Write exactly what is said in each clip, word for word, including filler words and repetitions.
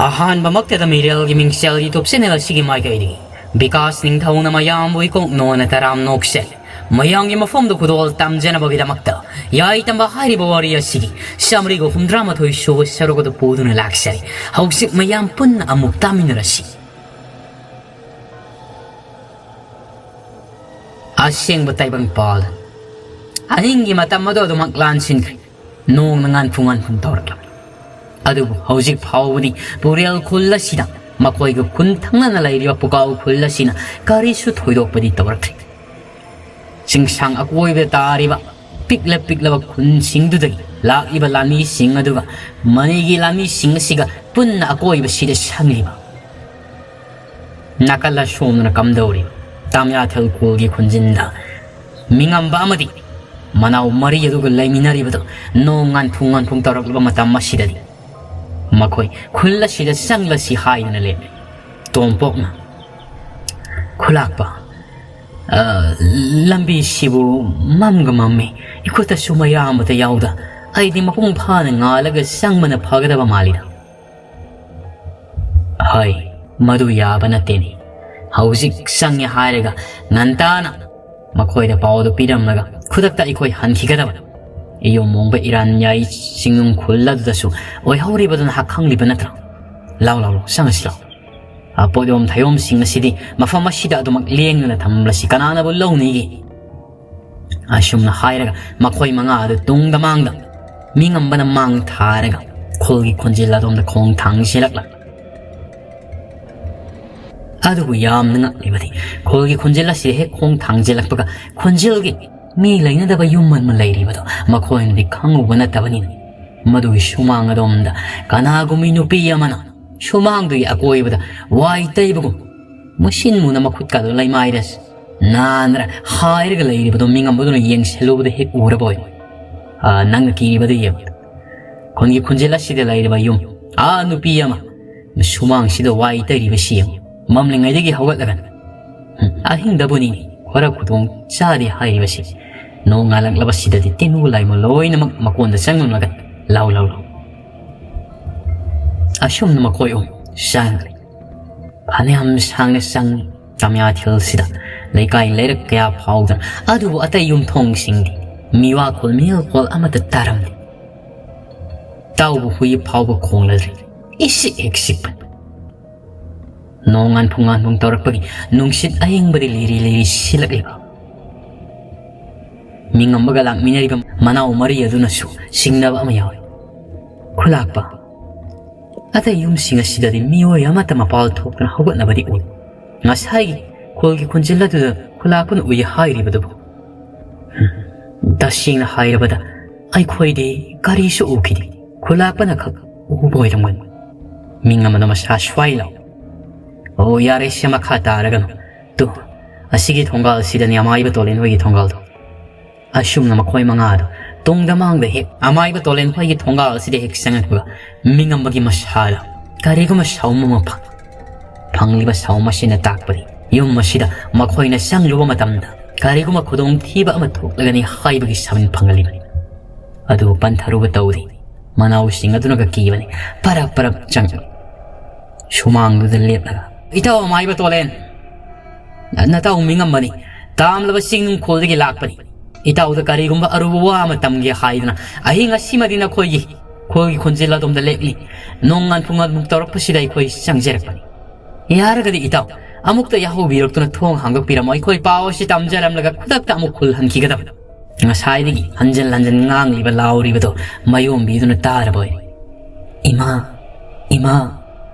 ꯑꯍꯥꯟꯕꯃꯛꯇꯗ ꯃꯤꯔꯦꯜꯒꯤ ꯃꯤꯡꯁꯦꯜ YouTube channel ꯑꯁꯤꯒꯤ ꯃꯥꯏꯀꯩꯗꯒꯤ ꯕꯤꯀꯥꯁ ꯅꯤꯡꯊꯧꯅ ꯃꯌꯥꯝꯕꯨ ꯏꯀꯣꯛ ꯅꯣꯟꯅ ꯇꯔꯥꯝ ꯅꯣꯛꯆꯔꯤ꯫ ꯃꯌꯥꯝꯒꯤ ꯃꯐꯝꯗ ꯈꯨꯗꯣꯜ ꯇꯝꯖꯅꯕꯒꯤꯗꯃꯛꯇ ꯌꯥꯏꯇꯝꯕ ꯍꯥꯏꯔꯤꯕ ꯋꯥꯔꯤ ꯑꯁꯤꯒꯤ ꯆꯥꯃꯔꯤꯒ ꯍꯨꯝꯗ꯭ꯔꯥ ꯃꯥꯊꯣꯏ ꯁꯨꯕ ꯁꯔꯨꯛ ꯑꯗꯨ ꯄꯨꯗꯨꯅ ꯂꯥꯛꯆꯔꯤ꯫ ꯍꯧꯖꯤꯛ ꯃꯌꯥꯝ ꯄꯨꯟꯅ ꯑꯃꯨꯛ ꯇꯥꯃꯤꯟꯅꯔꯁꯤ꯫ ꯑꯁꯦꯡꯕ ꯇꯥꯏꯕꯪꯄꯥꯜ꯫ ꯑꯍꯤꯡꯒꯤ ꯃꯇꯝ ꯑꯗꯨ ꯑꯗꯨꯃꯛ ꯂꯥꯟꯁꯤꯟꯈ꯭ꯔꯦ꯫ ꯅꯣꯡꯅ ꯉꯥꯟꯐꯨ ꯉꯥꯟꯐꯨ ꯇꯧꯔꯛꯂꯕ꯫ ꯑꯗꯨꯕꯨ ꯍꯧꯖꯤꯛ ꯐꯥꯎꯕꯗꯤ ꯄꯨꯔꯦꯜ ꯈꯨꯜ ꯑꯁꯤꯗ ꯃꯈꯣꯏꯒ ꯈꯨꯟ ꯊꯪꯅꯅ ꯂꯩꯔꯤꯕ ꯄꯨꯀꯥꯎ ꯈꯨꯜ ꯑꯁꯤꯅ ꯀꯔꯤꯁꯨ ꯊꯣꯏꯗꯣꯛꯄꯗꯤ ꯇꯧꯔꯛꯇ꯭ꯔꯤ꯫ ꯆꯤꯡꯁꯥꯡ ꯑꯀꯣꯏꯕꯗ ꯇꯥꯔꯤꯕ ꯄꯤꯛꯂ ꯄꯤꯛꯂꯕ ꯈꯨꯟꯁꯤꯡꯗꯨꯗꯒꯤ ꯂꯥꯛꯂꯤꯕ ꯂꯥꯟꯃꯤꯁꯤꯡ ꯑꯗꯨꯒ ꯃꯅꯤꯒꯤ ꯂꯥꯟꯃꯤꯁꯤꯡ ꯑꯁꯤꯒ ꯄꯨꯟꯅ ꯑꯀꯣꯏꯕꯁꯤꯗ ꯁꯪꯂꯤꯕ ꯅꯥꯀꯜ ꯑꯁꯣꯝꯗꯅ ꯀꯝꯗꯧꯔꯤ ꯇꯥꯃꯤꯌꯥꯊꯦꯜ ꯈꯨꯜꯒꯤ ꯈꯨꯟꯖꯤꯟꯗ ꯃꯤꯉꯝꯕ ꯑꯃꯗꯤ ꯃꯅꯥꯎ ꯃꯔꯤ ꯑꯗꯨꯒ ꯂꯩꯃꯤꯟꯅꯔꯤꯕꯗꯨ ꯅꯣꯡ ꯉꯥꯟꯐꯨ ꯉꯥꯟꯐꯨ ꯇꯧꯔꯛꯂꯕ ꯃꯇꯝ ꯑꯁꯤꯗꯗꯤ ꯃꯈꯣꯏ ꯈꯨꯜ ꯑꯁꯤꯗ ꯆꯪꯂꯁꯤ ꯍꯥꯏꯗꯨꯅ ꯂꯦꯞꯂꯦ꯫ ꯇꯣꯝꯄꯣꯛꯅ, "ꯈꯨꯂꯥꯛꯄ, ꯑ, ꯂꯝꯕꯤꯁꯤꯕꯨ ꯃꯝꯒ ꯃꯝꯃꯤ, ꯏꯈꯨꯠꯇꯁꯨ ꯃꯩꯔꯥ ꯑꯃꯠꯇ ꯌꯥꯎꯗ, ꯑꯩꯗꯤ ꯃꯄꯨꯡ ꯐꯥꯅ ꯉꯥꯜꯂꯒ ꯆꯪꯕꯅ ꯐꯒꯗꯕ ꯃꯥꯜꯂꯤꯗ"꯫ "ꯍꯣꯏ, ꯃꯗꯨ ꯌꯥꯕ ꯅꯠꯇꯦꯅꯦ꯫ ꯍꯧꯖꯤꯛ ꯆꯪꯉꯦ ꯍꯥꯏꯔꯒ ꯉꯟꯇꯥꯅ ꯃꯈꯣꯏꯗ ꯄꯥꯎ ꯑꯗꯨ ꯄꯤꯔꯝꯂꯒ ꯈꯨꯗꯛꯇ ꯑꯩꯈꯣꯏ ꯍꯟꯈꯤꯒꯗꯕ꯫ ꯏꯌꯣꯝ ꯃꯣꯡꯕ ꯏꯔꯥꯟꯌꯥꯏ ꯆꯤꯡꯅꯨꯡ ꯈꯨꯜ ꯑꯗꯨꯗꯁꯨ ꯑꯣꯏꯍꯧꯔꯤꯕꯗꯨ ꯅꯍꯥꯛ ꯈꯪꯂꯤꯕ ꯅꯠꯇ꯭ꯔꯣ? ꯂꯥꯎ, ꯂꯥꯎ, ꯂꯥꯎ, ꯆꯪꯉꯁꯤ ꯂꯥꯎ꯫ ꯑ, ꯄꯣꯠꯌꯣꯝ ꯊꯌꯣꯝꯁꯤꯡ ꯑꯁꯤꯗꯤ ꯃꯐꯝ ꯑꯁꯤꯗ ꯑꯗꯨꯃꯛ ꯂꯦꯡꯗꯨꯅ ꯊꯝꯂꯁꯤ, ꯀꯅꯥꯅꯕꯨ ꯂꯧꯅꯤꯒꯦ?" ꯑꯁꯨꯝꯅ ꯍꯥꯏꯔꯒ ꯃꯈꯣꯏ ꯃꯉꯥ ꯑꯗꯨ ꯇꯨꯡꯗ ꯃꯥꯡꯗ ꯃꯤꯉꯝꯕꯅ ꯃꯥꯡ ꯊꯥꯔꯒ ꯈꯨꯜꯒꯤ ꯈꯣꯟꯖꯦꯜ ꯑꯗꯣꯝꯗ ꯈꯣꯡ ꯊꯥꯡꯖꯤꯜꯂꯛꯂ꯫ ꯑꯗꯨꯕꯨ ꯌꯥꯝꯅ ꯉꯛꯂꯤꯕꯗꯤ ꯈꯨꯜꯒꯤ ꯈꯣꯟꯖꯦꯜ ꯑꯁꯤ ꯍꯦꯛ ꯈꯣꯡ ꯊꯥꯡꯖꯤꯜꯂꯛꯄꯒ ꯈꯣꯟꯖꯦꯜꯒꯤ ꯃꯤ ꯂꯩꯅꯗꯕ ꯌꯨꯝ ꯑꯃ ꯂꯩꯔꯤꯕꯗꯣ ꯃꯈꯣꯏꯅꯗꯤ ꯈꯪꯉꯨꯕ ꯅꯠꯇꯕꯅꯤꯅ ꯃꯗꯨꯒꯤ ꯁꯨꯃꯥꯡ ꯑꯗꯣꯝꯗ ꯀꯅꯥꯒꯨꯝꯕꯤ ꯅꯨꯄꯤ ꯑꯃꯅ ꯁꯨꯃꯥꯡꯗꯨꯒꯤ ꯑꯀꯣꯏꯕꯗ ꯋꯥꯏ ꯇꯩꯕꯒꯨꯝ ꯃꯨꯁꯤꯟ ꯃꯨꯅ ꯃꯈꯨꯠꯀꯥꯗꯣ ꯂꯩꯃꯥꯏꯗ ꯅꯥꯟꯅ ꯍꯥꯏꯔꯒ ꯂꯩꯔꯤꯕꯗꯣ ꯃꯤꯉꯝꯕꯗꯨꯅ ꯌꯦꯡꯁꯤꯜꯂꯨꯕꯗ ꯍꯦꯛ ꯎꯔꯕ ꯑꯣꯏ꯫ "ꯑꯥ, ꯅꯪꯅ ꯀꯤꯔꯤꯕꯗꯨ ꯌꯦꯡꯉꯨ꯫ ꯈꯨꯟꯒꯤ ꯈꯨꯟꯖꯦꯜ ꯑꯁꯤꯗ ꯂꯩꯔꯤꯕ ꯌꯨꯝ, ꯑꯥ, ꯅꯨꯄꯤ ꯑꯃ ꯁꯨꯃꯥꯡꯁꯤꯗ ꯋꯥꯏ ꯇꯩꯔꯤꯕꯁꯤ ꯌꯦꯡꯉꯨ꯫ ꯃꯝꯂꯤꯉꯩꯗꯒꯤ ꯍꯧꯒꯠꯂꯒ, ꯎꯝ, ꯑꯍꯤꯡꯗꯕꯨꯅꯤ ꯈꯔ ꯈꯨꯗꯣꯡ ꯆꯥꯗꯦ ꯍꯥꯏꯔꯤꯕꯁꯤ꯫ ꯅꯣꯡ ꯉꯥꯜꯂꯛꯂꯕꯁꯤꯗꯗꯤ ꯇꯤꯟꯃꯨ ꯂꯥꯏꯃꯨ ꯂꯣꯏꯅꯃꯛ ꯃꯀꯣꯟꯗ ꯆꯪꯂꯝꯂꯒ ꯂꯥꯎ, ꯂꯥꯎ, ꯂꯥꯎ"꯫ ꯑꯁꯨꯝꯅ ꯃꯈꯣꯏ ꯑꯍꯨꯝ ꯆꯪꯈ꯭ꯔꯦ꯫ ꯐꯅꯌꯥꯝ ꯁꯥꯡꯅ ꯆꯪꯉꯤ꯫ ꯇꯝꯌꯥꯊꯦꯜꯁꯤꯗ ꯂꯩꯀꯥꯏ ꯂꯩꯔꯛ ꯀꯌꯥ ꯐꯥꯎꯗꯅ, ꯑꯗꯨꯕꯨ ꯑꯇꯩ ꯌꯨꯝꯊꯣꯡꯁꯤꯡꯗꯤ ꯃꯤꯋꯥꯈꯣꯜ ꯃꯤꯍꯦꯜꯈꯣꯜ ꯑꯃꯠꯇ ꯇꯥꯔꯝꯗꯦ꯫ ꯇꯥꯎꯕ ꯍꯨꯏ ꯐꯥꯎꯕ ꯈꯣꯡꯂꯗ꯭ꯔꯦ꯫ ꯏꯁꯤꯛ ꯍꯦꯛ ꯁꯤꯛꯄ꯫ ꯅꯣꯡ ꯉꯥꯟꯐꯨ ꯉꯥꯟꯐꯨ ꯇꯧꯔꯛꯄꯒꯤ ꯅꯨꯡꯁꯤꯠ ꯑꯏꯪꯕꯗꯤ ꯂꯤꯔꯤ ꯂꯤꯔꯤ ꯁꯤꯜꯂꯛꯂꯤꯕ꯫ ꯃꯤꯉꯝꯕꯒ ꯂꯥꯛꯃꯤꯟꯅꯔꯤꯕ ꯃꯅꯥꯎ ꯃꯔꯤ ꯑꯗꯨꯅꯁꯨ ꯆꯤꯡꯅꯕ ꯑꯃ ꯌꯥꯎꯏ꯫ "ꯈꯨꯂꯥꯛꯄ, ꯑꯇꯩ ꯌꯨꯝꯁꯤꯡ ꯑꯁꯤꯗꯗꯤ ꯃꯤꯑꯣꯏ ꯑꯃꯠꯇ ꯃꯄꯥꯜ ꯊꯣꯛꯇꯨꯅ ꯍꯧꯒꯠꯅꯕꯗꯤ ꯎꯏ꯫ ꯉꯁꯥꯏꯒꯤ ꯈꯨꯜꯒꯤ ꯈꯣꯟꯖꯦꯜ ꯑꯗꯨꯗ ꯈꯨꯂꯥꯛꯄꯅ ꯎꯏ ꯍꯥꯏꯔꯤꯕꯗꯨꯕꯨ?" "ꯎꯝ, ꯇꯁꯦꯡꯅ ꯍꯥꯏꯔꯕꯗ ꯑꯩꯈꯣꯏꯗꯤ ꯀꯔꯤꯁꯨ ꯎꯈꯤꯗꯦ꯫ ꯈꯨꯂꯥꯛꯄꯅ ꯈꯛ ꯎꯕ ꯑꯣꯏꯔꯝꯒꯅꯤ꯫" ꯃꯤꯉꯝꯕꯅ ꯃꯁꯥ ꯁ꯭ꯋꯥꯏ ꯂꯥꯎ꯫ "ꯑꯣ, ꯌꯥꯔꯦꯁꯦ, ꯃꯈꯥ ꯇꯥꯔꯒꯅꯨ꯫ ꯇꯨ, ꯑꯁꯤꯒꯤ ꯊꯣꯡꯒꯥꯜꯁꯤꯗꯅꯤ ꯑꯃꯥꯏꯕ ꯇꯣꯂꯦꯟ ꯍꯣꯏꯒꯤ ꯊꯣꯡꯒꯥꯜꯗꯣ꯫" ꯑꯁꯨꯝꯅ ꯃꯈꯣꯏ ꯃꯉꯥꯗꯣ ꯇꯨꯡꯗ ꯃꯥꯡꯗ ꯍꯦꯛ ꯑꯃꯥꯏꯕ ꯇꯣꯂꯦꯟ ꯍꯣꯏꯒꯤ ꯊꯣꯡꯒꯥꯜ ꯑꯁꯤꯗ ꯍꯦꯛ ꯆꯪꯉꯛꯄꯒ, ꯃꯤꯉꯝꯕꯒꯤ ꯃꯁꯥꯗ ꯀꯔꯤꯒꯨꯝꯕ ꯁꯥꯎꯝ ꯑꯃ ꯐꯪ-, ꯐꯪꯂꯤꯕ ꯁꯥꯎꯝ ꯑꯁꯤꯅ ꯇꯥꯛꯄꯗꯤ ꯌꯨꯝ ꯑꯁꯤꯗ ꯃꯈꯣꯏꯅ ꯆꯪꯂꯨꯕ ꯃꯇꯝꯗ ꯀꯔꯤꯒꯨꯝꯕ ꯈꯨꯗꯣꯡꯊꯤꯕ ꯑꯃ ꯊꯣꯛꯂꯒꯅꯤ ꯍꯥꯏꯕꯒꯤ ꯁꯥꯃꯤꯟ ꯐꯪꯍꯜꯂꯤꯕꯅꯤ꯫ ꯑꯗꯨꯕꯨ ꯄꯟꯊꯔꯨꯕ ꯇꯧꯗꯦ꯫ ꯃꯅꯥꯎꯁꯤꯡ ꯑꯗꯨꯅꯒ ꯀꯤꯕꯅꯤ꯫ ꯄꯔꯞ ꯄꯔꯞ ꯆꯪ-, ꯁꯨꯃꯥꯡꯗꯨꯗ ꯂꯦꯞꯂꯒ, "ꯏꯇꯥꯎ ꯑꯃꯥꯏꯕ ꯇꯣꯂꯦꯟ, ꯅꯇꯥꯎ ꯃꯤꯉꯝꯕꯅꯤ, ꯇꯥꯝꯂꯕ ꯆꯤꯡ ꯅꯨꯡꯈꯣꯜꯗꯒꯤ ꯂꯥꯛꯄꯅꯤ꯫ ꯏꯇꯥꯎꯗ ꯀꯔꯤꯒꯨꯝꯕ ꯑꯔꯨꯕ ꯋꯥ ꯑꯃ ꯇꯝꯒꯦ ꯍꯥꯏꯗꯨꯅ ꯑꯍꯤꯡ ꯑꯁꯤꯃꯗꯤ ꯅꯈꯣꯏꯒꯤ ꯈꯨꯜꯒꯤ ꯈꯣꯟꯖꯦꯜ ꯑꯗꯣꯝꯗ ꯂꯦꯛꯂꯤ꯫ ꯅꯣꯡ ꯉꯥꯟꯐꯨ ꯉꯥꯟꯐꯨ ꯇꯧꯔꯛꯄꯁꯤꯗ ꯑꯩꯈꯣꯏ ꯆꯪꯖꯔꯛꯄꯅꯤ꯫ ꯌꯥꯔꯒꯗꯤ ꯏꯇꯥꯎ, ꯑꯃꯨꯛꯇ ꯌꯥꯍꯧꯕꯤꯔꯛꯇꯨꯅ ꯊꯣꯡ ꯍꯥꯡꯗꯣꯛꯄꯤꯔꯝꯃꯣ, ꯑꯩꯈꯣꯏ ꯄꯥꯎ ꯑꯁꯤ ꯇꯝꯖꯔꯝꯂꯒ ꯈꯨꯗꯛꯇ ꯑꯃꯨꯛ ꯈꯨꯜ ꯍꯟꯈꯤꯒꯗꯕꯅꯤ꯫" ꯉꯁꯥꯏꯗꯒꯤ ꯍꯟꯖꯤꯟ ꯍꯟꯖꯤꯟ ꯉꯥꯡꯂꯤꯕ ꯂꯥꯎꯔꯤꯕꯗꯣ ꯃꯌꯣꯝꯕꯤꯗꯨꯅ ꯇꯥꯔꯕ ꯑꯣꯏꯔꯦ꯫ "ꯏꯃꯥ, ꯏꯃꯥ,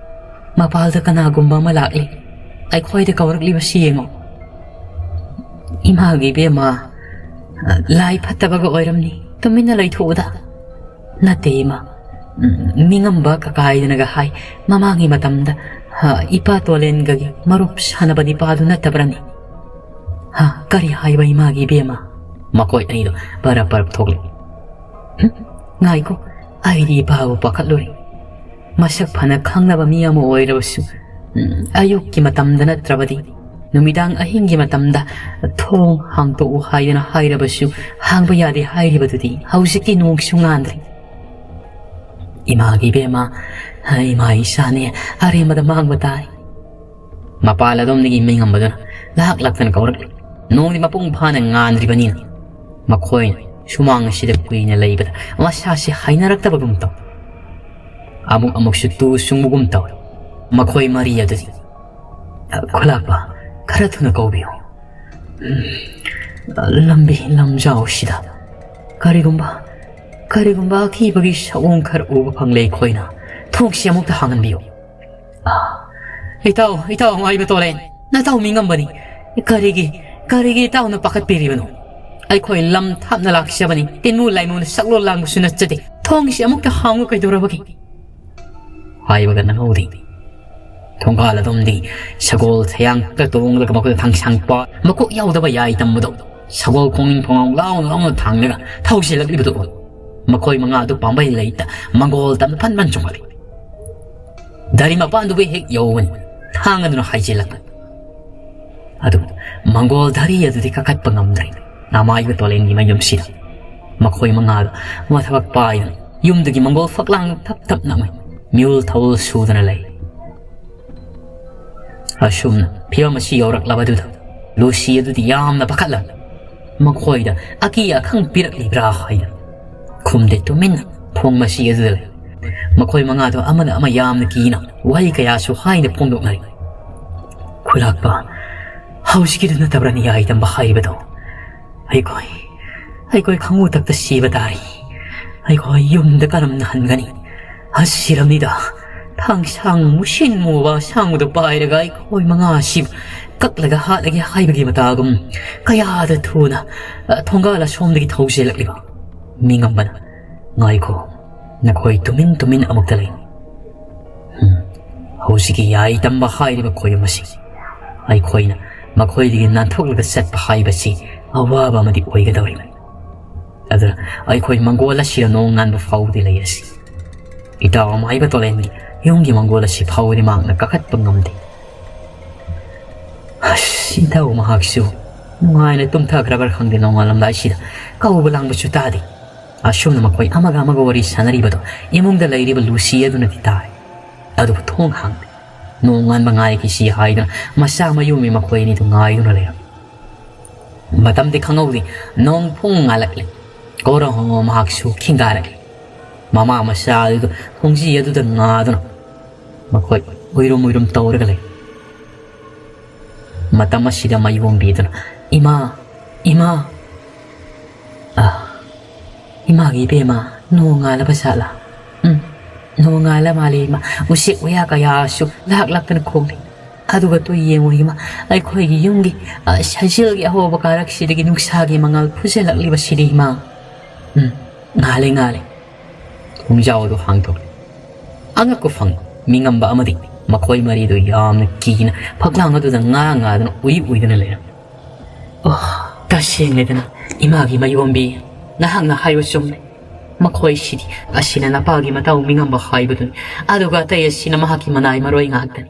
ꯃꯄꯥꯜꯗ ꯀꯅꯥꯒꯨꯝꯕ ꯑꯃ ꯂꯥꯛꯂꯤ꯫ ꯑꯩꯈꯣꯏꯗ ꯀꯧꯔꯛꯂꯤꯕꯁꯤ ꯌꯦꯡꯉꯣ꯫ ꯏꯃꯥꯒꯤ ꯏꯕꯦꯝꯃ, ꯂꯥꯏ ꯐꯠꯇꯕꯒ ꯑꯣꯏꯔꯝꯅꯤ꯫ ꯇꯨꯃꯤꯟꯅ ꯂꯩꯊꯣꯛꯎꯗ꯫" "ꯅꯠꯇꯦ ꯏꯃꯥ, ꯎꯝ, ꯃꯤꯉꯝꯕ ꯀꯀꯥꯏꯗꯅꯒ ꯍꯥꯏ, ꯃꯃꯥꯡꯒꯤ ꯃꯇꯝꯗ, ꯍꯥ, ꯏꯄꯥ ꯇꯣꯂꯦꯟꯒꯒꯤ ꯃꯔꯨꯞ ꯁꯥꯟꯅꯕ ꯅꯤꯄꯥꯗꯨ ꯅꯠꯇꯕ꯭ꯔꯅꯤ?" "ꯍꯥ, ꯀꯔꯤ ꯍꯥꯏꯕ ꯏꯃꯥꯒꯤ ꯏꯕꯦꯝꯃ?" ꯃꯈꯣꯏ ꯑꯅꯤꯗꯣ ꯄꯔꯞ ꯄꯔꯞ ꯊꯣꯛꯂꯦ꯫ "ꯍꯨꯝ, ꯉꯥꯏꯈꯣ, ꯑꯩꯗꯤ ꯏꯄꯥꯕꯨ ꯄꯥꯈꯠꯂꯨꯔꯦ꯫ ꯃꯁꯛ ꯐꯅ ꯈꯪꯅꯕ ꯃꯤ ꯑꯃ ꯑꯣꯏꯔꯕꯁꯨ, ꯎꯝ, ꯑꯌꯨꯛꯀꯤ ꯃꯇꯝꯗ ꯅꯠꯇ꯭ꯔꯕꯗꯤ ꯅꯨꯃꯤꯗꯥꯡ ꯑꯍꯤꯡꯒꯤ ꯃꯇꯝꯗ ꯊꯣꯡ ꯍꯥꯡꯇꯣꯛꯎ ꯍꯥꯏꯗꯅ ꯍꯥꯏꯔꯕꯁꯨ ꯍꯥꯡꯕ ꯌꯥꯗꯦ ꯍꯥꯏꯔꯤꯕꯗꯨꯗꯤ ꯍꯧꯖꯤꯛꯇꯤ ꯅꯣꯡꯁꯨ ꯉꯥꯟꯗ꯭ꯔꯦ꯫" "ꯏꯃꯥꯒꯤ ꯏꯕꯦꯝꯃ, ꯏꯃꯥ ꯏꯆꯥꯅꯦ, ꯑꯔꯦꯝꯕꯗ ꯃꯥꯡꯕ ꯇꯥꯏ꯫" ꯃꯄꯥꯜ ꯑꯗꯣꯝꯗꯒꯤ ꯃꯤꯉꯝꯕꯗꯨꯅ ꯂꯥꯛ ꯂꯥꯛꯇꯅ ꯀꯧꯔꯛꯂꯤ꯫ ꯅꯣꯡꯗꯤ ꯃꯄꯨꯡ ꯐꯥꯅ ꯉꯥꯟꯗ꯭ꯔꯤꯕꯅꯤꯅ ꯃꯈꯣꯏꯅ ꯁꯨꯃꯥꯡ ꯑꯁꯤꯗ ꯀꯨꯏꯅ ꯂꯩꯕꯗ ꯃꯁꯥꯁꯤ ꯍꯩꯅꯔꯛꯇꯕꯒꯨꯝ ꯇꯧ꯫ ꯑꯃꯨꯛ ꯑꯃꯨꯛꯁꯨ ꯇꯨ ꯆꯨꯡꯕꯒꯨꯝ ꯇꯧꯏ꯫ ꯃꯈꯣꯏ ꯃꯔꯤ ꯑꯗꯨꯗꯤ, "ꯈꯨꯂꯥꯛꯄ, ꯈꯔ ꯊꯨꯅ ꯀꯧꯕꯤꯌꯨ꯫ ꯎꯝ, ꯂꯝꯕꯤ ꯂꯝꯖꯥꯎꯁꯤꯗ ꯀꯔꯤꯒꯨꯝꯕ, ꯀꯔꯤꯒꯨꯝꯕ ꯑꯀꯤꯕꯒꯤ ꯁꯑꯣꯡ ꯈꯔ ꯎꯕ ꯐꯪꯂꯦ ꯑꯩꯈꯣꯏꯅ꯫ ꯊꯣꯡꯁꯤ ꯑꯃꯨꯛꯇ ꯍꯥꯡꯍꯟꯕꯤꯌꯨ꯫" "ꯑꯥ, ꯏꯇꯥꯎ, ꯏꯇꯥꯎ ꯑꯃꯥꯏꯕ ꯇꯣꯂꯦꯟ, ꯅꯇꯥꯎ ꯃꯤꯉꯝꯕꯅꯤ꯫ ꯀꯔꯤꯒꯤ, ꯀꯔꯤꯒꯤ ꯏꯇꯥꯎꯅ ꯄꯥꯈꯠꯄꯤꯔꯤꯕꯅꯣ? ꯑꯩꯈꯣꯏ ꯂꯝ ꯊꯥꯞꯅ ꯂꯥꯛꯆꯕꯅꯤ꯫ ꯇꯤꯟꯃꯨ ꯂꯥꯏꯃꯨꯅ ꯁꯛꯂꯣꯟ ꯂꯥꯡꯕꯁꯨ ꯅꯠꯆꯗꯦ꯫ ꯊꯣꯡꯁꯤ ꯑꯃꯨꯛꯇ ꯍꯥꯡꯉꯨ ꯀꯩꯗꯧꯔꯕꯒꯦ?" ꯍꯥꯏꯕꯒ ꯅꯪꯍꯧꯗꯦ꯫ ꯊꯣꯡꯒꯥꯜ ꯑꯗꯣꯝꯗꯤ ꯁꯒꯣꯜ ꯁꯌꯥꯡ ꯈꯔ ꯇꯣꯡꯂꯒ ꯃꯈꯣꯏꯗ ꯊꯥꯡꯁꯥꯡ ꯄꯥ ꯃꯀꯣꯛ ꯌꯥꯎꯗꯕ ꯌꯥꯏ ꯇꯝꯕꯗꯣ ꯁꯒꯣꯜ ꯈꯣꯡꯅꯤꯡ ꯈꯣꯡꯉꯥꯎ ꯂꯥꯎꯅ ꯂꯥꯎꯅ ꯊꯥꯡꯂꯒ ꯊꯧꯁꯤꯜꯂꯛꯂꯤꯕꯗꯨ ꯎꯏ꯫ ꯃꯈꯣꯏ ꯃꯉꯥ ꯑꯗꯨ ꯄꯥꯝꯕꯩ ꯂꯩꯇ ꯃꯪꯒꯣꯜ ꯇꯝꯅ ꯐꯟ ꯐꯟ ꯆꯣꯡꯈꯠꯂꯤ꯫ ꯙꯔꯤ ꯃꯄꯥꯟꯗꯨꯕꯨ ꯍꯦꯛ ꯌꯧꯕꯅꯤ, ꯊꯥꯡ ꯑꯗꯨꯅ ꯍꯥꯏꯖꯤꯜꯂꯛꯄ꯫ ꯑꯗꯨꯕꯨ ꯃꯪꯒꯣꯜ ꯙꯔꯤ ꯑꯗꯨꯗꯤ ꯀꯥꯈꯠꯄ ꯉꯝꯗ꯭ꯔꯦ꯫ ꯑꯃꯥꯏꯕ ꯇꯣꯂꯦꯟꯒꯤ ꯃꯌꯨꯝꯁꯤꯗ ꯃꯈꯣꯏ ꯃꯉꯥꯗꯨ ꯃꯊꯕꯛ ꯄꯥꯏꯗꯅ ꯌꯨꯝꯗꯨꯒꯤ ꯃꯪꯒꯣꯜ ꯐꯛꯂꯥꯡ ꯊꯞ ꯊꯞ ꯅꯝꯃꯤ꯫ ꯃꯤꯍꯨꯜ ꯊꯧꯍꯨꯜ ꯁꯨꯗꯅ ꯂꯩ꯫ ꯑꯁꯨꯝꯅ ꯐꯤꯕꯝ ꯑꯁꯤ ꯌꯧꯔꯛꯂꯕꯗꯨꯗ ꯂꯨꯁꯤ ꯑꯗꯨꯗꯤ ꯌꯥꯝꯅ ꯄꯥꯈꯠꯂꯝꯃꯤ꯫ ꯃꯈꯣꯏꯗ ꯑꯀꯤ ꯑꯈꯪ ꯄꯤꯔꯛꯂꯤꯕ꯭ꯔꯥ ꯍꯥꯏꯅ꯫ ꯈꯨꯝꯗꯦ, ꯇꯨꯃꯤꯟꯅ ꯊꯣꯡ ꯃꯁꯤ ꯑꯗꯨꯗ ꯂꯩ꯫ ꯃꯈꯣꯏ ꯃꯉꯥꯗꯣ ꯑꯃꯅ ꯑꯃ ꯌꯥꯝꯅ ꯀꯤꯅ ꯋꯥꯍꯩ ꯀꯌꯥꯁꯨ ꯍꯥꯏꯅ ꯐꯣꯡꯗꯣꯛꯅꯔꯤ꯫ "ꯈꯨꯂꯥꯛꯄ, ꯍꯧꯖꯤꯛꯀꯤꯗꯨ ꯅꯠꯇꯕ꯭ꯔꯥ ꯅꯤꯌꯥꯏ ꯇꯝꯕ ꯍꯥꯏꯔꯤꯕꯗꯣ? ꯑꯩꯈꯣꯏ, ꯑꯩꯈꯣꯏ ꯈꯪꯉꯨ ꯇꯛꯇ ꯁꯤꯕ ꯇꯥꯔꯦ꯫ ꯑꯩꯈꯣꯏ ꯌꯨꯝꯗ ꯀꯔꯝꯅ ꯍꯟꯒꯅꯤ? ꯑꯁꯤꯔꯝꯅꯤꯗ, ꯊꯥꯡꯁꯥꯡ ꯃꯨꯁꯤꯟ ꯃꯨꯕ ꯑꯁꯥꯡꯕꯗꯨ ꯄꯥꯏꯔꯒ ꯑꯩꯈꯣꯏ ꯃꯉꯥ ꯑꯁꯤ ꯀꯛꯂꯒ ꯍꯥꯠꯂꯒꯦ ꯍꯥꯏꯕꯒꯤ ꯃꯇꯥꯒꯨꯝ ꯀꯌꯥꯗ ꯊꯨꯅ, ꯑ, ꯊꯣꯡꯒꯥꯜ ꯑꯁꯣꯝꯗꯒꯤ ꯊꯧꯖꯤꯜꯂꯛꯂꯤꯕ꯫" ꯃꯤꯉꯝꯕꯅ, "ꯉꯥꯏꯈꯣ, ꯅꯈꯣꯏ ꯇꯨꯃꯤꯟ ꯇꯨꯃꯤꯟ ꯑꯃꯨꯛꯇ ꯂꯩ꯫ ꯎꯝ, ꯍꯧꯖꯤꯛꯀꯤ ꯌꯥꯏ ꯇꯝꯕ ꯍꯥꯏꯔꯤꯕ ꯈꯣꯏꯔꯝ ꯑꯁꯤ ꯑꯩꯈꯣꯏꯅ ꯃꯈꯣꯏꯗꯒꯤ ꯅꯥꯟꯊꯣꯛꯂꯒ ꯆꯠꯄ ꯍꯥꯏꯕꯁꯤ ꯑꯋꯥꯕ ꯑꯃꯗꯤ ꯑꯣꯏꯒꯗꯧꯔꯤꯕꯅꯤ꯫ ꯑꯗꯨꯅ ꯑꯩꯈꯣꯏ ꯃꯪꯒꯣꯜ ꯑꯁꯤꯗ ꯅꯣꯡ ꯉꯥꯟꯕ ꯐꯥꯎꯕꯗꯤ ꯂꯩꯔꯁꯤ꯫ ꯏꯇꯥꯎ ꯑꯃꯥꯏꯕ ꯇꯣꯂꯦꯟꯒꯤ ꯌꯨꯝꯒꯤ ꯃꯪꯒꯣꯜ ꯑꯁꯤ ꯐꯥꯎꯕꯗꯤ ꯃꯍꯥꯛꯅ ꯀꯥꯈꯠꯄ ꯉꯝꯗꯦ꯫ ꯑꯁ, ꯏꯇꯥꯎ ꯃꯍꯥꯛꯁꯨ ꯅꯨꯡꯉꯥꯏꯅ ꯇꯨꯝꯊꯈ꯭ꯔꯕ꯭ꯔꯥ ꯈꯪꯗꯦ, ꯅꯣꯡꯉꯥꯜꯂꯝꯗꯥꯏꯁꯤꯗ ꯀꯧꯕ ꯂꯥꯡꯕꯁꯨ ꯇꯥꯗꯦ꯫ ꯑꯁꯨꯝꯅ ꯃꯈꯣꯏ ꯑꯃꯒ ꯑꯃꯒ ꯋꯥꯔꯤ ꯁꯥꯟꯅꯔꯤꯕꯗꯣ ꯏꯃꯨꯡꯗ ꯂꯩꯔꯤꯕ ꯂꯨꯁꯤ ꯑꯗꯨꯅꯗꯤ ꯇꯥꯏ꯫ ꯑꯗꯨꯕꯨ ꯊꯣꯡ ꯍꯥꯡꯗꯦ꯫ "ꯅꯣꯡꯉꯥꯟꯕ ꯉꯥꯏꯈꯤꯁꯤ" ꯍꯥꯏꯗꯨꯅ ꯃꯆꯥ ꯃꯌꯨꯝꯒꯤ ꯃꯈꯣꯏ ꯑꯅꯤꯗꯨ ꯉꯥꯏꯗꯨꯅ ꯂꯩꯔꯝꯃꯤ꯫ ꯃꯇꯝꯗꯤ ꯈꯪꯍꯧꯗꯦ꯫ ꯅꯣꯡ ꯄꯨꯡ ꯉꯥꯜꯂꯛꯂꯤ꯫ ꯀꯣꯔꯣ ꯃꯍꯥꯛꯁꯨ ꯈꯤꯡꯒꯥꯔꯛꯂꯤ꯫ ꯃꯃꯥ ꯃꯆꯥ ꯑꯗꯨꯗ ꯈꯣꯡꯖꯤ ꯑꯗꯨꯗ ꯉꯥꯗꯨꯅ ꯃꯈꯣꯏ ꯎꯏꯔꯨꯝ ꯎꯏꯔꯨꯝ ꯇꯧꯔꯒ ꯂꯩ꯫ ꯃꯇꯝ ꯑꯁꯤꯗ ꯃꯌꯣꯝꯕꯤꯗꯨꯅ, "ꯏꯃꯥ, ꯏꯃꯥ, ꯑ, ꯏꯃꯥꯒꯤ ꯏꯕꯦꯝꯃ, ꯅꯣꯡ ꯉꯥꯜꯂꯕ ꯖꯥꯠꯂꯥ? ꯎꯝ, ꯅꯣꯡ ꯉꯥꯜꯂ ꯃꯥꯜꯂꯦ ꯏꯃꯥ꯫ ꯎꯆꯦꯛ ꯋꯥꯌꯥ ꯀꯌꯥꯁꯨ ꯂꯥꯛ ꯂꯥꯛꯇꯅ ꯈꯣꯡꯂꯤ꯫ ꯑꯗꯨꯒ ꯇꯨ ꯌꯦꯡꯉꯨ ꯏꯃꯥ, ꯑꯩꯈꯣꯏꯒꯤ ꯌꯨꯝꯒꯤ, ꯑ, ꯁꯖꯤꯜꯒꯤ ꯑꯍꯧꯕ ꯀꯥꯔꯛꯁꯤꯗꯒꯤ ꯅꯨꯡꯁꯥꯒꯤ ꯃꯉꯥꯜ ꯐꯨꯖꯜꯂꯛꯂꯤꯕꯁꯤꯗꯤ ꯏꯃꯥ꯫ ꯎꯝ, ꯉꯥꯜꯂꯦ, ꯉꯥꯜꯂꯦ꯫" ꯊꯣꯡꯖꯥꯎ ꯑꯗꯨ ꯍꯥꯡꯗꯣꯛꯂꯦ꯫ ꯑꯉꯛꯄ ꯐꯪ ꯃꯤꯉꯝꯕ ꯑꯃꯗꯤ ꯃꯈꯣꯏ ꯃꯔꯤꯗꯨ ꯌꯥꯝꯅ ꯀꯤꯅ ꯐꯛꯂꯥꯡ ꯑꯗꯨꯗ ꯉꯥ ꯉꯥꯗꯨꯅ ꯎꯏ ꯎꯏꯗꯨꯅ ꯂꯩꯔꯝꯃꯤ꯫ "ꯑꯣ, ꯇꯁꯦꯡꯂꯦꯗꯅ, ꯏꯃꯥꯒꯤ ꯃꯌꯣꯝꯕꯤ, ꯅꯍꯥꯛꯅ ꯍꯥꯏꯕ ꯆꯨꯝꯂꯦ꯫ ꯃꯈꯣꯏꯁꯤꯗꯤ ꯑꯁꯤꯅ ꯅꯄꯥꯒꯤ ꯃꯇꯥꯎ ꯃꯤꯉꯝꯕ ꯍꯥꯏꯕꯗꯨꯅꯤ, ꯑꯗꯨꯒ ꯑꯇꯩ ꯑꯁꯤꯅ ꯃꯍꯥꯛꯀꯤ ꯃꯅꯥꯏ ꯃꯔꯣꯏ ꯉꯥꯛꯇꯅꯤ꯫"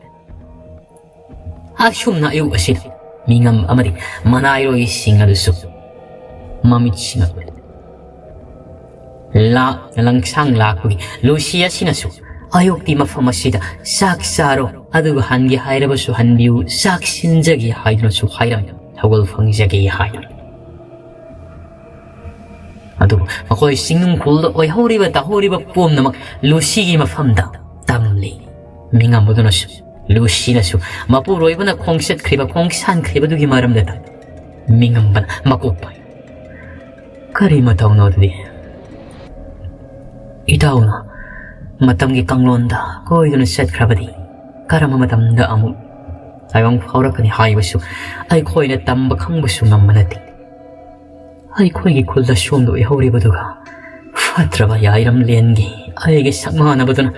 ꯑꯁꯨꯝꯅ ꯑꯌꯨꯛ ꯑꯁꯤꯗ ꯃꯤꯉꯝ ꯑꯃꯗꯤ ꯃꯅꯥꯏꯔꯣꯏꯁꯤꯡ ꯑꯗꯨꯁꯨ ꯃꯃꯤꯠ ꯁꯤꯡꯉꯛꯂꯦ꯫ ꯂꯥꯛꯅ ꯂꯪꯁꯥꯡ ꯂꯥꯛꯄꯒꯤ ꯂꯨꯁꯤ ꯑꯁꯤꯅꯁꯨ ꯑꯌꯨꯛꯇꯤ ꯃꯐꯝ ꯑꯁꯤꯗ ꯆꯥꯛ ꯆꯥꯔꯣ, ꯑꯗꯨꯒ ꯍꯟꯒꯦ ꯍꯥꯏꯔꯕꯁꯨ ꯍꯟꯕꯤꯌꯨ, ꯆꯥꯛ ꯁꯤꯟꯖꯒꯦ ꯍꯥꯏꯗꯨꯅꯁꯨ ꯍꯥꯏꯔꯝꯃꯤ, ꯊꯧꯒꯜ ꯐꯪꯖꯒꯦ ꯍꯥꯏꯗꯨꯅ꯫ ꯑꯗꯨꯕꯨ ꯃꯈꯣꯏ ꯆꯤꯡꯅꯨꯡ ꯈꯨꯜꯗ ꯑꯣꯏꯍꯧꯔꯤꯕ ꯇꯥꯍꯧꯔꯤꯕ ꯄꯨꯝꯅꯃꯛ ꯂꯨꯁꯤꯒꯤ ꯃꯐꯝꯗ ꯇꯝꯂꯤ꯫ ꯃꯤꯉꯝ ꯑꯗꯨꯅꯁꯨ, ꯂꯨꯁꯤꯅꯁꯨ ꯃꯄꯨꯔꯣꯏꯕꯅ ꯈꯣꯡꯆꯠꯈ꯭ꯔꯤꯕ ꯈꯣꯡꯁꯥꯟꯈ꯭ꯔꯤꯕꯗꯨꯒꯤ ꯃꯔꯝꯗ ꯇꯝꯂꯤ꯫ ꯃꯤꯉꯝꯕꯅ ꯃꯀꯣꯛ ꯄꯥꯏ꯫ "ꯀꯔꯤ ꯃꯇꯧꯅꯣ ꯑꯗꯨꯗꯤ? ꯏꯇꯥꯎꯅ ꯃꯇꯝꯒꯤ ꯀꯥꯡꯂꯣꯟꯗ ꯀꯣꯏꯗꯨꯅ ꯆꯠꯈ꯭ꯔꯕꯗꯤ ꯀꯔꯝꯕ ꯃꯇꯝꯗ ꯑꯃꯨꯛ ꯇꯥꯏꯕꯪ ꯐꯥꯎꯔꯛꯀꯅꯤ ꯍꯥꯏꯕꯁꯨ ꯑꯩꯈꯣꯏꯅ ꯇꯝꯕ ꯈꯪꯕꯁꯨ ꯉꯝꯕ ꯅꯠꯇꯦ꯫ ꯑꯩꯈꯣꯏꯒꯤ ꯈꯨꯜꯗ ꯁꯣꯝꯗ ꯑꯣꯏꯍꯧꯔꯤꯕꯗꯨꯒ ꯐꯠꯇ꯭ꯔꯕ ꯌꯥꯏꯔꯝꯂꯦꯟꯒꯤ ꯑꯩꯒꯤ ꯁꯛ ꯃꯥꯟꯅꯕꯗꯨꯅ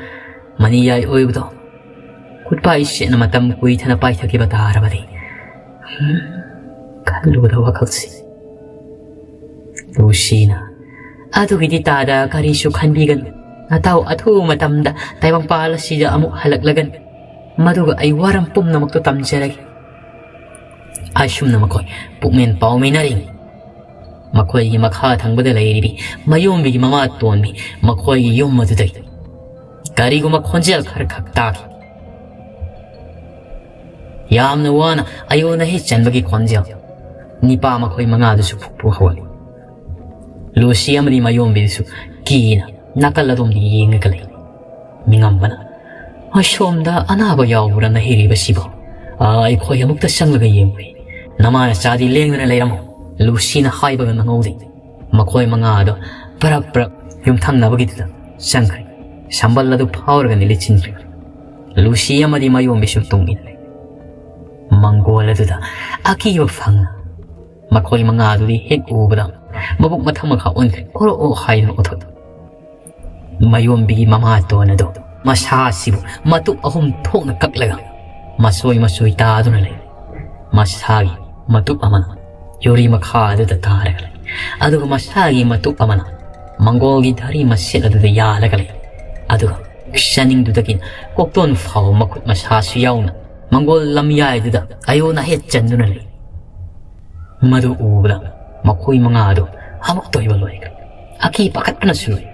ꯃꯅꯤꯌꯥꯏ ꯑꯣꯏꯕꯗꯣ ꯈꯨꯠꯄꯥꯏ ꯁꯦꯠꯅ ꯃꯇꯝ ꯀꯨꯏꯊꯅ ꯄꯥꯏꯊꯈꯤꯕ ꯇꯥꯔꯕꯗꯤ, ꯍꯝ, ꯈꯜꯂꯨꯕꯗ ꯋꯥꯈꯜꯁꯤ ꯂꯨꯁꯤꯅ, ꯑꯗꯨꯒꯤꯗꯤ ꯇꯥꯗ ꯀꯔꯤꯁꯨ ꯈꯟꯕꯤꯒꯅꯨ꯫ ꯅꯇꯥꯎ ꯑꯊꯨꯕ ꯃꯇꯝꯗ ꯇꯥꯏꯕꯪꯄꯥꯜ ꯑꯁꯤꯗ ꯑꯃꯨꯛ ꯍꯜꯂꯛꯂꯒꯅꯤ꯫ ꯃꯗꯨꯒ ꯑꯩ ꯋꯥꯔꯝ ꯄꯨꯝꯅꯃꯛꯇꯨ ꯇꯝꯖꯔꯒꯦ꯫" ꯑꯁꯨꯝꯅ ꯃꯈꯣꯏ ꯄꯨꯛꯃꯦꯟ ꯄꯥꯎꯃꯤꯟꯅꯔꯤ꯫ ꯃꯈꯣꯏꯒꯤ ꯃꯈꯥ ꯊꯪꯕꯗ ꯂꯩꯔꯤꯕꯤ ꯃꯌꯣꯝꯕꯤꯒꯤ ꯃꯃꯥꯇꯣꯟꯕꯤ ꯃꯈꯣꯏꯒꯤ ꯌꯨꯝ ꯑꯗꯨꯗꯒꯤ ꯀꯔꯤꯒꯨꯝꯕ ꯈꯣꯟꯖꯦꯜ ꯈꯔ ꯈꯛ ꯇꯥꯈꯤ꯫ ꯌꯥꯝꯅ ꯋꯥꯅ ꯑꯌꯣꯟ ꯑꯍꯦ ꯆꯟꯕꯒꯤ ꯈꯣꯟꯖꯦꯜ꯫ ꯅꯤꯄꯥ ꯃꯈꯣꯏ ꯃꯉꯥꯗꯨꯁꯨ ꯐꯨꯛ ꯐꯨꯛ ꯍꯧꯒꯠꯂꯤ꯫ ꯂꯨꯁꯤ ꯑꯃꯗꯤ ꯃꯌꯣꯝꯕꯤꯗꯨꯁꯨ ꯀꯤꯅ ꯅꯥꯀꯜ ꯑꯗꯣꯝꯗ ꯌꯦꯡꯉꯒ ꯂꯩ꯫ ꯃꯤꯉꯝꯕꯅ, "ꯑꯁꯣꯝꯗ ꯑꯅꯥꯕ ꯌꯥꯎꯕ꯭ꯔꯥ ꯅꯍꯤꯔꯤꯕꯁꯤꯕꯣ? ꯑꯥ, ꯑꯩꯈꯣꯏ ꯑꯃꯨꯛꯇ ꯆꯪꯂꯒ ꯌꯦꯡꯉꯨꯏ꯫ ꯅꯃꯥ ꯅꯆꯥꯗꯤ ꯂꯦꯡꯗꯅ ꯂꯩꯔꯝꯃꯣ," ꯂꯨꯁꯤꯅ ꯍꯥꯏꯕꯒ ꯅꯪꯍꯧꯗꯦ꯫ ꯃꯈꯣꯏ ꯃꯉꯥ ꯑꯗꯨ ꯄꯔꯞ ꯄꯔꯞ ꯌꯨꯝꯊꯪꯅꯕꯒꯤꯗꯨꯗ ꯆꯪꯈ꯭ꯔꯦ꯫ ꯁꯝꯕꯜ ꯑꯗꯨ ꯐꯥꯎꯔꯒ ꯅꯤꯂꯤꯠ ꯆꯤꯟꯈ꯭ꯔꯦ꯫ ꯂꯨꯁꯤ ꯑꯃꯗꯤ ꯃꯌꯣꯝꯕꯤꯁꯨ ꯇꯨꯡ ꯏꯜꯂꯦ꯫ ꯃꯪꯒꯣꯜ ꯑꯗꯨꯗ ꯑꯀꯤꯕ ꯐꯪꯅ ꯃꯈꯣꯏ ꯃꯉꯥ ꯑꯗꯨꯗꯤ ꯍꯦꯛ ꯎꯕꯗ ꯃꯕꯨꯛ ꯃꯊꯛ ꯃꯈꯥ ꯑꯣꯟꯈ꯭ꯔꯦ꯫ ꯑꯣꯔꯣ ꯑꯣ ꯍꯥꯏꯗꯨꯅ ꯑꯣꯊꯣꯛꯏ꯫ ꯃꯌꯣꯝꯕꯤꯒꯤ ꯃꯃꯥꯇꯣꯟ ꯑꯗꯨ ꯃꯁꯥ ꯑꯁꯤꯕꯨ ꯃꯇꯨꯞ ꯑꯍꯨꯝ ꯊꯣꯛꯅ ꯀꯛꯂꯒ ꯃꯆꯣꯏ ꯃꯆꯣꯏ ꯇꯥꯗꯨꯅ ꯂꯩ꯫ ꯃꯁꯥꯒꯤ ꯃꯇꯨꯞ ꯑꯃꯅ ꯌꯨꯔꯤ ꯃꯈꯥ ꯑꯗꯨꯗ ꯇꯥꯔꯒ ꯂꯩ, ꯑꯗꯨꯒ ꯃꯁꯥꯒꯤ ꯃꯇꯨꯞ ꯑꯃꯅ ꯃꯪꯒꯣꯜꯒꯤ ꯙꯔꯤ ꯃꯁꯦꯠ ꯑꯗꯨꯗ ꯌꯥꯜꯂꯒ ꯂꯩ꯫ ꯑꯗꯨꯒ ꯆꯅꯤꯡꯗꯨꯗꯒꯤ ꯀꯣꯛꯇꯣꯟ ꯐꯥꯎꯕ ꯃꯈꯨꯠ ꯃꯁꯥꯁꯨ ꯌꯥꯎꯅ ꯃꯪꯒꯣꯜ ꯂꯝꯌꯥꯏꯗꯨꯗ ꯑꯌꯣꯟ ꯑꯍꯦꯠ ꯆꯟꯗꯨꯅ ꯂꯩ꯫ ꯃꯗꯨ ꯎꯕꯗ ꯃꯈꯣꯏ ꯃꯉꯥ ꯑꯗꯨ ꯑꯃꯨꯛꯇ ꯑꯣꯏꯕ ꯂꯣꯏꯈ꯭ꯔꯦ꯫ ꯑꯀꯤ ꯄꯥꯈꯠꯄꯅꯁꯨ ꯂꯣꯏ꯫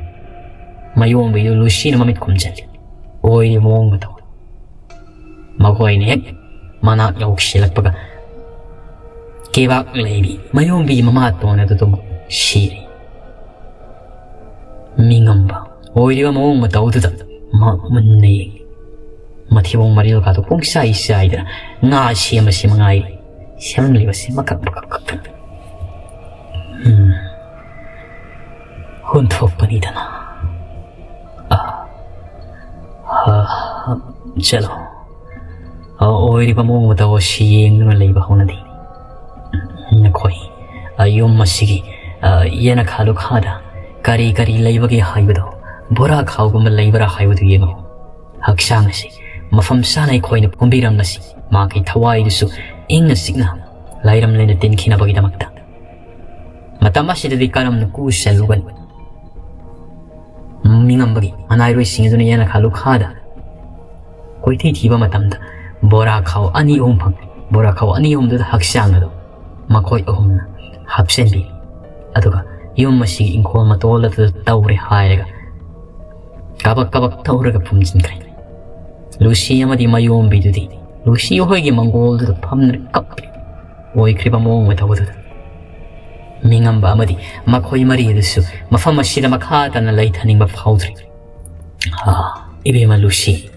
ꯃꯌꯣꯝꯕꯤꯗꯨ ꯂꯨꯁꯤꯅ ꯃꯃꯤꯠ ꯈꯨꯝꯖꯤꯜꯂꯤ꯫ ꯑꯣꯏꯔꯤꯕ ꯃꯑꯣꯡ ꯃꯇꯧ꯫ ꯃꯈꯣꯏꯅ ꯍꯦꯛ ꯃꯅꯥꯛ ꯌꯧꯁꯤꯜꯂꯛꯄꯒ ꯀꯦꯕꯥꯛ ꯂꯩꯕꯤ ꯃꯌꯣꯝꯕꯤꯒꯤ ꯃꯃꯥꯇꯣꯟ ꯑꯗꯨꯗꯨꯃꯛ ꯁꯤꯔꯦ꯫ ꯃꯤꯉꯝꯕ ꯑꯣꯏꯔꯤꯕ ꯃꯑꯣꯡ ꯃꯇꯧꯗꯨꯗ ꯃꯍꯥꯛ ꯃꯨꯟꯅ ꯌꯦꯡꯉꯤ꯫ ꯃꯊꯤꯕꯣꯡ ꯃꯔꯤꯜꯒꯗꯨ ꯄꯨꯡꯆꯥꯏ ꯆꯥꯏꯗꯅ ꯉꯥ ꯁꯦꯝꯕꯁꯤ ꯃꯉꯥꯏꯔꯦ꯫ ꯁꯦꯝꯂꯤꯕꯁꯤ ꯃꯀꯛ ꯃꯀꯛ ꯀꯛꯇꯅ꯫ ꯎꯝ꯫ ꯍꯨꯟꯊꯣꯛꯄꯅꯤꯗꯅ꯫ ꯑꯥ꯫ ꯑꯥ, ꯆꯠꯂꯣ꯫ ꯑꯥ, ꯑꯣꯏꯔꯤꯕ ꯃꯑꯣꯡ ꯃꯇꯧ ꯑꯁꯤ ꯌꯦꯡꯗꯨꯅ ꯂꯩꯕ ꯍꯧꯅꯗꯦ꯫ ꯅꯈꯣꯏ, ꯑꯥ, ꯌꯨꯝ ꯑꯁꯤꯒꯤ, ꯑꯥ, ꯌꯦꯅꯈꯥ ꯂꯨꯈꯥꯗ ꯀꯔꯤ ꯀꯔꯤ ꯂꯩꯕꯒꯦ ꯍꯥꯏꯕꯗꯣ, ꯕꯣꯔꯥ ꯈꯥꯎꯒꯨꯝꯕ ꯂꯩꯕ꯭ꯔꯥ ꯍꯥꯏꯕꯗꯨ ꯌꯦꯡꯉꯨ꯫ ꯍꯛꯆꯥꯡ ꯑꯁꯤ ꯃꯐꯝ ꯆꯥꯅ ꯑꯩꯈꯣꯏꯅ ꯄꯨꯝꯕꯤꯔꯝꯕꯁꯤ ꯃꯥꯒꯤ ꯊꯋꯥꯏꯗꯨꯁꯨ ꯏꯪꯅ ꯆꯤꯛꯅ ꯂꯥꯏꯔꯝ ꯂꯩꯅ ꯇꯤꯟꯈꯤꯅꯕꯒꯤꯗꯃꯛꯇ꯫ ꯃꯇꯝ ꯑꯁꯤꯗꯗꯤ ꯀꯔꯝꯅ ꯀꯨ ꯆꯜꯂꯨꯒꯅꯤ? ꯃꯤꯉꯝꯕꯒꯤ ꯃꯅꯥꯏꯔꯣꯏꯁꯤꯡ ꯑꯗꯨꯅ ꯌꯦꯅꯈꯥ ꯂꯨꯈꯥꯗ ꯀꯣꯏꯊꯤ ꯊꯤꯕ ꯃꯇꯝꯗ ꯕꯣꯔꯥ ꯈꯥꯎ ꯑꯅꯤ ꯑꯍꯨꯝ ꯐꯪꯉꯤ꯫ ꯕꯣꯔꯥ ꯈꯥꯎ ꯑꯅꯤ ꯑꯍꯨꯝꯗꯨꯗ ꯍꯛꯆꯥꯡ ꯑꯗꯨ ꯃꯈꯣꯏ ꯑꯍꯨꯝꯅ ꯍꯥꯞꯆꯤꯟꯕꯤ꯫ ꯑꯗꯨꯒ ꯌꯨꯝ ꯑꯁꯤꯒꯤ ꯏꯪꯈꯣꯜ ꯃꯇꯣꯜ ꯑꯗꯨꯗ ꯇꯧꯔꯦ ꯍꯥꯏꯔꯒ ꯀꯕꯛ ꯀꯕꯛ ꯇꯧꯔꯒ ꯐꯨꯝꯖꯤꯟꯈ꯭ꯔꯦ꯫ ꯂꯨꯁꯤ ꯑꯃꯗꯤ ꯃꯌꯣꯝꯕꯤꯗꯨꯗꯤ ꯂꯨꯁꯤ ꯍꯣꯏꯒꯤ ꯃꯪꯒꯣꯜꯗꯨꯗ ꯐꯝꯗꯨꯅ ꯀꯞꯄꯤ꯫ ꯑꯣꯏꯈ꯭ꯔꯤꯕ ꯃꯑꯣꯡ ꯃꯇꯧ ꯑꯗꯨꯗ ꯃꯤꯉꯝꯕ ꯑꯃꯗꯤ ꯃꯈꯣꯏ ꯃꯔꯤ ꯑꯗꯨꯁꯨ ꯃꯐꯝ ꯑꯁꯤꯗ ꯃꯈꯥ ꯇꯥꯅ ꯂꯩꯊꯅꯤꯡꯕ ꯐꯥꯎꯗ꯭ꯔꯤ꯫ ꯑꯥ, ꯏꯕꯦꯝꯃ ꯂꯨꯁꯤ,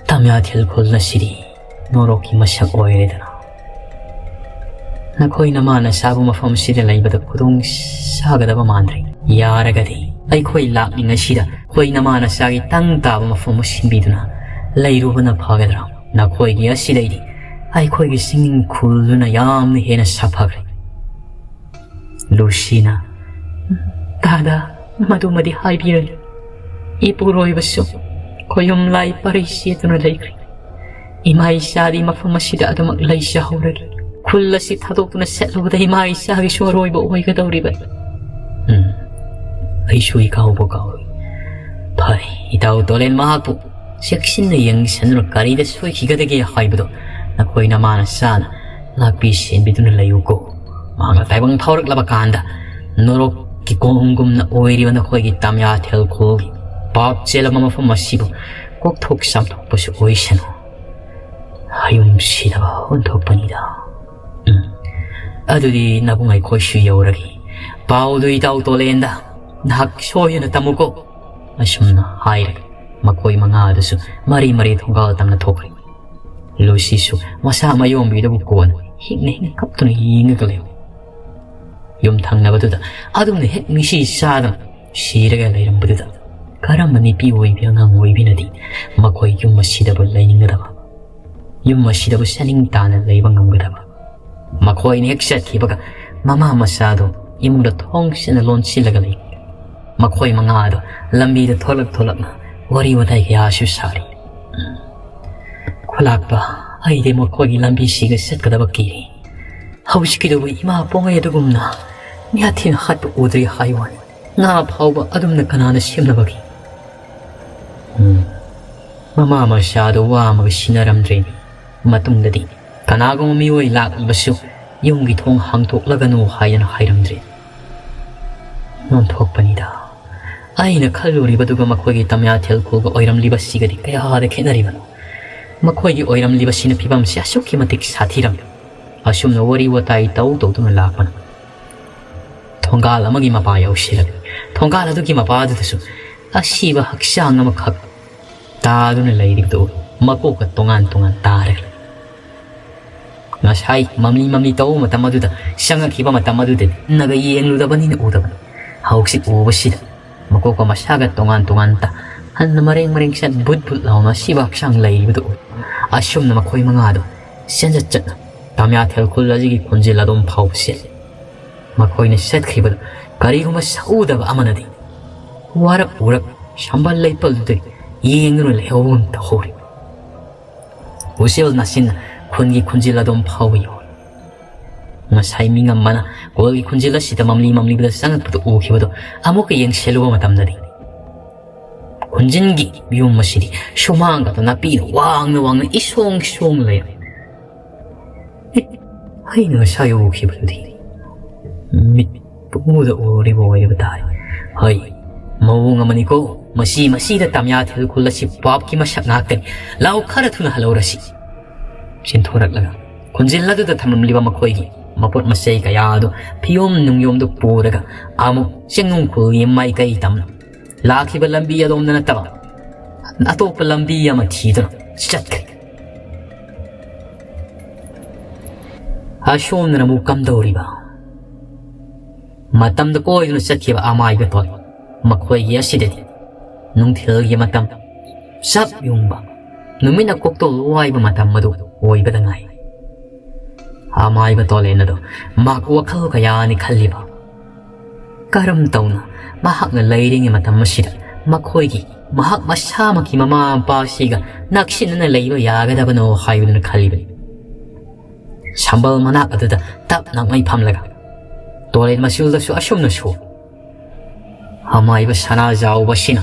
ꯇꯝꯌꯥꯊꯦꯜ ꯈꯨꯜ ꯑꯁꯤꯗꯤ ꯅꯣꯔꯣꯛꯀꯤ ꯃꯁꯛ ꯑꯣꯏꯔꯦꯗꯅ꯫ ꯅꯈꯣꯏ ꯅꯃꯥ ꯅꯆꯥꯕꯨ ꯃꯐꯝꯁꯤꯗ ꯂꯩꯕꯗ ꯈꯨꯗꯣꯡ ꯆꯥꯒꯗꯕ ꯃꯥꯟꯗ꯭ꯔꯦ꯫ ꯌꯥꯔꯒꯗꯤ ꯑꯩꯈꯣꯏ ꯂꯥꯛꯂꯤꯉꯩꯁꯤꯗ ꯑꯩꯈꯣꯏ ꯅꯃꯥ ꯅꯆꯥꯒꯤ ꯇꯪ ꯇꯥꯕ ꯃꯐꯝ ꯑꯃ ꯁꯤꯟꯕꯤꯗꯨꯅ ꯂꯩꯔꯨꯕꯅ ꯐꯒꯗ꯭ꯔꯥ? ꯅꯈꯣꯏꯒꯤ ꯑꯁꯤꯗꯩꯗꯤ ꯑꯩꯈꯣꯏꯒꯤ ꯆꯤꯡꯅꯤꯡ ꯈꯨꯜꯗꯨꯅ ꯌꯥꯝꯅ ꯍꯦꯟꯅ ꯁꯥꯐꯈ꯭ꯔꯦ꯫ ꯂꯨꯁꯤꯅ, "ꯗꯥꯗꯥ, ꯃꯗꯨꯃꯗꯤ ꯍꯥꯏꯕꯤꯔꯅꯨ꯫ ꯏꯄꯨꯔꯣꯏꯕꯁꯨ ꯈꯣꯌꯨꯝ ꯂꯥꯏ ꯄꯔꯩ ꯆꯦꯠꯇꯨꯅ ꯂꯩꯈ꯭ꯔꯦ꯫ ꯏꯃꯥ ꯏꯆꯥꯗꯤ ꯃꯐꯝ ꯑꯁꯤꯗ ꯑꯗꯨꯃꯛ ꯂꯩꯖꯍꯧꯔꯒꯦ꯫ ꯈꯨꯜ ꯑꯁꯤ ꯊꯥꯗꯣꯛꯇꯨꯅ ꯆꯠꯂꯨꯕꯗ ꯏꯃꯥ ꯏꯆꯥꯒꯤꯁꯨ ꯑꯔꯣꯏꯕ ꯑꯣꯏꯒꯗꯧꯔꯤꯕꯅꯤ꯫" ꯎꯝ, ꯑꯩꯁꯨ ꯏꯀꯥꯎꯕ ꯀꯥꯎꯏ꯫ ꯐꯔꯦ, ꯏꯇꯥꯎ ꯇꯣꯂꯦꯟ ꯃꯍꯥꯛꯄꯨ ꯆꯦꯛꯁꯤꯟꯅ ꯌꯦꯡꯁꯤꯟꯗꯨꯅ ꯀꯔꯤꯗ ꯁꯣꯏꯈꯤꯒꯗꯒꯦ ꯍꯥꯏꯕꯗꯨ ꯅꯈꯣꯏ ꯅꯃꯥ ꯅꯆꯥꯅ ꯉꯥꯛꯄꯤ ꯁꯦꯟꯕꯤꯗꯨꯅ ꯂꯩꯌꯨꯀꯣ꯫ ꯃꯍꯥꯛꯅ ꯇꯥꯏꯕꯪ ꯐꯥꯎꯔꯛꯂꯕ ꯀꯥꯟꯗ ꯅꯣꯔꯣꯛꯀꯤ ꯀꯣꯝꯒꯨꯝꯅ ꯑꯣꯏꯔꯤꯕ ꯅꯈꯣꯏꯒꯤ ꯇꯝꯌꯥꯊꯦꯜ ꯈꯨꯜꯒꯤ ꯄꯥꯞ ꯆꯦꯜꯂꯕ ꯃꯐꯝ ꯑꯁꯤꯕꯨ ꯀꯣꯛꯊꯣꯛ ꯆꯥꯝꯊꯣꯛꯄꯁꯨ ꯑꯣꯏꯁꯅꯨ꯫ ꯍꯌꯨꯝ ꯁꯤꯗꯕ ꯑꯣꯟꯊꯣꯛꯄꯅꯤꯗ꯫ ꯎꯝ, ꯑꯗꯨꯗꯤ ꯅꯕꯨꯡ ꯑꯩꯈꯣꯏꯁꯨ ꯌꯧꯔꯒꯦ꯫ ꯄꯥꯎꯗꯨ ꯏꯇꯥꯎ ꯇꯣꯂꯦꯟꯗ ꯅꯍꯥꯛ ꯁꯣꯏꯗꯅ ꯇꯝꯃꯨꯀꯣ꯫ ꯑꯁꯨꯝꯅ ꯍꯥꯏꯔꯒ ꯃꯈꯣꯏ ꯃꯉꯥ ꯑꯗꯨꯁꯨ ꯃꯔꯤ ꯃꯔꯤ ꯊꯣꯡꯒꯥꯜ ꯇꯝꯅ ꯊꯣꯛꯈ꯭ꯔꯦ꯫ ꯂꯨꯁꯤꯁꯨ ꯃꯁꯥ ꯃꯌꯣꯝꯕꯤꯗꯕꯨ ꯀꯣꯟꯅ ꯍꯤꯡꯅ ꯍꯤꯡꯅ ꯀꯞꯇꯨꯅ ꯌꯦꯡꯉꯒ ꯂꯩ꯫ ꯌꯨꯝ ꯊꯪꯅꯕꯗꯨꯗ ꯑꯗꯨꯝꯅ ꯍꯦꯛ ꯃꯤꯁꯤ ꯆꯥꯗꯅ ꯁꯤꯔꯒ ꯂꯩꯔꯝꯕꯗꯨꯗ ꯀꯔꯝꯕ ꯅꯨꯄꯤ ꯑꯣꯏꯕꯤ ꯑꯉꯥꯡ ꯑꯣꯏꯕꯤꯅꯗꯤ ꯃꯈꯣꯏ ꯌꯨꯝ ꯑꯁꯤꯗꯕꯨ ꯂꯩꯅꯤꯡꯒꯗꯕ, ꯌꯨꯝ ꯑꯁꯤꯗꯕꯨ ꯆꯥꯅꯤꯡ ꯇꯥꯅ ꯂꯩꯕ ꯉꯝꯒꯗꯕ? ꯃꯈꯣꯏꯅ ꯍꯦꯛ ꯆꯠꯈꯤꯕꯒ ꯃꯃꯥ ꯃꯆꯥꯗꯣ ꯏꯃꯨꯡꯗ ꯊꯣꯡꯁꯤꯅ ꯂꯣꯟꯁꯤꯜꯂꯒ ꯂꯩ꯫ ꯃꯈꯣꯏ ꯃꯉꯥꯗꯣ ꯂꯝꯕꯤꯗ ꯊꯣꯛꯂꯛ ꯊꯣꯛꯂꯛꯅ ꯋꯥꯔꯤ ꯋꯥꯇꯥꯏ ꯀꯌꯥꯁꯨ ꯁꯥꯔꯤ꯫ ꯈꯨꯂꯥꯛꯄ, ꯑꯩꯗꯤ ꯃꯈꯣꯏꯒꯤ ꯂꯝꯕꯤꯁꯤꯒ ꯆꯠꯀꯗꯕ ꯀꯤꯔꯤ꯫ ꯍꯧꯖꯤꯛꯀꯤꯗꯨꯕꯨ ꯏꯃꯥ ꯄꯣꯡꯉꯩ ꯑꯗꯨꯒꯨꯝꯅ ꯃꯤꯍꯥꯊꯤꯅ ꯍꯥꯠꯄ ꯎꯗ꯭ꯔꯤ ꯍꯥꯏ ꯋꯥꯅꯤ꯫ ꯉꯥ ꯐꯥꯎꯕ ꯑꯗꯨꯝꯅ ꯀꯅꯥꯅ ꯁꯦꯝꯅꯕꯒꯦ? ꯎꯝ, ꯃꯃꯥ ꯃꯆꯥꯗꯣ ꯋꯥ ꯑꯃꯒ ꯁꯤꯟꯅꯔꯝꯗ꯭ꯔꯦ꯫ ꯃꯇꯨꯡꯗꯗꯤ ꯀꯅꯥꯒꯨꯝꯕ ꯃꯤꯑꯣꯏ ꯂꯥꯛꯂꯕꯁꯨ ꯌꯨꯝꯒꯤ ꯊꯣꯡ ꯍꯥꯡꯗꯣꯛꯂꯒꯅꯨ ꯍꯥꯏꯗꯅ ꯍꯥꯏꯔꯝꯗ꯭ꯔꯦ꯫ ꯑꯣꯟꯊꯣꯛꯄꯅꯤꯗ꯫ ꯑꯩꯅ ꯈꯜꯂꯨꯔꯤꯕꯗꯨꯒ ꯃꯈꯣꯏꯒꯤ ꯇꯃꯌꯥ ꯊꯦꯜꯈꯨꯜꯒ ꯑꯣꯏꯔꯝꯂꯤꯕꯁꯤꯒꯗꯤ ꯀꯌꯥꯗ ꯈꯦꯠꯅꯔꯤꯕꯅꯣ꯫ ꯃꯈꯣꯏꯒꯤ ꯑꯣꯏꯔꯝꯂꯤꯕꯁꯤꯅ ꯐꯤꯕꯝꯁꯤ ꯑꯁꯨꯛꯀꯤ ꯃꯇꯤꯛ ꯁꯥꯊꯤꯔꯝꯃꯤ꯫ ꯑꯁꯨꯝꯅ ꯋꯥꯔꯤ ꯋꯥꯇꯥꯏ ꯇꯧ ꯇꯧꯗꯨꯅ ꯂꯥꯛꯄꯅ ꯊꯣꯡꯒꯥꯜ ꯑꯃꯒꯤ ꯃꯄꯥ ꯌꯧꯁꯤꯜꯂꯛꯏ꯫ ꯊꯣꯡꯒꯥꯜ ꯑꯗꯨꯒꯤ ꯃꯄꯥꯗꯨꯗꯁꯨ ꯑꯁꯤꯕ ꯍꯛꯆꯥꯡ ꯑꯃꯈꯛ ꯇꯥꯗꯨꯅ ꯂꯩꯔꯤꯕꯗꯨ ꯎꯏ꯫ ꯃꯀꯣꯛꯀ ꯇꯣꯉꯥꯟ ꯇꯣꯉꯥꯟ ꯇꯥꯔꯒ ꯂꯩ꯫ ꯉꯁꯥꯏ ꯃꯝꯂꯤ ꯃꯝꯂꯤ ꯇꯧꯕ ꯃꯇꯝ ꯑꯗꯨꯗ, ꯆꯪꯉꯛꯈꯤꯕ ꯃꯇꯝ ꯑꯗꯨꯗꯗꯤ ꯅꯒ ꯌꯦꯡꯂꯨꯗꯕꯅꯤꯅ ꯎꯗꯕꯅꯤ꯫ ꯍꯧꯖꯤꯛ ꯎꯕꯁꯤꯗ ꯃꯀꯣꯛꯀ ꯃꯁꯥꯒ ꯇꯣꯉꯥꯟ ꯇꯣꯉꯥꯟ ꯇꯥ, ꯍꯟꯅ ꯃꯔꯦꯡ ꯃꯔꯦꯡ ꯆꯠ ꯕꯨꯠ ꯕꯨꯠ ꯂꯥꯎꯅ ꯑꯁꯤꯕ ꯍꯛꯆꯥꯡ ꯂꯩꯔꯤꯕꯗꯨ ꯎꯏ꯫ ꯑꯁꯨꯝꯅ ꯃꯈꯣꯏ ꯃꯉꯥꯗꯨ ꯆꯦꯟꯖꯠ ꯆꯠꯅ ꯇꯃꯌꯥ ꯊꯦꯜꯈꯨꯜ ꯑꯁꯤꯒꯤ ꯈꯣꯟꯖꯦꯜ ꯑꯗꯨꯝ ꯐꯥꯎꯕ ꯆꯦꯜꯂꯤ꯫ ꯃꯈꯣꯏꯅ ꯆꯠꯈ꯭ꯔꯤꯕꯗꯨ ꯀꯔꯤꯒꯨꯝꯕ ꯁꯛꯎꯗꯕ ꯑꯃꯅꯗꯤ ꯋꯥꯔꯞ ꯎꯔꯞ ꯁꯝꯕꯜ ꯂꯩꯄꯜꯗꯨꯗ ꯌꯦꯡꯗꯨꯅ ꯂꯩꯍꯧꯕꯒꯨꯝ ꯇꯧꯍꯧꯔꯤ꯫ ꯎꯆꯦꯜ ꯅꯥꯆꯤꯟꯅ ꯈꯨꯟꯒꯤ ꯈꯨꯟꯖꯤꯜ ꯑꯗꯨꯝ ꯐꯥꯎꯕ ꯌꯧꯔꯦ꯫ ꯉꯁꯥꯏ ꯃꯤꯉꯝ ꯑꯃꯅ ꯀꯣꯜꯒꯤ ꯈꯨꯟꯖꯤꯜ ꯑꯁꯤꯗ ꯃꯝꯂꯤ ꯃꯝꯂꯤꯕꯗ ꯆꯪꯉꯛꯄꯗ ꯎꯈꯤꯕꯗꯨ ꯑꯃꯨꯛꯀ ꯌꯦꯡꯁꯤꯜꯂꯨꯕ ꯃꯇꯝꯗꯗꯤ ꯈꯨꯟꯖꯤꯟꯒꯤ ꯌꯨꯝ ꯑꯁꯤꯗꯤ ꯁꯨꯃꯥꯡꯒꯗ ꯅꯥꯄꯤꯅ ꯋꯥꯡꯅ ꯋꯥꯡꯅ ꯏꯁꯣꯡ ꯁꯣꯡ ꯂꯩꯔꯝꯃꯤ꯫ ꯑꯦ, ꯑꯩꯅ ꯉꯁꯥꯏ ꯎꯈꯤꯕꯗꯨꯗꯤ ꯃꯤꯠ ꯄꯨꯡꯃꯨꯗ ꯎꯔꯤꯕ ꯑꯣꯏꯔꯤꯕ ꯇꯥꯔꯦ꯫ ꯍꯣꯏ, ꯃꯑꯣꯡ ꯑꯃꯅꯤꯀꯣ꯫ ꯃꯁꯤ, ꯃꯁꯤꯗ ꯇꯃꯌꯥ ꯊꯤꯜꯈꯨꯜ ꯑꯁꯤ ꯄꯥꯞꯀꯤ ꯃꯁꯛ ꯉꯥꯛꯇꯅꯤ꯫ ꯂꯥꯎ, ꯈꯔ ꯊꯨꯅ ꯍꯜꯍꯧꯔꯁꯤ꯫ ꯆꯦꯟꯊꯣꯔꯛꯂꯒ ꯈꯨꯟꯖꯤꯜ ꯑꯗꯨꯗ ꯊꯝꯂꯝꯂꯤꯕ ꯃꯈꯣꯏꯒꯤ ꯃꯄꯣꯠ ꯃꯆꯩ ꯀꯌꯥ ꯑꯗꯨ ꯐꯤꯌꯣꯝ ꯅꯨꯡꯌꯣꯝꯗꯨ ꯄꯨꯔꯒ ꯑꯃꯨꯛ ꯆꯤꯡꯅꯨꯡ ꯈꯨꯜꯒꯤ ꯃꯥꯏꯀꯩ ꯇꯝꯅ ꯂꯥꯛꯈꯤꯕ ꯂꯝꯕꯤ ꯑꯗꯣꯝꯗ ꯅꯠꯇꯕ ꯑꯇꯣꯞꯄ ꯂꯝꯕꯤ ꯑꯃ ꯊꯤꯗꯨꯅ ꯆꯠꯈ꯭ꯔꯦ꯫ ꯑꯁꯣꯝꯗꯅ ꯑꯃꯨꯛ ꯀꯝꯗꯧꯔꯤꯕ? ꯃꯇꯝꯗ ꯀꯣꯏꯗꯨꯅ ꯆꯠꯈꯤꯕ ꯑꯃꯥꯏꯕ ꯇꯣꯟ ꯃꯈꯣꯏꯒꯤ ꯑꯁꯤꯗꯗꯤ ꯅꯨꯡꯊꯤꯜꯒꯤ ꯃꯇꯝ ꯆꯞ ꯌꯨꯡꯕ, ꯅꯨꯃꯤꯠꯅ ꯀꯣꯛꯇꯣꯜ ꯋꯥꯏꯕ ꯃꯇꯝ ꯑꯗꯨ ꯑꯣꯏꯕꯗ ꯉꯥꯏ꯫ ꯑꯃꯥꯏꯕ ꯇꯣꯂꯦꯟ ꯑꯗꯣ ꯃꯍꯥꯛ ꯋꯥꯈꯜ ꯀꯌꯥꯅꯤ ꯈꯜꯂꯤꯕ꯫ ꯀꯔꯝ ꯇꯧꯅ ꯃꯍꯥꯛꯅ ꯂꯩꯔꯤꯉꯩ ꯃꯇꯝ ꯑꯁꯤꯗ ꯃꯈꯣꯏꯒꯤ, ꯃꯍꯥꯛ ꯃꯁꯥꯃꯛꯀꯤ ꯃꯃꯥ ꯃꯄꯥꯁꯤꯒ ꯅꯛꯁꯤꯟꯅꯅ ꯂꯩꯕ ꯌꯥꯒꯗꯕꯅꯣ ꯍꯥꯏꯕꯗꯨꯅ ꯈꯜꯂꯤꯕꯅꯤ꯫ ꯁꯝꯕꯜ ꯃꯅꯥꯛ ꯑꯗꯨꯗ ꯇꯞꯅ ꯃꯩ ꯐꯝꯂꯒ ꯇꯣꯂꯦꯟ ꯃꯆꯨꯗꯁꯨ ꯑꯁꯨꯝꯅꯁꯨ, ꯑꯃꯥꯏꯕ ꯁꯅꯥꯖꯥꯎꯕꯁꯤꯅ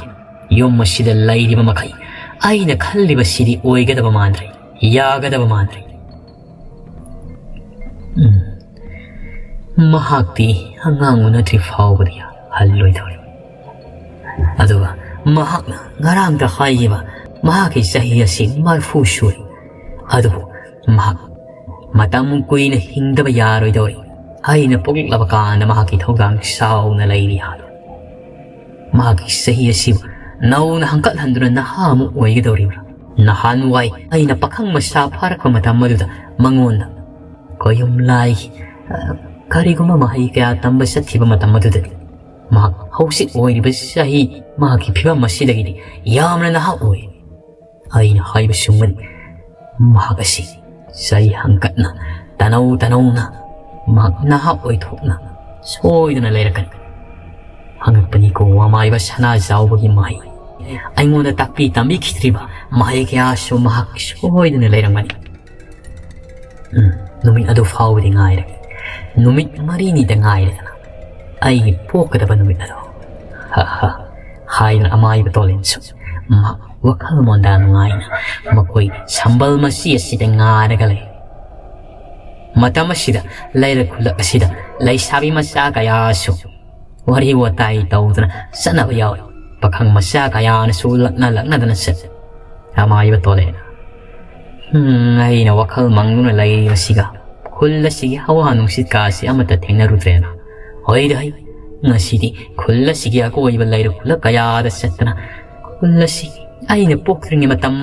ꯌꯨꯝ ꯑꯁꯤꯗ ꯂꯩꯔꯤꯕ ꯃꯈꯩ ꯑꯩꯅ ꯈꯜꯂꯤꯕꯁꯤꯗꯤ ꯑꯣꯏꯒꯗꯕ ꯃꯥꯟꯗ꯭ꯔꯦ, ꯌꯥꯒꯗꯕ ꯃꯥꯟꯗ꯭ꯔꯦ꯫ ꯎꯝ, ꯃꯍꯥꯛꯇꯤ ꯑꯉꯥꯡ ꯎꯅꯗ꯭ꯔꯤ ꯐꯥꯎꯕꯗ ꯌꯥ-, ꯍꯜꯂꯣꯏꯗꯧꯔꯤ꯫ ꯑꯗꯨꯒ ꯃꯍꯥꯛꯅ ꯉꯔꯥꯡꯗ ꯍꯥꯏꯈꯤꯕ ꯃꯍꯥꯛꯀꯤ ꯆꯍꯤ ꯑꯁꯤ ꯃꯔꯤꯐꯨ ꯁꯨꯔꯦ꯫ ꯑꯗꯨꯕꯨ ꯃꯍꯥꯛ ꯃꯇꯝ ꯀꯨꯏꯅ ꯍꯤꯡꯗꯕ ꯌꯥꯔꯣꯏꯗꯧꯔꯤ꯫ ꯑꯩꯅ ꯄꯣꯛꯂꯛꯂꯕ ꯀꯥꯟꯗ ꯃꯍꯥꯛꯀꯤ ꯊꯧꯗꯥꯡ ꯆꯥꯎꯅ ꯂꯩꯔꯤ ꯍꯥꯏ꯫ ꯃꯍꯥꯛꯀꯤ ꯆꯍꯤ ꯑꯁꯤꯕꯨ ꯅꯧꯅ ꯍꯪꯀꯠꯍꯟꯗꯨꯅ ꯅꯍꯥ ꯑꯃ ꯑꯣꯏꯒꯗꯧꯔꯤꯕ꯭ꯔꯥ? ꯅꯍꯥꯟꯋꯥꯏ ꯑꯩꯅ ꯄꯥꯈꯪ ꯃꯆꯥ ꯐꯥꯔꯛꯄ ꯃꯇꯝ ꯑꯗꯨꯗ ꯃꯉꯣꯟꯗ ꯀꯣꯌꯨꯝ ꯂꯥꯏꯒꯤ, ꯑ, ꯀꯔꯤꯒꯨꯝꯕ ꯃꯍꯩ ꯀꯌꯥ ꯇꯝꯕ ꯆꯠꯈꯤꯕ ꯃꯇꯝ ꯑꯗꯨꯗꯗꯤ ꯃꯍꯥꯛ ꯍꯧꯖꯤꯛ ꯑꯣꯏꯔꯤꯕ ꯆꯍꯤ ꯃꯍꯥꯛꯀꯤ ꯐꯤꯕꯝ ꯑꯁꯤꯗꯒꯤꯗꯤ ꯌꯥꯝꯅ ꯅꯍꯥ ꯑꯣꯏ꯫ ꯑꯩꯅ ꯍꯥꯏꯕ ꯆꯨꯝꯒꯅꯤ꯫ ꯃꯍꯥꯛ ꯑꯁꯤ ꯆꯍꯤ ꯍꯪꯀꯠꯅ ꯇꯅꯧ ꯇꯅꯧꯅ ꯃꯍꯥꯛ ꯅꯍꯥ ꯑꯣꯏꯊꯣꯛꯅ ꯁꯣꯏꯗꯅ ꯂꯩꯔꯛꯀꯅꯤ꯫ ꯍꯪꯉꯛꯄꯅꯤꯀꯣ ꯋꯥꯃꯥꯏꯕ ꯁꯅꯥꯖꯥꯎꯕꯒꯤ ꯃꯍꯩ꯫ ꯑꯩꯉꯣꯟꯗ ꯇꯥꯛꯄꯤ ꯇꯝꯕꯤꯈꯤꯗ꯭ꯔꯤꯕ ꯃꯍꯩ ꯀꯌꯥꯁꯨ ꯃꯍꯥꯛ ꯁꯣꯏꯗꯅ ꯂꯩꯔꯝꯒꯅꯤ꯫ ꯎꯝ, ꯅꯨꯃꯤꯠ ꯑꯗꯨ ꯐꯥꯎꯕꯗꯤ ꯉꯥꯏꯔꯒꯦ꯫ ꯅꯨꯃꯤꯠ ꯃꯔꯤꯅꯤꯗ ꯉꯥꯏꯔꯦꯗꯅ꯫ ꯑꯩꯒꯤ ꯄꯣꯛꯀꯗꯕ ꯅꯨꯃꯤꯠ ꯑꯗꯣ꯫ ꯍ, ꯍ, ꯍꯥꯏꯗꯨꯅ ꯑꯃꯥꯏꯕ ꯇꯣꯂꯦꯟꯁꯨ ꯃꯍꯥꯛ ꯋꯥꯈꯜ ꯃꯣꯟꯗꯥ ꯅꯨꯡꯉꯥꯏꯅ ꯃꯈꯣꯏ ꯁꯝꯕꯜ ꯃꯆꯤ ꯑꯁꯤꯗ ꯉꯥꯏꯔꯒ ꯂꯩ꯫ ꯃꯇꯝ ꯑꯁꯤꯗ ꯂꯩꯔꯛ ꯈꯨꯜꯂꯛ ꯑꯁꯤꯗ ꯂꯩꯁꯥꯕꯤ ꯃꯆꯥ ꯀꯌꯥꯁꯨ ꯋꯥꯔꯤ ꯋꯥꯇꯥꯏ ꯇꯧꯗꯨꯅ ꯆꯠꯅꯕ ꯌꯥꯎꯏ꯫ ꯄꯥꯈꯪ ꯃꯆꯥ ꯀꯌꯥꯅꯁꯨ ꯂꯛꯅ ꯂꯛꯅꯗꯅ ꯆꯠꯂꯤ꯫ ꯑꯃꯥꯏꯕ ꯇꯣꯂꯦꯅ, "ꯍꯝ, ꯑꯩꯅ ꯋꯥꯈꯜ ꯃꯪꯗꯨꯅ ꯂꯩꯔꯤꯕꯁꯤꯒ ꯈꯨꯜ ꯑꯁꯤꯒꯤ ꯍꯋꯥ ꯅꯨꯡꯁꯤꯠ ꯀꯥꯁꯤ ꯑꯃꯠꯇ ꯊꯦꯡꯅꯔꯨꯗ꯭ꯔꯦꯅ꯫ ꯍꯣꯏꯗ ꯍꯩ, ꯉꯁꯤꯗꯤ ꯈꯨꯜ ꯑꯁꯤꯒꯤ ꯑꯀꯣꯏꯕ ꯂꯩꯔꯛ ꯈꯨꯜꯂꯛ ꯀꯌꯥꯗ ꯆꯠꯇꯅ ꯈꯨꯜ ꯑꯁꯤ ꯑꯩꯅ ꯄꯣꯛꯇ꯭ꯔꯤꯉꯩ ꯃꯇꯝ,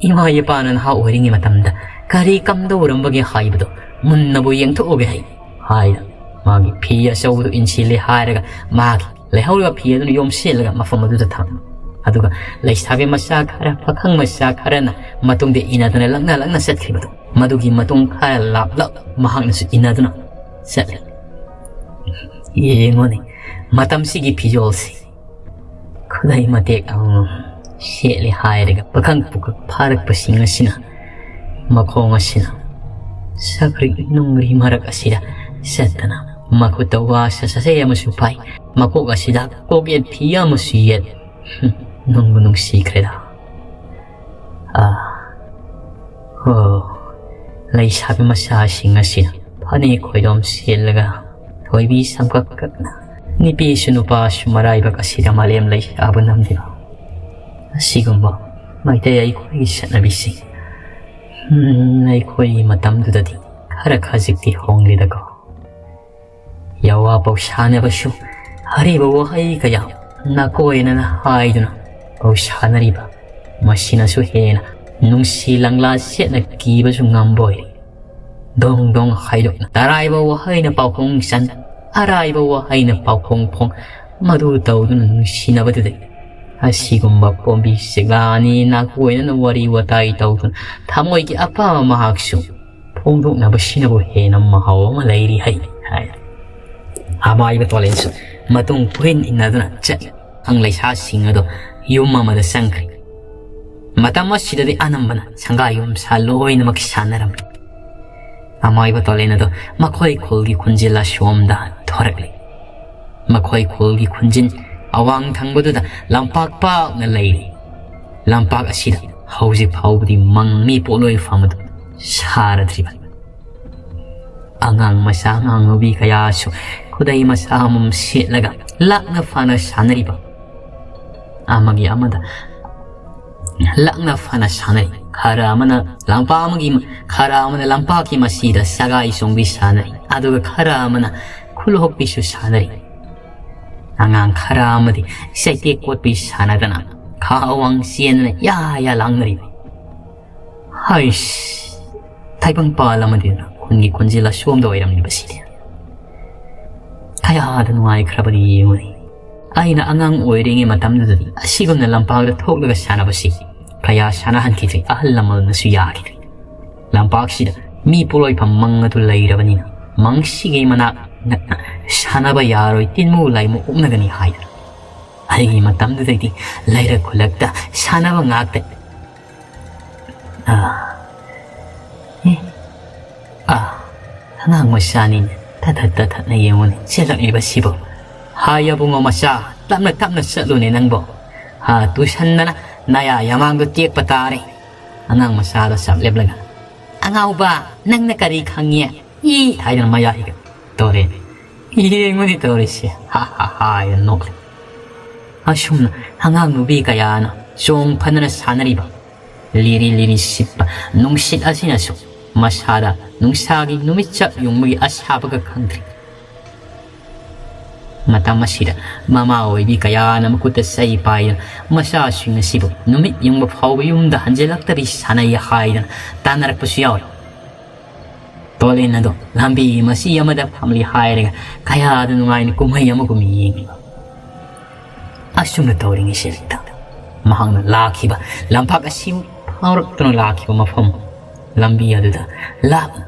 ꯏꯃꯥ ꯏꯄꯥꯅ ꯅꯍꯥ ꯑꯣꯏꯔꯤꯉꯩ ꯃꯇꯝꯗ ꯀꯔꯤ ꯀꯝꯗꯧꯔꯝꯕꯒꯦ ꯍꯥꯏꯕꯗꯣ ꯃꯨꯟꯅꯕꯨ ꯌꯦꯡꯊꯣꯛꯎꯒꯦ ꯍꯩ" ꯍꯥꯏꯅ ꯃꯥꯒꯤ ꯐꯤ ꯑꯆꯧꯕꯗꯨ ꯏꯟꯁꯤꯜꯂꯦ ꯍꯥꯏꯔꯒ ꯃꯥꯒꯤ ꯂꯩꯍꯧꯔꯤꯕ ꯐꯤ ꯑꯗꯨꯅ ꯌꯣꯝꯁꯤꯜꯂꯒ ꯃꯐꯝ ꯑꯗꯨꯗ ꯊꯝꯃꯤ꯫ ꯑꯗꯨꯒ ꯂꯩꯁꯥꯕꯤ ꯃꯆꯥ ꯈꯔ, ꯄꯥꯈꯪ ꯃꯆꯥ ꯈꯔꯅ ꯃꯇꯨꯡꯗ ꯏꯟꯅꯗꯨꯅ ꯂꯛꯅ ꯂꯛꯅ ꯆꯠꯈꯤꯕꯗꯣ, ꯃꯗꯨꯒꯤ ꯃꯇꯨꯡ ꯈꯔ ꯂꯥꯞꯂꯞ ꯃꯍꯥꯛꯅꯁꯨ ꯏꯟꯅꯗꯨꯅ ꯆꯠꯂꯤ꯫ ꯌꯦꯡꯉꯨꯅꯦ, ꯃꯇꯝꯁꯤꯒꯤ ꯐꯤꯖꯣꯜꯁꯤ꯫ ꯈꯨꯗꯩ ꯃꯇꯦꯛ ꯑꯃꯃꯝ ꯁꯦꯠꯂꯦ ꯍꯥꯏꯔꯒ ꯄꯥꯈꯪ ꯄꯨꯈꯛ ꯐꯥꯔꯛꯄꯁꯤꯡ ꯑꯁꯤꯅ, ꯃꯈꯣꯡ ꯑꯁꯤꯅ ꯁꯛꯔꯤꯛ ꯅꯨꯡꯔꯤ ꯃꯔꯛ ꯑꯁꯤꯗ ꯆꯠꯇꯅ ꯃꯈꯨꯠꯇ ꯋꯥ ꯁꯁꯁꯩ ꯑꯃꯁꯨ ꯄꯥꯏ, ꯃꯀꯣꯛ ꯑꯁꯤꯗ ꯀꯣꯛꯌꯦꯠ ꯐꯤ ꯑꯃꯁꯨ ꯌꯦꯠ꯫ ꯅꯨꯡꯕꯨ ꯅꯨꯡꯁꯤꯈ꯭ꯔꯦꯗ꯫ ꯑꯥ, ꯍꯣ, ꯂꯩꯁꯥꯕꯤ ꯃꯆꯥꯁꯤꯡ ꯑꯁꯤꯅ ꯐꯅꯦꯛ ꯈꯣꯏꯗꯣꯝ ꯁꯦꯠꯂꯒ ꯊꯣꯏꯕꯤ ꯁꯝꯀꯛ ꯀꯛꯅ ꯅꯨꯄꯤꯁꯨ ꯅꯨꯄꯥꯁꯨ ꯃꯔꯥꯏꯕꯛ ꯑꯁꯤꯗ ꯃꯥꯂꯦꯝ ꯂꯩ ꯁꯥꯕ ꯅꯝꯂꯤꯕ ꯑꯁꯤꯒꯨꯝꯕ ꯃꯩꯇꯩ ꯑꯩꯈꯣꯏꯒꯤ ꯆꯠꯅꯕꯤꯁꯤꯡ, ꯎꯝ, ꯑꯩꯈꯣꯏꯒꯤ ꯃꯇꯝꯗꯨꯗꯗꯤ ꯈꯔ ꯈꯖꯤꯛꯇꯤ ꯍꯣꯡꯂꯤꯗꯀꯣ꯫ ꯌꯥꯋꯥ ꯄꯥꯎꯁꯥꯟꯅꯕꯁꯨ ꯑꯔꯤꯕ ꯋꯥꯍꯩ ꯀꯌꯥ ꯅꯥꯀꯣꯏꯅꯅ ꯍꯥꯏꯗꯨꯅ ꯄꯥꯎꯁꯥꯟꯅꯔꯤꯕ, ꯃꯁꯤꯅꯁꯨ ꯍꯦꯟꯅ ꯅꯨꯡꯁꯤ ꯂꯪꯂꯥ ꯁꯦꯠꯅ ꯀꯤꯕꯁꯨ ꯉꯝꯕ ꯑꯣꯏꯔꯤ꯫ ꯗꯣꯡ ꯗꯣꯡ ꯍꯥꯏꯗꯣꯛꯅ ꯇꯔꯥꯏꯕ ꯋꯥꯍꯩꯅ ꯄꯥꯎꯈꯣꯡ ꯆꯟ, ꯑꯔꯥꯏꯕ ꯋꯥꯍꯩꯅ ꯄꯥꯎꯈꯣꯡ ꯐꯣꯡ, ꯃꯗꯨ ꯇꯧꯗꯨꯅ ꯅꯨꯡꯁꯤꯅꯕꯗꯨꯗꯒꯤ ꯑꯁꯤꯒꯨꯝꯕ ꯄꯣꯝꯕꯤ ꯆꯤꯛꯂꯥ ꯑꯅꯤ ꯅꯥꯀꯣꯏꯅꯅ ꯋꯥꯔꯤ ꯋꯥꯇꯥꯏ ꯇꯧꯗꯨꯅ ꯊꯃꯣꯏꯒꯤ ꯑꯄꯥꯝꯕ ꯃꯍꯥꯛꯁꯨ ꯐꯣꯡꯗꯣꯛꯅꯕꯁꯤꯅꯕꯨ ꯍꯦꯟꯅ ꯃꯍꯥꯎ ꯑꯃ ꯂꯩꯔꯤ ꯍꯩ ꯍꯥꯏ꯫ ꯑꯃꯥꯏꯕ ꯇꯣꯂꯦꯟꯁꯨ ꯃꯇꯨꯡ ꯀꯨꯏꯟ ꯏꯟꯅꯗꯨꯅ ꯆꯠꯂꯤ꯫ ꯑꯉꯥꯡ ꯂꯩꯁꯥꯁꯤꯡ ꯑꯗꯣ ꯌꯨꯝ ꯑꯃꯗ ꯆꯪꯈ꯭ꯔꯦ꯫ ꯃꯇꯝ ꯑꯁꯤꯗꯗꯤ ꯑꯅꯝꯕꯅ ꯁꯪꯒꯥ ꯌꯨꯝ ꯁꯥ ꯂꯣꯏꯅꯃꯛ ꯁꯥꯟꯅꯔꯝꯃꯤ꯫ ꯑꯃꯥꯏꯕ ꯇꯣꯂꯦꯟ ꯑꯗꯣ ꯃꯈꯣꯏ ꯈꯨꯜꯒꯤ ꯈꯨꯟꯖꯤꯜ ꯑꯁꯣꯝꯗ ꯊꯣꯔꯛꯂꯤ꯫ ꯃꯈꯣꯏ ꯈꯨꯜꯒꯤ ꯈꯨꯟꯖꯤꯟ ꯑꯋꯥꯡ ꯊꯪꯕꯗꯨꯗ ꯂꯝꯄꯥꯛ ꯄꯥꯛꯅ ꯂꯩꯔꯤ꯫ ꯂꯝꯄꯥꯛ ꯑꯁꯤꯗ ꯍꯧꯖꯤꯛ ꯐꯥꯎꯕꯗꯤ ꯃꯪ ꯃꯤ ꯄꯣꯠꯂꯣꯏ ꯐꯝ ꯑꯗꯨ ꯁꯥꯔꯗ꯭ꯔꯤꯕꯅꯤ꯫ ꯑꯉꯥꯡ ꯃꯆꯥ ꯑꯉꯥꯡ ꯅꯨꯕꯤ ꯀꯌꯥꯁꯨ ꯈꯨꯗꯩ ꯃꯆꯥ ꯑꯃꯃꯝ ꯁꯦꯠꯂꯒ ꯂꯥꯛꯅ ꯐꯥꯅ ꯁꯥꯟꯅꯔꯤꯕ ꯑꯃꯒꯤ ꯑꯃꯗ ꯂꯥꯛꯅ ꯐꯥꯅ ꯁꯥꯟꯅꯔꯤ꯫ ꯈꯔ ꯑꯃꯅ ꯂꯝꯄꯥꯛ ꯑꯃꯒꯤ, ꯈꯔ ꯑꯃꯅ ꯂꯝꯄꯥꯛꯀꯤ ꯃꯁꯤꯗ ꯁꯒꯥꯏ ꯆꯣꯡꯕꯤ ꯁꯥꯟꯅꯔꯤ, ꯑꯗꯨꯒ ꯈꯔ ꯑꯃꯅ ꯈꯨꯂꯣꯛꯄꯤꯁꯨ ꯁꯥꯟꯅꯔꯤ꯫ ꯑꯉꯥꯡ ꯈꯔ ꯑꯃꯗꯤ ꯆꯩꯇꯦꯛ ꯀꯣꯠꯄꯤ ꯁꯥꯟꯅꯗꯅ ꯈꯥ ꯑꯋꯥꯡ ꯆꯦꯟꯗꯅ ꯌꯥ ꯌꯥ ꯂꯥꯡꯅꯔꯤꯕ꯫ ꯍꯩꯁ, ꯇꯥꯏꯕꯪꯄꯥꯜ ꯑꯃꯗꯤ ꯈꯨꯟꯒꯤ ꯈꯣꯟꯖꯦꯜ ꯑꯁꯣꯝꯗ ꯑꯣꯏꯔꯝꯂꯤꯕꯁꯤꯗꯤ ꯀꯌꯥꯗ ꯅꯨꯡꯉꯥꯏꯈ꯭ꯔꯕꯅꯤ ꯌꯦꯡꯉꯨꯅꯦ꯫ ꯑꯩꯅ ꯑꯉꯥꯡ ꯑꯣꯏꯔꯤꯉꯩ ꯃꯇꯝꯗꯨꯗꯗꯤ ꯑꯁꯤꯒꯨꯝꯅ ꯂꯝꯄꯥꯛꯇ ꯊꯣꯛꯂꯒ ꯁꯥꯟꯅꯕꯁꯤ ꯀꯌꯥ ꯁꯥꯟꯅꯍꯟꯈꯤꯗ꯭ꯔꯦ, ꯑꯍꯜ ꯂꯃꯟꯅꯁꯨ ꯌꯥꯈꯤꯗ꯭ꯔꯦ꯫ ꯂꯝꯄꯥꯛꯁꯤꯗ ꯃꯤ ꯄꯣꯠꯂꯣꯏꯐꯝ ꯃꯪ ꯑꯗꯨ ꯂꯩꯔꯕꯅꯤꯅ ꯃꯪꯁꯤꯒꯤ ꯃꯅꯥꯛ ꯅꯛꯅ ꯁꯥꯟꯅꯕ ꯌꯥꯔꯣꯏ, ꯇꯤꯟꯃꯨ ꯂꯥꯏꯃꯨ ꯑꯣꯛꯅꯒꯅꯤ ꯍꯥꯏꯗꯅ꯫ ꯑꯩꯒꯤ ꯃꯇꯝꯗꯨꯗꯗꯤ ꯂꯩꯔꯛ ꯈꯨꯜꯂꯛꯇ ꯁꯥꯟꯅꯕ ꯉꯥꯛꯇ꯫ ꯑꯥ, ꯑꯦ, ꯑꯥ, ꯑꯉꯥꯡ ꯃꯆꯥꯅꯤꯅꯦ, ꯇꯊꯠ ꯇꯊꯠꯅ ꯌꯦꯡꯉꯨꯅꯦ ꯆꯦꯜꯂꯛꯂꯤꯕꯁꯤꯕꯨ꯫ ꯍꯥꯏ ꯑꯕꯨꯡꯉꯣ ꯃꯆꯥ, ꯇꯞꯅ ꯇꯞꯅ ꯆꯠꯂꯨꯅꯦ ꯅꯪꯕꯣ꯫ ꯍꯥ, ꯇꯨꯁꯟꯗꯅ ꯅꯌꯥ ꯌꯥꯃꯥꯡꯗꯣ ꯇꯦꯛꯄ ꯇꯥꯔꯦ꯫ ꯑꯉꯥꯡ ꯃꯆꯥꯗꯣ ꯆꯞ ꯂꯦꯞꯂꯒ, "ꯑꯉꯥꯎꯕ, ꯅꯪꯅ ꯀꯔꯤ ꯈꯪꯉꯤ?" ꯏ ꯍꯥꯏꯗꯅ ꯃꯌꯥ ꯍꯤꯒꯠ ꯇꯧꯔꯦ꯫ ꯌꯦꯡꯉꯨꯅꯦ ꯇꯧꯔꯤꯁꯦ, ꯍꯥ ꯍꯥ ꯍꯥꯏꯅ ꯅꯣꯛꯂꯤ꯫ ꯑꯁꯨꯝꯅ ꯑꯉꯥꯡ ꯅꯨꯄꯤ ꯀꯌꯥꯅ ꯆꯣꯡ ꯐꯟꯗꯅ ꯁꯥꯟꯅꯔꯤꯕ, ꯂꯤꯔꯤ ꯂꯤꯔꯤ ꯁꯤꯠꯄ ꯅꯨꯡꯁꯤꯠ ꯑꯁꯤꯅꯁꯨ ꯃꯁꯥꯗ ꯅꯨꯡꯁꯥꯒꯤ ꯅꯨꯃꯤꯠꯆꯞ ꯌꯨꯡꯕꯒꯤ ꯑꯁꯥꯕꯒ ꯈꯪꯗ꯭ꯔꯤ꯫ ꯃꯇꯝ ꯑꯁꯤꯗ ꯃꯃꯥ ꯑꯣꯏꯕꯤ ꯀꯌꯥꯅ ꯃꯈꯨꯠꯇ ꯆꯩ ꯄꯥꯏꯗꯨꯅ ꯃꯆꯥꯁꯤꯡ ꯑꯁꯤꯕꯨ ꯅꯨꯃꯤꯠ ꯌꯨꯡꯕ ꯐꯥꯎꯕ ꯌꯨꯝꯗ ꯍꯟꯖꯤꯜꯂꯛꯇꯕꯤ ꯁꯥꯟꯅꯩ ꯍꯥꯏꯗꯅ ꯇꯥꯟꯅꯔꯛꯄꯁꯨ ꯌꯥꯎꯔꯤ꯫ ꯇꯣꯂꯦꯟ ꯑꯗꯣ ꯂꯝꯕꯤ ꯃꯆꯤ ꯑꯃꯗ ꯐꯝꯂꯤ ꯍꯥꯏꯔꯒ ꯀꯌꯥꯗ ꯅꯨꯡꯉꯥꯏꯅ ꯀꯨꯝꯍꯩ ꯑꯃꯒꯨꯝ ꯌꯦꯡꯂꯤꯕ꯫ ꯑꯁꯨꯝꯅ ꯇꯧꯔꯤꯉꯩꯁꯤꯗ ꯃꯍꯥꯛꯅ ꯂꯥꯛꯈꯤꯕ ꯂꯝꯄꯥꯛ ꯑꯁꯤꯕꯨ ꯐꯥꯎꯔꯛꯇꯨꯅ ꯂꯥꯛꯈꯤꯕ ꯃꯐꯝ ꯂꯝꯕꯤ ꯑꯗꯨꯗ ꯂꯥꯞꯅ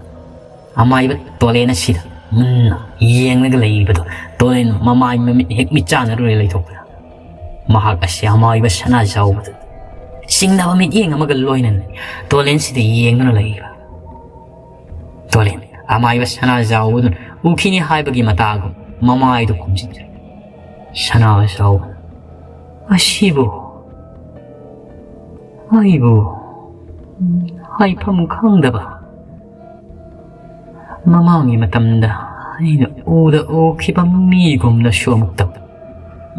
ꯑꯃꯥꯏꯕ ꯇꯣꯂꯦꯟ ꯑꯁꯤꯗ ꯃꯨꯟꯅ ꯌꯦꯡꯂꯒ ꯂꯩꯔꯤꯕꯗꯨ ꯇꯣꯂꯦꯟ ꯃꯃꯥꯏ ꯃꯃꯤꯠ ꯍꯦꯛ ꯃꯤꯠꯆꯥꯟꯅꯔꯨꯔꯦ ꯂꯩꯊꯣꯛꯄꯗ꯫ ꯃꯍꯥꯛ ꯑꯁꯤ ꯑꯃꯥꯏꯕ ꯁꯅꯥꯖꯥꯎꯕꯗꯨ ꯆꯤꯡꯅꯕ ꯃꯤꯠꯌꯦꯡ ꯑꯃꯒ ꯂꯣꯏꯅꯅ ꯇꯣꯂꯦꯟꯁꯤꯗ ꯌꯦꯡꯗꯨꯅ ꯂꯩꯔꯤꯕ꯫ ꯇꯣꯂꯦꯟ ꯑꯃꯥꯏꯕ ꯁꯅꯥꯖꯥꯎꯕꯗꯨꯅ ꯎꯈꯤꯅꯤ ꯍꯥꯏꯕꯒꯤ ꯃꯇꯥꯒꯨꯝ ꯃꯃꯥꯏꯗꯨ ꯈꯨꯝꯖꯤꯟꯖꯔꯦ꯫ ꯁꯅꯥꯖꯥꯎꯕꯅ, "ꯑꯁꯤꯕꯨ ꯑꯩꯕꯨ ꯍꯥꯏꯐꯝ ꯈꯪꯗꯕ, ꯃꯃꯥꯡꯒꯤ ꯃꯇꯝꯗ ꯑꯩꯅ ꯎꯗ ꯎꯈꯤꯕ ꯃꯤꯒꯨꯝꯅꯁꯨ ꯑꯃꯨꯛꯇ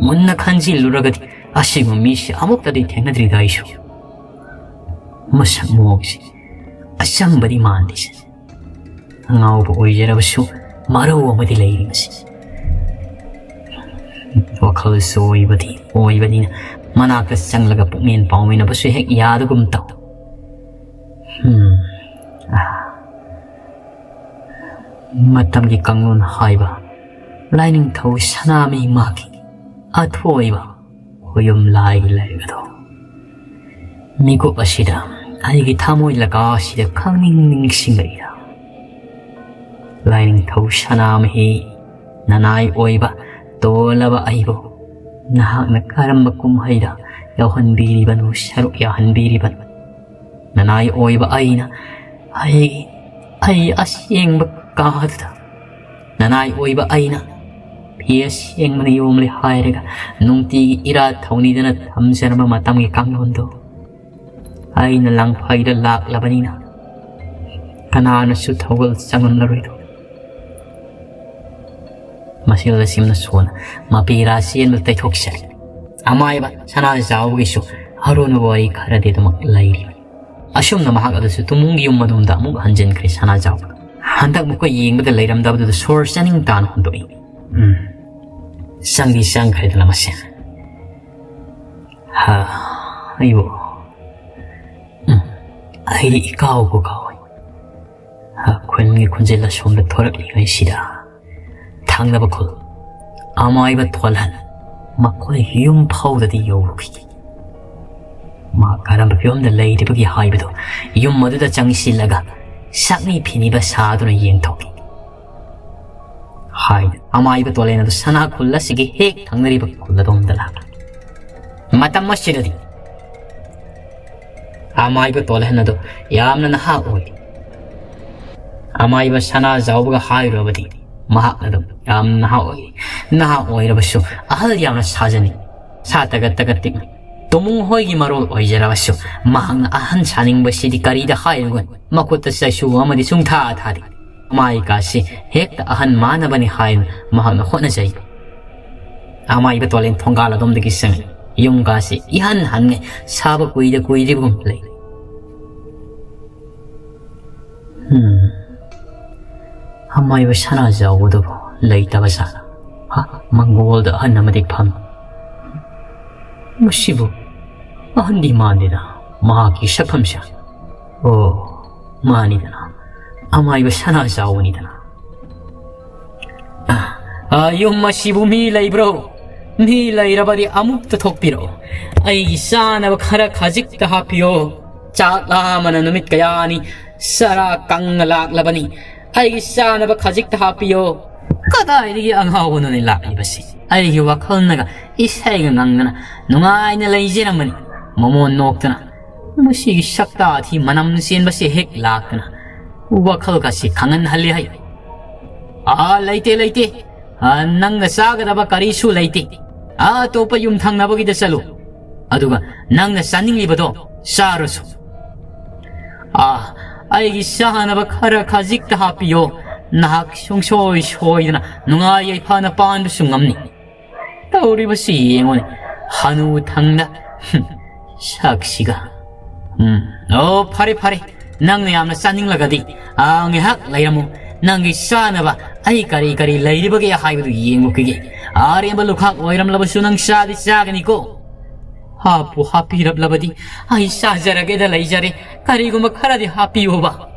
ꯃꯨꯟꯅ ꯈꯟꯖꯤꯜꯂꯨꯔꯒꯗꯤ ꯑꯁꯤꯒꯨꯝꯕ ꯃꯤꯁꯤ ꯑꯃꯨꯛꯇꯗꯤ ꯊꯦꯡꯅꯗ꯭ꯔꯤꯗ ꯑꯩꯁꯨ꯫ ꯃꯁꯛ ꯃꯑꯣꯡꯁꯤ ꯑꯆꯝꯕꯗꯤ ꯃꯥꯟꯗꯦꯁꯦ꯫ ꯑꯉꯥꯎꯕ ꯑꯣꯏꯖꯔꯕꯁꯨ ꯃꯔꯧ ꯑꯃꯗꯤ ꯂꯩꯔꯤ ꯃꯁꯤ꯫" ꯋꯥꯈꯜꯁꯨ ꯑꯣꯏꯕꯗꯤ ꯑꯣꯏꯕꯅꯤꯅ ꯃꯅꯥꯛꯇ ꯆꯪꯂꯒ ꯄꯨꯛꯃꯦꯟ ꯄꯥꯎꯃꯤꯟꯅꯕꯁꯨ ꯍꯦꯛ ꯌꯥꯗꯒꯨꯝ ꯇꯧ꯫ ꯍꯝ꯫ ꯑꯥ꯫ ꯃꯇꯝꯒꯤ ꯀꯥꯡꯂꯣꯟ ꯍꯥꯏꯕ ꯂꯥꯏꯅꯤꯡꯊꯧ ꯁꯅꯥꯃꯍꯤ ꯃꯍꯥꯛꯀꯤ ꯑꯊꯣꯏꯕ ꯈꯣꯌꯨꯝ ꯂꯥꯏꯒꯤ ꯂꯥꯏꯔꯤꯛ ꯑꯗꯣ ꯃꯤꯀꯨꯞ ꯑꯁꯤꯗ ꯑꯩꯒꯤ ꯊꯃꯣꯏ ꯂꯀꯥ ꯑꯁꯤꯗ ꯈꯪꯅꯤꯡ ꯅꯤꯡꯁꯤꯡꯂꯛꯏꯔꯥ? ꯂꯥꯏꯅꯤꯡꯊꯧ ꯁꯅꯥꯃꯍꯤ, ꯅꯅꯥꯏ ꯑꯣꯏꯕ ꯇꯣꯜꯂꯕ ꯑꯩꯕꯨ ꯅꯍꯥꯛꯅ ꯀꯔꯝꯕ ꯀꯨꯝꯍꯩꯗ ꯌꯥꯎꯍꯟꯕꯤꯔꯤꯕꯅꯣ, ꯁꯔꯨꯛ ꯌꯥꯍꯟꯕꯤꯔꯤꯕꯅꯣ? ꯅꯅꯥꯏ ꯑꯣꯏꯕ ꯑꯩꯅ ꯑꯩꯒꯤ, ꯑꯩ ꯑꯁꯦꯡꯕ ꯀꯥꯗꯨꯗ ꯅꯅꯥꯏ ꯑꯣꯏꯕ ꯑꯩꯅ ꯐꯤ ꯑꯁꯦꯡꯕꯅ ꯌꯣꯝꯂꯦ ꯍꯥꯏꯔꯒ ꯅꯨꯡꯇꯤꯒꯤ ꯏꯔꯥꯠ ꯊꯧꯅꯤꯗꯅ ꯊꯝꯖꯔꯝꯕ ꯃꯇꯝꯒꯤ ꯀꯥꯡꯂꯣꯟꯗꯣ ꯑꯩꯅ ꯂꯪꯐꯩꯗ ꯂꯥꯛꯂꯕꯅꯤꯅ ꯀꯅꯥꯅꯁꯨ ꯊꯧꯒꯜ ꯆꯪꯂꯝꯂꯔꯣꯏꯗꯣ꯫ ꯁꯤꯜꯂ ꯁꯤꯝꯅ ꯁꯣꯟꯅ ꯃꯄꯤ ꯔꯥ ꯆꯦꯟꯕ ꯇꯩꯊꯣꯛꯆꯔꯦ꯫ ꯑꯃꯥꯏꯕ ꯁꯅꯥꯖꯥꯎꯕꯒꯤꯁꯨ ꯑꯔꯣꯟꯕ ꯋꯥꯔꯤ ꯈꯔꯗꯤ ꯑꯗꯨꯃꯛ ꯂꯩꯔꯤꯕꯅꯤ꯫ ꯑꯁꯨꯝꯅ ꯃꯍꯥꯛ ꯑꯗꯨꯁꯨ ꯇꯨꯃꯨꯡꯒꯤ ꯌꯨꯝ ꯑꯗꯣꯝꯗ ꯑꯃꯨꯛ ꯍꯟꯖꯤꯟꯈ꯭ꯔꯦ ꯁꯅꯥꯖꯥꯎꯕ꯫ ꯍꯟꯗꯛ ꯃꯈꯣꯏ ꯌꯦꯡꯕꯗ ꯂꯩꯔꯝꯗꯕꯗꯨꯗ ꯁꯣꯔ ꯆꯥꯅꯤꯡ ꯇꯥꯅ ꯍꯨꯟꯗꯣꯛꯏ꯫ ꯎꯝ, ꯆꯪꯗꯤ ꯆꯪꯈ꯭ꯔꯦꯗꯅ ꯃꯁꯦ꯫ ꯍꯥ, ꯑꯩꯕꯨ, ꯎꯝ, ꯑꯩꯗꯤ ꯏꯀꯥꯎꯕꯨ ꯀꯥꯎꯏ꯫ ꯍꯥ, ꯈꯨꯟꯒꯤ ꯈꯣꯟꯖꯦꯜ ꯑꯁꯣꯝꯗ ꯊꯣꯔꯛꯂꯤꯉꯩꯁꯤꯗ ꯊꯪꯅꯕ ꯈꯨꯜ ꯑꯃꯥꯏꯕ ꯊꯣꯜꯍꯟ ꯃꯈꯣꯏ ꯌꯨꯝ ꯐꯥꯎꯗꯗꯤ ꯌꯧꯔꯨꯈꯤ꯫ ꯃꯥ ꯀꯔꯝꯕ ꯐꯤꯕꯝꯗ ꯂꯩꯔꯤꯕꯒꯦ ꯍꯥꯏꯕꯗꯨ ꯌꯨꯝ ꯑꯗꯨꯗ ꯆꯪꯁꯤꯜꯂꯒ ꯁꯛꯅꯤ ꯐꯤꯅꯤꯕ ꯁꯥꯗꯨꯅ ꯌꯦꯡꯊꯣꯛꯏ꯫ ꯍꯥꯏꯅ ꯑꯃꯥꯏꯕ ꯇꯣꯂꯦꯟ ꯑꯗꯨ ꯁꯅꯥ ꯈꯨꯜ ꯑꯁꯤꯒꯤ ꯍꯦꯛ ꯊꯪꯅꯔꯤꯕ ꯈꯨꯜ ꯑꯗꯣꯝꯗ ꯂꯥꯛꯂꯤ꯫ ꯃꯇꯝ ꯑꯁꯤꯗꯗꯤ ꯑꯃꯥꯏꯕ ꯇꯣꯂꯦꯟ ꯑꯗꯨ ꯌꯥꯝꯅ ꯅꯍꯥ ꯑꯣꯏ꯫ ꯑꯃꯥꯏꯕ ꯁꯅꯥꯖꯥꯎꯕꯒ ꯍꯥꯏꯔꯨꯔꯕꯗꯤ ꯃꯍꯥꯛ ꯑꯗꯨꯝ ꯌꯥꯝ ꯅꯍꯥ ꯑꯣꯏ꯫ ꯅꯍꯥ ꯑꯣꯏꯔꯕꯁꯨ ꯑꯍꯜ ꯌꯥꯝꯅ ꯁꯥꯖꯅꯤꯡ, ꯁꯥ ꯇꯒꯠ ꯇꯒꯠ ꯇꯤꯛꯅ꯫ ꯇꯣꯃꯨꯡ ꯍꯣꯏꯒꯤ ꯃꯔꯣꯜ ꯑꯣꯏꯖꯔꯕꯁꯨ ꯃꯍꯥꯛꯅ ꯑꯍꯟ ꯁꯥꯅꯤꯡꯕꯁꯤꯗꯤ ꯀꯔꯤꯗ ꯍꯥꯏꯔꯨꯒꯅꯤ? ꯃꯈꯨꯠꯇ ꯆꯩꯁꯨ ꯑꯃꯗꯤ ꯁꯨꯡꯊꯥ ꯊꯥꯗꯦ꯫ ꯑꯃꯥꯏꯀꯥꯁꯤ ꯍꯦꯛꯇ ꯑꯍꯟ ꯃꯥꯟꯅꯕꯅꯤ ꯍꯥꯏꯅ ꯃꯍꯥꯛꯅ ꯍꯣꯠꯅꯖꯩ꯫ ꯑꯃꯥꯏꯕ ꯇꯣꯂꯦꯟ ꯊꯣꯡꯒꯥꯜ ꯑꯗꯣꯝꯗꯒꯤ ꯆꯪꯉꯤ꯫ ꯌꯨꯝ ꯀꯥꯁꯤ ꯏꯍꯟ ꯍꯟꯉꯩ ꯁꯥꯕ ꯀꯨꯏꯗ ꯀꯨꯏꯗ꯭ꯔꯤꯕꯒꯨꯝ ꯂꯩ꯫ ꯎꯝ, ꯑꯃꯥꯏꯕ ꯁꯅꯥꯖꯥꯎꯕꯗꯨꯕꯨ ꯂꯩꯇꯕ ꯖꯥꯠꯂ? ꯍꯥ, ꯃꯪꯒꯣꯜꯗ ꯑꯍꯟ ꯑꯃꯗꯤ ꯐꯝ꯫ ꯃꯁꯤꯕꯨ ꯑꯍꯟꯗꯤ ꯃꯥꯟꯗꯦꯗ, ꯃꯍꯥꯛꯀꯤ ꯁꯛꯐꯝꯁꯦ꯫ ꯑꯣ, ꯃꯥꯅꯤꯗꯅ, ꯑꯃꯥꯏꯕ ꯁꯅꯥꯖꯥꯎꯕꯅꯤꯗꯅ꯫ ꯑ, ꯌꯨꯝ ꯑꯁꯤꯕꯨ ꯃꯤ ꯂꯩꯕ꯭ꯔꯣ? ꯃꯤ ꯂꯩꯔꯕꯗꯤ ꯑꯃꯨꯛꯇ ꯊꯣꯛꯄꯤꯔꯛꯑꯣ꯫ ꯑꯩꯒꯤ ꯆꯥꯅꯕ ꯈꯔ ꯈꯖꯤꯛꯇ ꯍꯥꯞꯄꯤꯌꯣ꯫ ꯆꯥꯛ ꯂꯥꯝꯃꯅ ꯅꯨꯃꯤꯠ ꯀꯌꯥꯅꯤ ꯆꯔꯥ ꯀꯪꯅ ꯂꯥꯛꯂꯕꯅꯤ꯫ ꯑꯩꯒꯤ ꯆꯥꯅꯕ ꯈꯖꯤꯛꯇ ꯍꯥꯞꯄꯤꯌꯣ꯫ ꯀꯗꯥꯏꯗꯒꯤ ꯑꯉꯥꯎꯕꯅꯣꯅꯦ ꯂꯥꯛꯂꯤꯕꯁꯤ? ꯑꯩꯒꯤ ꯋꯥꯈꯜꯅꯒ ꯏꯁꯩꯒ ꯉꯪꯗꯅ ꯅꯨꯡꯉꯥꯏꯅ ꯂꯩꯖꯔꯝꯕꯅꯤ꯫ ꯃꯃꯣꯟ ꯅꯣꯛꯇꯅ ꯃꯁꯤꯒꯤ ꯁꯛꯇꯥ ꯊꯤ ꯃꯅꯝ ꯆꯦꯟꯕꯁꯦ ꯍꯦꯛ ꯂꯥꯛꯇꯅ ꯋꯥꯈꯜꯒꯁꯤ ꯈꯪꯍꯟꯍꯜꯂꯦ ꯍꯥꯏ꯫ ꯑꯥ, ꯂꯩꯇꯦ, ꯂꯩꯇꯦ꯫ ꯑꯥ, ꯅꯪꯅ ꯆꯥꯒꯗꯕ ꯀꯔꯤꯁꯨ ꯂꯩꯇꯦ꯫ ꯑꯥ, ꯑꯇꯣꯞꯄ ꯌꯨꯝ ꯊꯪꯅꯕꯒꯤꯗ ꯆꯠꯂꯨ, ꯑꯗꯨꯒ ꯅꯪꯅ ꯆꯥꯅꯤꯡꯂꯤꯕꯗꯣ ꯆꯥꯔꯨꯁꯨ꯫ ꯑꯥ, ꯑꯩꯒꯤ ꯆꯥꯅꯕ ꯈꯔ ꯈꯖꯤꯛꯇ ꯍꯥꯞꯄꯤꯌꯣ꯫ ꯅꯍꯥꯛ ꯁꯨꯡꯁꯣꯏ ꯁꯣꯏꯗꯅ ꯅꯨꯡꯉꯥꯏ ꯌꯥꯏꯐꯅ ꯄꯥꯟꯕꯁꯨ ꯉꯝꯅꯤ꯫ ꯇꯧꯔꯤꯕꯁꯤ ꯌꯦꯡꯉꯨꯅꯦ, ꯍꯅꯨ ꯊꯪꯗ꯫ ꯍꯨꯝ, ꯁꯛꯁꯤꯒ꯫ ꯎꯝ, ꯑꯣ, ꯐꯔꯦ, ꯐꯔꯦ꯫ ꯅꯪꯅ ꯌꯥꯝꯅ ꯆꯥꯅꯤꯡꯂꯒꯗꯤ, ꯑꯥ, ꯉꯥꯏꯍꯥꯛ ꯂꯩꯔꯝꯃꯨ꯫ ꯅꯪꯒꯤ ꯆꯥꯅꯕ ꯑꯩ ꯀꯔꯤ ꯀꯔꯤ ꯂꯩꯔꯤꯕꯒꯦ ꯍꯥꯏꯕꯗꯨ ꯌꯦꯡꯉꯨꯈꯤꯒꯦ꯫ ꯑꯔꯦꯝꯕ ꯂꯨꯈꯥꯛ ꯑꯣꯏꯔꯝꯂꯕꯁꯨ ꯅꯪ ꯆꯥꯗꯤ ꯆꯥꯒꯅꯤꯀꯣ꯫ ꯍꯥꯞꯄꯨ ꯍꯥꯞꯄꯤꯔꯛꯂꯕꯗꯤ ꯑꯩ ꯆꯥꯖꯔꯒꯦꯗ ꯂꯩꯖꯔꯦ꯫ ꯀꯔꯤꯒꯨꯝꯕ ꯈꯔꯗꯤ ꯍꯥꯞꯄꯤꯌꯨꯕ꯫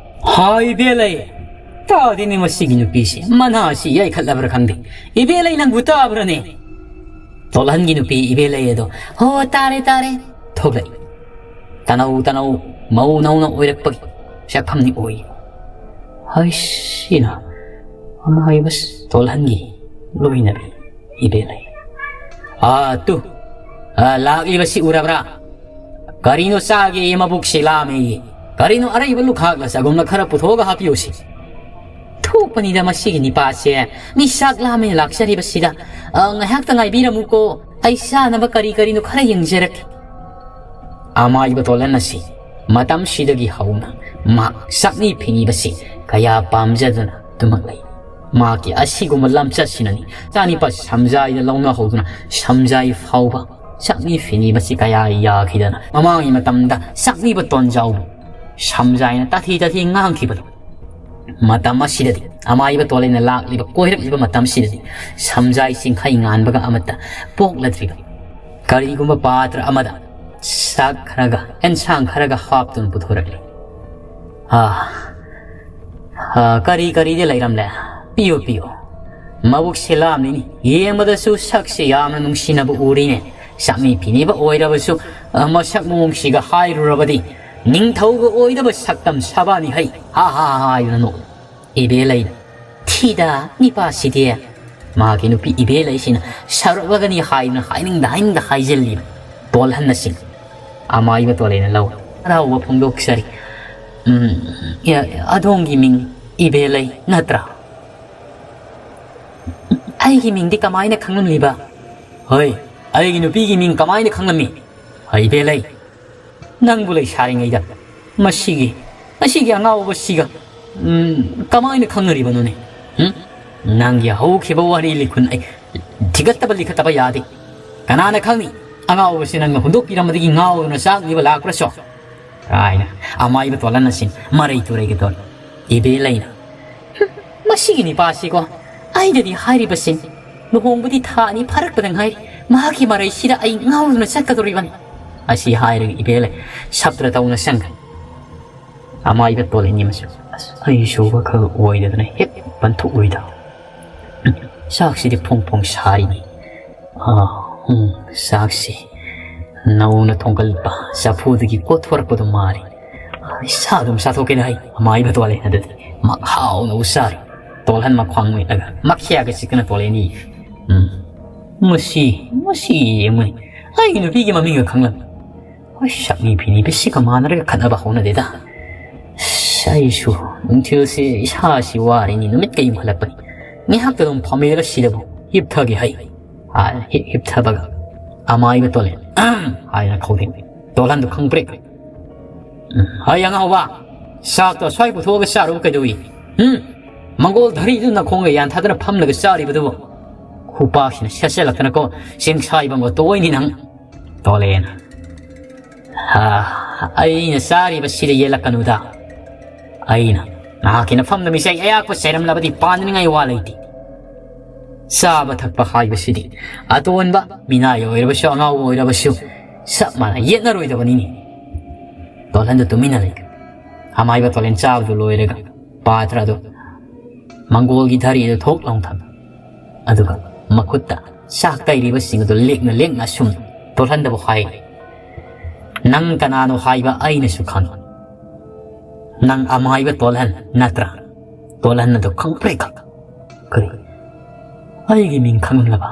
ꯍꯥꯏ ꯏꯕꯦꯂꯩ, ꯇꯥꯗꯦꯅꯦ ꯃꯁꯤꯒꯤ ꯅꯨꯄꯤꯁꯦ, ꯃꯅꯥꯁꯤ ꯌꯥꯏꯈꯠꯂꯕ꯭ꯔꯥ ꯈꯪꯗꯦ꯫ ꯏꯕꯦꯂꯩ, ꯅꯪꯕꯨ ꯇꯥꯕ꯭ꯔꯅꯦ? ꯇꯣꯜꯍꯟꯒꯤ ꯅꯨꯄꯤ ꯏꯕꯦꯂꯩ ꯑꯗꯣ, "ꯍꯣ, ꯇꯥꯔꯦ, ꯇꯥꯔꯦ," ꯊꯣꯛꯂꯛꯏ꯫ ꯇꯅꯧ ꯇꯅꯧ ꯃꯧ ꯅꯧꯅ ꯑꯣꯏꯔꯛꯄꯒꯤ ꯁꯛꯐꯝꯅꯤ ꯑꯣꯏ꯫ ꯍꯩꯁꯤꯅ ꯑꯃꯥꯏꯕ ꯇꯣꯜꯍꯟꯒꯤ ꯂꯣꯏꯅꯕꯤ ꯏꯕꯦꯂꯩ꯫ "ꯑꯥ, ꯇꯨ, ꯑꯥ, ꯂꯥꯛꯂꯤꯕꯁꯤ ꯎꯔꯕ꯭ꯔꯥ? ꯀꯔꯤꯅꯣ ꯆꯥꯒꯦ, ꯃꯕꯨꯛꯁꯤ ꯂꯥꯝꯃꯦ꯫ ꯀꯔꯤꯅꯣ ꯑꯔꯩꯕ ꯂꯨꯈꯥꯛꯂ ꯆꯒꯨꯝꯂ ꯈꯔ ꯄꯨꯊꯣꯛꯑꯒ ꯍꯥꯞꯄꯤꯌꯨꯁꯤ꯫" ꯊꯣꯛꯄꯅꯤꯗ ꯃꯁꯤꯒꯤ ꯅꯤꯄꯥꯁꯦ꯫ ꯃꯤ ꯆꯥꯛ ꯂꯥꯝꯃꯦꯅ ꯂꯥꯛꯆꯔꯤꯕꯁꯤꯗ꯫ ꯑ, ꯉꯥꯏꯍꯥꯛꯇ ꯉꯥꯏꯕꯤꯔꯝꯃꯨꯀꯣ꯫ ꯑꯩ ꯆꯥꯅꯕ ꯀꯔꯤ ꯀꯔꯤꯅꯣ ꯈꯔ ꯌꯦꯡꯖꯔꯛꯀꯦ꯫ ꯑꯃꯥꯏꯕ ꯇꯣꯂꯟ ꯑꯁꯤ ꯃꯇꯝꯁꯤꯗꯒꯤ ꯍꯧꯅ ꯃꯍꯥꯛ ꯆꯥꯛꯅꯤ ꯐꯤꯅꯤꯕꯁꯤ ꯀꯌꯥ ꯄꯥꯝꯖꯗꯨꯅ ꯑꯗꯨꯃꯛ ꯂꯩ꯫ ꯃꯍꯥꯛꯀꯤ ꯑꯁꯤꯒꯨꯝꯕ ꯂꯝꯆꯠꯁꯤꯅꯅꯤ ꯆꯥꯅꯤꯄꯥ ꯁꯝꯖꯥꯏꯗ ꯂꯧꯅꯍꯧꯗꯨꯅ ꯁꯝꯖꯥꯏ ꯐꯥꯎꯕ ꯆꯥꯛꯅꯤ ꯐꯤꯅꯤꯕꯁꯤ ꯀꯌꯥ ꯌꯥꯈꯤꯗꯅ ꯃꯃꯥꯡꯒꯤ ꯃꯇꯝꯗ ꯆꯥꯛꯅꯤꯕ ꯇꯣꯟꯖꯥꯎꯕꯨ ꯁꯝꯖꯥꯏꯅ ꯇꯥꯊꯤ ꯇꯥꯊꯤ ꯉꯥꯡꯈꯤꯕꯗꯣ꯫ ꯃꯇꯝ ꯑꯁꯤꯗꯗꯤ ꯑꯃꯥꯏꯕ ꯇꯣꯂꯩꯅ ꯂꯥꯛꯂꯤꯕ, ꯀꯣꯏꯔꯛꯂꯤꯕ ꯃꯇꯝꯁꯤꯗꯗꯤ ꯁꯝꯖꯥꯏ ꯆꯤꯡꯈꯩ ꯉꯥꯟꯕꯒ ꯑꯃꯠꯇ ꯄꯣꯛꯂꯗ꯭ꯔꯤꯕ꯫ ꯀꯔꯤꯒꯨꯝꯕ ꯄꯥꯇ꯭ꯔ ꯑꯃꯗ ꯆꯥꯛ ꯈꯔꯒ ꯑꯦꯟꯁꯥꯡ ꯈꯔꯒ ꯍꯥꯞꯇꯨꯅ ꯄꯨꯊꯣꯔꯛꯂꯤ꯫ "ꯑꯥ, ꯑꯥ, ꯀꯔꯤ ꯀꯔꯤꯗꯤ ꯂꯩꯔꯝꯂꯦ? ꯄꯤꯌꯨ, ꯄꯤꯌꯨ꯫ ꯃꯕꯨꯛꯁꯦ ꯂꯥꯝꯂꯤꯅꯤ꯫ ꯌꯦꯡꯕꯗꯁꯨ ꯁꯛꯁꯦ ꯌꯥꯝꯅ ꯅꯨꯡꯁꯤꯅꯕ ꯎꯔꯤꯅꯦ꯫ ꯆꯥꯛꯅꯤ ꯐꯤꯅꯤꯕ ꯑꯣꯏꯔꯕꯁꯨ, ꯑ, ꯃꯁꯛ ꯃꯑꯣꯡꯁꯤꯒ ꯍꯥꯏꯔꯨꯔꯕꯗꯤ ꯅꯤꯡꯊꯧꯒ ꯑꯣꯏꯗꯕ ꯁꯛꯇꯝ ꯁꯥꯕꯥꯅꯤ ꯍꯩ꯫ ꯍꯥ, ꯍꯥ, ꯍꯥ," ꯍꯥꯏꯗꯨꯅ ꯅꯣꯛꯏ꯫ ꯏꯕꯦꯂꯩꯅ, "ꯊꯤꯗ ꯅꯤꯄꯥꯁꯤꯗꯤ!" ꯃꯍꯥꯛꯀꯤ ꯅꯨꯄꯤ ꯏꯕꯦꯂꯩꯁꯤꯅ ꯁꯥꯎꯔꯛꯂꯒꯅꯤ ꯍꯥꯏꯗꯨꯅ ꯍꯥꯏꯅꯤꯡꯗ ꯍꯥꯏꯅꯤꯡꯗ ꯍꯥꯏꯖꯤꯜꯂꯤꯕ꯫ ꯇꯣꯜꯍꯟꯅꯁꯤꯡ ꯑꯃꯥꯏꯕ ꯇꯣꯂꯩꯅ ꯂꯧ꯫ ꯍꯔꯥꯎꯕ ꯐꯣꯡꯗꯣꯛꯆꯔꯤ꯫ "ꯎꯝ, ꯑ-, ꯑꯗꯣꯝꯒꯤ ꯃꯤꯡ ꯏꯕꯦꯂꯩ ꯅꯠꯇ꯭ꯔꯥ?" "ꯑꯩꯒꯤ ꯃꯤꯡꯗꯤ ꯀꯃꯥꯏꯅ ꯈꯪꯂꯝꯂꯤꯕ?" "ꯍꯣꯏ, ꯑꯩꯒꯤ ꯅꯨꯄꯤꯒꯤ ꯃꯤꯡ ꯀꯃꯥꯏꯅ ꯈꯪꯂꯝꯃꯤ?" "ꯍꯩ ꯏꯕꯦꯂꯩ, ꯅꯪꯕꯨ ꯂꯩꯁꯥꯔꯤꯉꯩꯗ ꯃꯁꯤꯒꯤ, ꯃꯁꯤꯒꯤ ꯑꯉꯥꯎꯕꯁꯤꯒ ꯎꯝ, ꯀꯃꯥꯏꯅ ꯈꯪꯅꯔꯤꯕꯅꯣꯅꯦ? ꯎꯝ? ꯅꯪꯒꯤ ꯍꯧꯈꯤꯕ ꯋꯥꯔꯤ ꯂꯤꯈꯨꯟ ꯑꯩ ꯊꯤꯒꯠꯇꯕ ꯂꯤꯈꯠꯇꯕ ꯌꯥꯗꯦ꯫ ꯀꯅꯥꯅ ꯈꯪꯅꯤ? ꯑꯉꯥꯎꯕꯁꯤ ꯅꯪꯅ ꯍꯨꯟꯗꯣꯛꯄꯤꯔꯝꯕꯗꯒꯤ ꯉꯥꯎꯗꯨꯅ ꯆꯥꯛꯅꯤꯕ ꯂꯥꯛꯄ꯭ꯔꯁꯨ? ꯍꯥꯏꯅ ꯑꯃꯥꯏꯕ ꯇꯣꯜꯍꯟ ꯑꯁꯤ ꯃꯔꯩ ꯇꯨꯔꯩꯒ ꯇꯧꯔꯤ꯫ ꯏꯕꯦꯜ ꯑꯩꯅ, "ꯍꯨꯝ, ꯃꯁꯤꯒꯤ ꯅꯤꯄꯥꯁꯤꯀꯣ, ꯑꯩꯅꯗꯤ ꯍꯥꯏꯔꯤꯕꯁꯤ ꯂꯨꯍꯣꯡꯕꯗꯤ ꯊꯥ ꯑꯅꯤ ꯐꯥꯔꯛꯄꯗ ꯉꯥꯏꯔꯤ꯫ ꯃꯍꯥꯛꯀꯤ ꯃꯔꯩꯁꯤꯗ ꯑꯩ ꯉꯥꯎꯗꯨꯅ ꯆꯠꯀꯗꯧꯔꯤꯕꯅꯤ"꯫ ꯑꯁꯤ ꯍꯥꯏꯔꯒ ꯏꯕꯦꯜ ꯑꯩ ꯁꯞꯇ꯭ꯔ ꯇꯧꯅ ꯆꯪꯈ꯭ꯔꯦ꯫ ꯑꯃꯥꯏꯕ ꯇꯣꯜꯍꯟꯒꯤ ꯃꯆꯨ꯫ ꯑꯁ, ꯑꯩꯁꯨ ꯋꯥꯈꯜ ꯑꯣꯏꯗꯗꯅ ꯍꯦꯛ ꯄꯟꯊꯣꯛꯂꯣꯏꯗ꯫ ꯎꯝ, ꯆꯥꯛꯁꯤꯗꯤ ꯐꯣꯡ ꯐꯣꯡ ꯁꯥꯔꯤꯅꯤ꯫ ꯑꯥ, ꯎꯝ, ꯆꯥꯛꯁꯤ ꯅꯧꯅ ꯊꯣꯡꯒꯠꯄ ꯆꯐꯨꯗꯒꯤ ꯀꯣꯊꯣꯔꯛꯄꯗꯨ ꯃꯥꯔꯤ꯫ ꯑꯩ ꯆꯥ ꯑꯗꯨꯝ ꯆꯥꯊꯣꯛꯀꯦꯅ ꯍꯥꯏ꯫ ꯑꯃꯥꯏꯕ ꯇꯣꯜꯍꯟ ꯑꯗꯨꯗꯤ ꯃꯍꯥꯎꯅ ꯎꯆꯥꯔꯤ꯫ ꯇꯣꯜꯍꯟ ꯃꯈ꯭ꯋꯥꯡ ꯃꯦꯠꯂꯒ ꯃꯈ꯭ꯌꯥꯒ ꯆꯤꯛꯇꯅ ꯇꯣꯜꯍꯟꯅꯤ꯫ ꯎꯝ, ꯃꯁꯤ, ꯃꯁꯤ ꯌꯦꯡꯉꯨꯅꯦ꯫ ꯑꯩꯒꯤ ꯅꯨꯄꯤꯒꯤ ꯃꯃꯤꯡꯒ ꯈꯪꯂꯝꯃꯤ꯫ ꯍꯣꯏ, ꯁꯛꯅꯤ ꯐꯤꯅꯤ ꯕꯤꯁꯤꯒ ꯃꯥꯟꯅꯔꯒ ꯈꯠꯅꯕ ꯍꯧꯅꯗꯦꯗ꯫ ꯑꯁ, ꯑꯩꯁꯨ ꯅꯨꯡꯊꯤꯜꯁꯤ ꯏꯁꯥꯁꯤ ꯋꯥꯔꯤꯅꯤ, ꯅꯨꯃꯤꯠꯀ ꯌꯨꯡꯈꯠꯂꯛꯄꯅꯤ꯫ ꯉꯥꯏꯍꯥꯛꯇ ꯑꯗꯨꯝ ꯐꯝꯃꯦꯔ ꯁꯤꯗꯕꯨ ꯍꯤꯞꯊꯒꯦ ꯍꯥꯏ꯫ ꯍꯥꯏ, ꯍꯤꯞ-, ꯍꯤꯞꯊꯕꯒ ꯑꯃꯥꯏꯕ ꯇꯣꯜꯂꯦ꯫ ꯑꯍꯝ! ꯍꯥꯏꯅ ꯈꯧꯗꯦꯡ ꯇꯣꯜꯍꯟꯗꯨ ꯈꯪꯄ꯭ꯔꯦꯛ꯫ ꯎꯝ, ꯍꯩ ꯑꯉꯥꯎꯕ! ꯆꯥꯛꯇꯣ ꯑꯁ꯭ꯋꯥꯏ ꯄꯨꯊꯣꯛꯑꯒ ꯆꯥꯔꯨꯕ ꯀꯩꯗꯧꯏ? ꯎꯝ? ꯃꯪꯒꯣꯜ ꯙꯔꯤꯗꯨ ꯅꯈꯣꯡꯒ ꯌꯥꯟꯊꯥꯗꯅ ꯐꯝꯂꯒ ꯆꯥꯔꯤꯕꯗꯨꯕꯨ? ꯈꯨꯄꯥꯛꯁꯤꯅ ꯁꯦꯠꯆꯜꯂꯛꯇꯅꯀꯣ, ꯆꯦꯡꯁꯥꯏꯕ ꯑꯃꯒ ꯇꯣꯛꯑꯣꯏꯅꯤ ꯅꯪ꯫ ꯇꯣꯜꯂꯦꯅ꯫ ꯍꯥ, ꯑꯩꯅ ꯆꯥꯔꯤꯕꯁꯤꯗ ꯌꯦꯠꯂꯛꯀꯅꯨꯗ꯫ ꯑꯩꯅ ꯅꯍꯥꯛꯀꯤ ꯅꯐꯝꯗ ꯃꯤꯆꯩ ꯑꯌꯥꯛꯄ ꯆꯩꯔꯝꯂꯕꯗꯤ ꯄꯥꯟꯅꯤꯡꯉꯥꯏ ꯋꯥ ꯂꯩꯇꯦ꯫ ꯆꯥꯕ ꯊꯛꯄ ꯍꯥꯏꯕꯁꯤꯗꯤ ꯑꯇꯣꯟꯕ ꯃꯤꯅꯥꯏ ꯑꯣꯏꯔꯕꯁꯨ ꯑꯉꯥꯎꯕ ꯑꯣꯏꯔꯕꯁꯨ ꯆꯞ ꯃꯥꯟꯅ ꯌꯦꯠꯅꯔꯣꯏꯗꯕꯅꯤꯅꯦ꯫ ꯇꯣꯜꯍꯟꯗꯨ ꯇꯨꯃꯤꯟꯅ ꯂꯩ꯫ ꯑꯃꯥꯏꯕ ꯇꯣꯜꯍꯟ ꯆꯥꯕꯗꯨ ꯂꯣꯏꯔꯒ ꯄꯥꯇ꯭ꯔ ꯑꯗꯨ ꯃꯪꯒꯣꯜꯒꯤ ꯙꯔꯤ ꯑꯗꯨ ꯊꯣꯛ ꯂꯥꯎ ꯊꯝꯃꯤ꯫ ꯑꯗꯨꯒ ꯃꯈꯨꯠꯇ ꯆꯥꯛ ꯇꯩꯔꯤꯕꯁꯤꯡ ꯑꯗꯨ ꯂꯦꯛꯅ ꯂꯦꯛꯅ ꯑꯁꯨꯝ ꯇꯣꯜꯍꯟꯗꯕꯨ ꯍꯥꯏ꯫ "ꯅꯪ ꯀꯅꯥꯅꯣ ꯍꯥꯏꯕ ꯑꯩꯅꯁꯨ ꯈꯪꯏ꯫ ꯅꯪ ꯑꯃꯥꯏꯕ ꯇꯣꯜꯍꯟ ꯅꯠꯇ꯭ꯔꯥ?" ꯇꯣꯜꯍꯟ ꯑꯗꯨ ꯈꯪꯄ꯭ꯔꯦꯛ ꯈꯪ꯫ "ꯀꯔꯤ? ꯑꯩꯒꯤ ꯃꯤꯡ ꯈꯪꯂꯝꯂꯕ?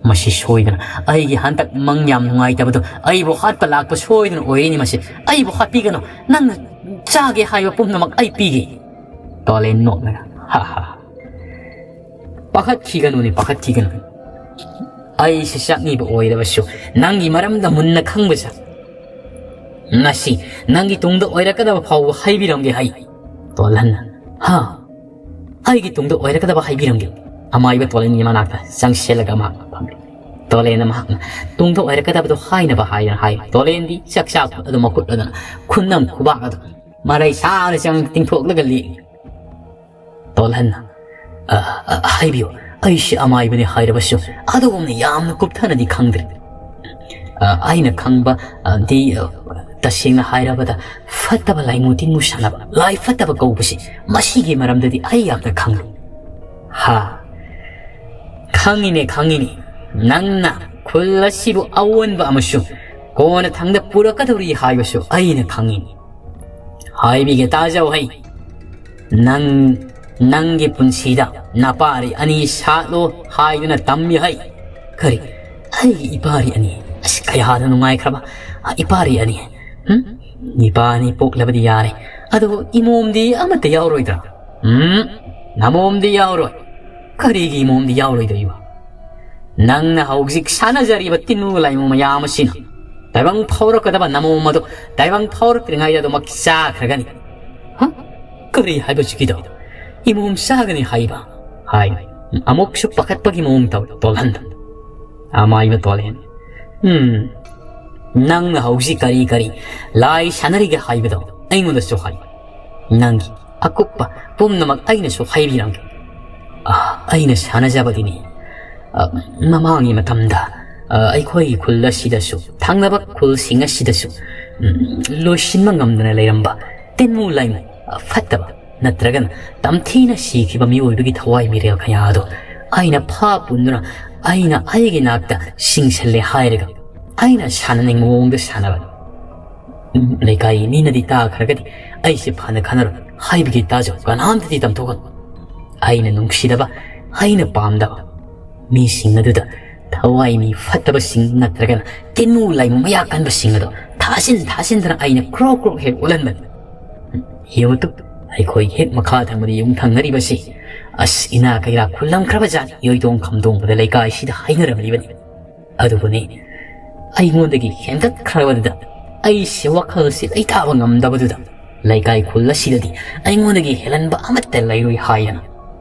ꯃꯁꯤ ꯁꯣꯏꯗꯅ ꯑꯩꯒꯤ ꯍꯟꯗꯛ ꯃꯪ ꯌꯥꯝ ꯅꯨꯡꯉꯥꯏꯇꯕꯗꯨ ꯑꯩꯕꯨ ꯍꯥꯠꯄ ꯂꯥꯛꯄ ꯁꯣꯏꯗꯅ ꯑꯣꯏꯔꯤꯅꯤ ꯃꯁꯤ꯫ ꯑꯩꯕꯨ ꯍꯥꯠꯄꯤꯒꯅꯨ꯫ ꯅꯪꯅ ꯆꯥꯒꯦ ꯍꯥꯏꯕ ꯄꯨꯝꯅꯃꯛ ꯑꯩ ꯄꯤꯒꯦ"꯫ ꯇꯣꯜꯍꯟ ꯅꯣꯛꯂꯒ, "ꯍꯥ ꯍꯥ ꯍꯥ꯫ ꯄꯥꯈꯠꯈꯤꯒꯅꯨꯅꯦ, ꯄꯥꯈꯠꯈꯤꯒꯅꯨ꯫ ꯑꯩꯁꯦ ꯆꯥꯛꯅꯤꯕ ꯑꯣꯏꯔꯕꯁꯨ ꯅꯪꯒꯤ ꯃꯔꯝꯗ ꯃꯨꯟꯅ ꯈꯪꯕꯁꯦ꯫ ꯉꯁꯤ ꯅꯪꯒꯤ ꯇꯨꯡꯗ ꯑꯣꯏꯔꯛꯀꯗꯕ ꯐꯥꯎꯕ ꯍꯥꯏꯕꯤꯔꯝꯒꯦ ꯍꯥꯏ"꯫ ꯇꯣꯜꯍꯟꯅ, "ꯍꯥ? ꯑꯩꯒꯤ ꯇꯨꯡꯗ ꯑꯣꯏꯔꯛꯀꯗꯕ ꯍꯥꯏꯕꯤꯔꯝꯒꯦ?" ꯑꯃꯥꯏꯕ ꯇꯣꯂꯦꯟꯒꯤ ꯃꯅꯥꯛꯇ ꯆꯪꯁꯤꯜꯂꯒ ꯃꯍꯥꯛꯅ ꯐꯝꯃꯤ꯫ ꯇꯣꯂꯦꯟꯅ ꯃꯍꯥꯛꯅ ꯇꯨꯡꯗ ꯑꯣꯏꯔꯛꯀꯗꯕꯗꯣ ꯍꯥꯏꯅꯕ ꯍꯥꯏꯗꯅ ꯍꯥꯏ꯫ ꯇꯣꯂꯦꯟꯗꯤ ꯆꯥꯛ ꯆꯥꯛ ꯑꯗꯨ ꯃꯈꯨꯠ ꯑꯗꯨꯅ ꯈꯨꯟꯅꯝ ꯈꯨꯕꯥꯛ ꯑꯗꯨ ꯃꯔꯩ ꯁꯥꯅ ꯆꯪ ꯇꯤꯡꯊꯣꯛꯂꯒ ꯂꯦꯡꯉꯤ꯫ ꯇꯣꯜꯍꯟꯅ, "ꯑ, ꯑ, ꯍꯥꯏꯕꯤꯌꯨ, ꯑꯩꯁꯤ ꯑꯃꯥꯏꯕꯅꯤ ꯍꯥꯏꯔꯕꯁꯨ ꯑꯗꯨꯒꯨꯝꯅ ꯌꯥꯝꯅ ꯀꯨꯞꯊꯅꯗꯤ ꯈꯪꯗ꯭ꯔꯤ꯫ ꯑ, ꯑꯩꯅ ꯈꯪꯕ, ꯑ, ꯗꯤ, ꯑ, ꯇꯁꯦꯡꯅ ꯍꯥꯏꯔꯕꯗ ꯐꯠꯇꯕ ꯂꯥꯏꯃꯨ ꯇꯤꯟꯃꯨ ꯁꯥꯟꯅꯕ, ꯂꯥꯏ ꯐꯠꯇꯕ ꯀꯧꯕꯁꯤ, ꯃꯁꯤꯒꯤ ꯃꯔꯝꯗꯗꯤ ꯑꯩ ꯌꯥꯝꯅ ꯈꯪꯂꯤ꯫" "ꯍꯥ? ꯈꯪꯉꯤꯅꯦ, ꯈꯪꯉꯤꯅꯦ꯫ ꯅꯪꯅ ꯈꯨꯜ ꯑꯁꯤꯕꯨ ꯑꯑꯣꯟꯕ ꯑꯃꯁꯨꯡ ꯀꯣꯟꯅ ꯊꯪꯗ ꯄꯨꯔꯛꯀꯗꯧꯔꯤ ꯍꯥꯏꯕꯁꯨ ꯑꯩꯅ ꯈꯪꯉꯤꯅꯦ꯫ ꯍꯥꯏꯕꯤꯒꯦ ꯇꯥꯖꯧ ꯍꯩ꯫ ꯅꯪ, ꯅꯪꯒꯤ ꯄꯨꯟꯁꯤꯗ ꯅꯄꯥꯔꯤ ꯑꯅꯤ ꯁꯥꯠꯂꯣ ꯍꯥꯏꯗꯨꯅ ꯇꯝꯃꯤ ꯍꯩ꯫" "ꯀꯔꯤ? ꯑꯩꯒꯤ ꯏꯄꯥꯔꯤ ꯑꯅꯤ? ꯑꯁ, ꯀꯌꯥꯗ ꯅꯨꯡꯉꯥꯏꯈ꯭ꯔꯕ, ꯑ, ꯏꯄꯥꯔꯤ ꯑꯅꯤ꯫ ꯍꯨꯝ? ꯏꯄꯥ ꯑꯅꯤ ꯄꯣꯛꯂꯕꯗꯤ ꯌꯥꯔꯦ꯫ ꯑꯗꯨꯕꯨ ꯏꯃꯣꯝꯗꯤ ꯑꯃꯠꯇ ꯌꯥꯎꯔꯣꯏꯗ꯭ꯔꯥ?" "ꯎꯝ, ꯅꯃꯣꯝꯗꯤ ꯌꯥꯎꯔꯣꯏ꯫" "ꯀꯔꯤꯒꯤ ꯏꯃꯣꯝꯗꯤ ꯌꯥꯎꯔꯣꯏꯗꯣꯏꯕ? ꯅꯪꯅ ꯍꯧꯖꯤꯛ ꯁꯥꯟꯅꯖꯔꯤꯕ ꯇꯤꯟꯃꯨ ꯂꯥꯏꯃꯨ ꯃꯌꯥꯝ ꯑꯁꯤꯅ ꯇꯥꯏꯕꯪ ꯐꯥꯎꯔꯛꯀꯗꯕ ꯅꯃꯣꯝ ꯑꯗꯨ ꯇꯥꯏꯕꯪ ꯐꯥꯎꯔꯛꯇ꯭ꯔꯤꯉꯩꯗ ꯑꯗꯨꯃꯛ ꯆꯥꯈ꯭ꯔꯒꯅꯤ꯫" "ꯍ? ꯀꯔꯤ ꯍꯥꯏꯕꯁꯤꯒꯤꯗꯣ? ꯏꯃꯣꯝ ꯆꯥꯒꯅꯤ ꯍꯥꯏꯕ?" ꯍꯥꯏ꯫ ꯑꯃꯨꯛꯁꯨ ꯄꯥꯈꯠꯄꯒꯤ ꯃꯑꯣꯡ ꯇꯧꯏ ꯇꯣꯜꯍꯟꯗ꯫ ꯑꯃꯥꯏꯕ ꯇꯣꯜꯍꯟ, "ꯎꯝ, ꯅꯪꯅ ꯍꯧꯖꯤꯛ ꯀꯔꯤ ꯀꯔꯤ ꯂꯥꯏ ꯁꯥꯟꯅꯔꯤꯒꯦ ꯍꯥꯏꯕꯗꯣ ꯑꯩꯉꯣꯟꯗꯁꯨ ꯍꯥꯏ꯫ ꯅꯪꯒꯤ ꯑꯀꯨꯞꯄ ꯄꯨꯝꯅꯃꯛ ꯑꯩꯅꯁꯨ ꯍꯥꯏꯕꯤꯔꯝꯒꯦ꯫" "ꯑ, ꯑꯩꯅ ꯁꯥꯟꯅꯖꯕꯗꯤꯅꯦ, ꯑ, ꯃꯃꯥꯡꯒꯤ ꯃꯇꯝꯗ, ꯑ, ꯑꯩꯈꯣꯏꯒꯤ ꯈꯨꯜ ꯑꯁꯤꯗꯁꯨ, ꯊꯪꯅꯕ ꯈꯨꯜꯁꯤꯡ ꯑꯁꯤꯗꯁꯨ, ꯎꯝ, ꯂꯣꯏꯁꯤꯟꯕ ꯉꯝꯗꯅ ꯂꯩꯔꯝꯕ ꯇꯤꯟꯃꯨ ꯂꯥꯏꯃꯨ, ꯑ, ꯐꯠꯇꯕ ꯅꯠꯇ꯭ꯔꯒꯅ ꯇꯝꯊꯤꯅ ꯁꯤꯈꯤꯕ ꯃꯤꯑꯣꯏꯕꯒꯤ ꯊꯋꯥꯏ ꯃꯤꯔꯦꯜ ꯀꯌꯥ ꯑꯗꯣ ꯑꯩꯅ ꯐꯥ ꯄꯨꯟꯗꯨꯅ ꯑꯩꯅ ꯑꯩꯒꯤ ꯅꯥꯛꯇ ꯆꯤꯡꯁꯤꯜꯂꯦ ꯍꯥꯏꯔꯒ ꯑꯩꯅ ꯁꯥꯟꯅꯅꯤꯡꯕ ꯃꯑꯣꯡꯗ ꯁꯥꯟꯅꯕꯅꯤ꯫ ꯎꯝ, ꯂꯩꯀꯥꯏꯒꯤ ꯃꯤꯅꯗꯤ ꯇꯥꯈ꯭ꯔꯒꯗꯤ ꯑꯩꯁꯦ ꯐꯅ ꯈꯟꯅꯔꯣꯏ ꯍꯥꯏꯕꯒꯤ ꯇꯥꯖꯧ, ꯀꯅꯥꯝꯇꯗꯤ ꯇꯝꯊꯣꯛꯀꯅꯨ꯫ ꯑꯩꯅ ꯅꯨꯡꯁꯤꯗꯕ, ꯑꯩꯅ ꯄꯥꯝꯗꯕ ꯃꯤꯁꯤꯡ ꯑꯗꯨꯗ ꯊꯋꯥꯏ ꯃꯤ ꯐꯠꯇꯕꯁꯤꯡ ꯅꯠꯇ꯭ꯔꯒꯅ ꯇꯤꯟꯃꯨ ꯂꯥꯏꯃꯨ ꯃꯌꯥ ꯀꯟꯕꯁꯤꯡ ꯑꯗꯣ ꯊꯥꯖꯤꯟ ꯊꯥꯖꯤꯟꯗꯅ ꯑꯩꯅ ꯀ꯭ꯔꯣꯛ ꯀ꯭ꯔꯣꯛ ꯍꯦꯛ ꯑꯣꯜꯍꯟꯕꯅꯤ꯫ ꯌꯦꯡꯉꯨ ꯇꯨ, ꯑꯩꯈꯣꯏ ꯍꯦꯛ ꯃꯈꯥ ꯊꯪꯕꯗ ꯌꯨꯝ ꯊꯪꯅꯔꯤꯕꯁꯤ, ꯑꯁ, ꯏꯅꯥ ꯀꯩꯔꯥ ꯈꯨꯜꯂꯝꯈ꯭ꯔꯕ ꯖꯥꯠꯅꯤ, ꯌꯣꯏꯇꯣꯡ ꯈꯝꯗꯣꯡꯕꯗ ꯂꯩꯀꯥꯏꯁꯤꯗ ꯍꯥꯏꯅꯔꯝꯂꯤꯕꯅꯤ꯫ ꯑꯗꯨꯕꯨꯅꯤ, ꯑꯩꯉꯣꯟꯗꯒꯤ ꯍꯦꯟꯒꯠꯈ꯭ꯔꯕꯗꯨꯗ ꯑꯩꯁꯦ ꯋꯥꯈꯜꯁꯤ ꯂꯩꯇꯥꯕ ꯉꯝꯗꯕꯗꯨꯗ ꯂꯩꯀꯥꯏ ꯈꯨꯜ ꯑꯁꯤꯗꯗꯤ ꯑꯩꯉꯣꯟꯗꯒꯤ ꯍꯦꯜꯍꯟꯕ ꯑꯃꯠꯇ ꯂꯩꯔꯣꯏ ꯍꯥꯏꯗꯅ꯫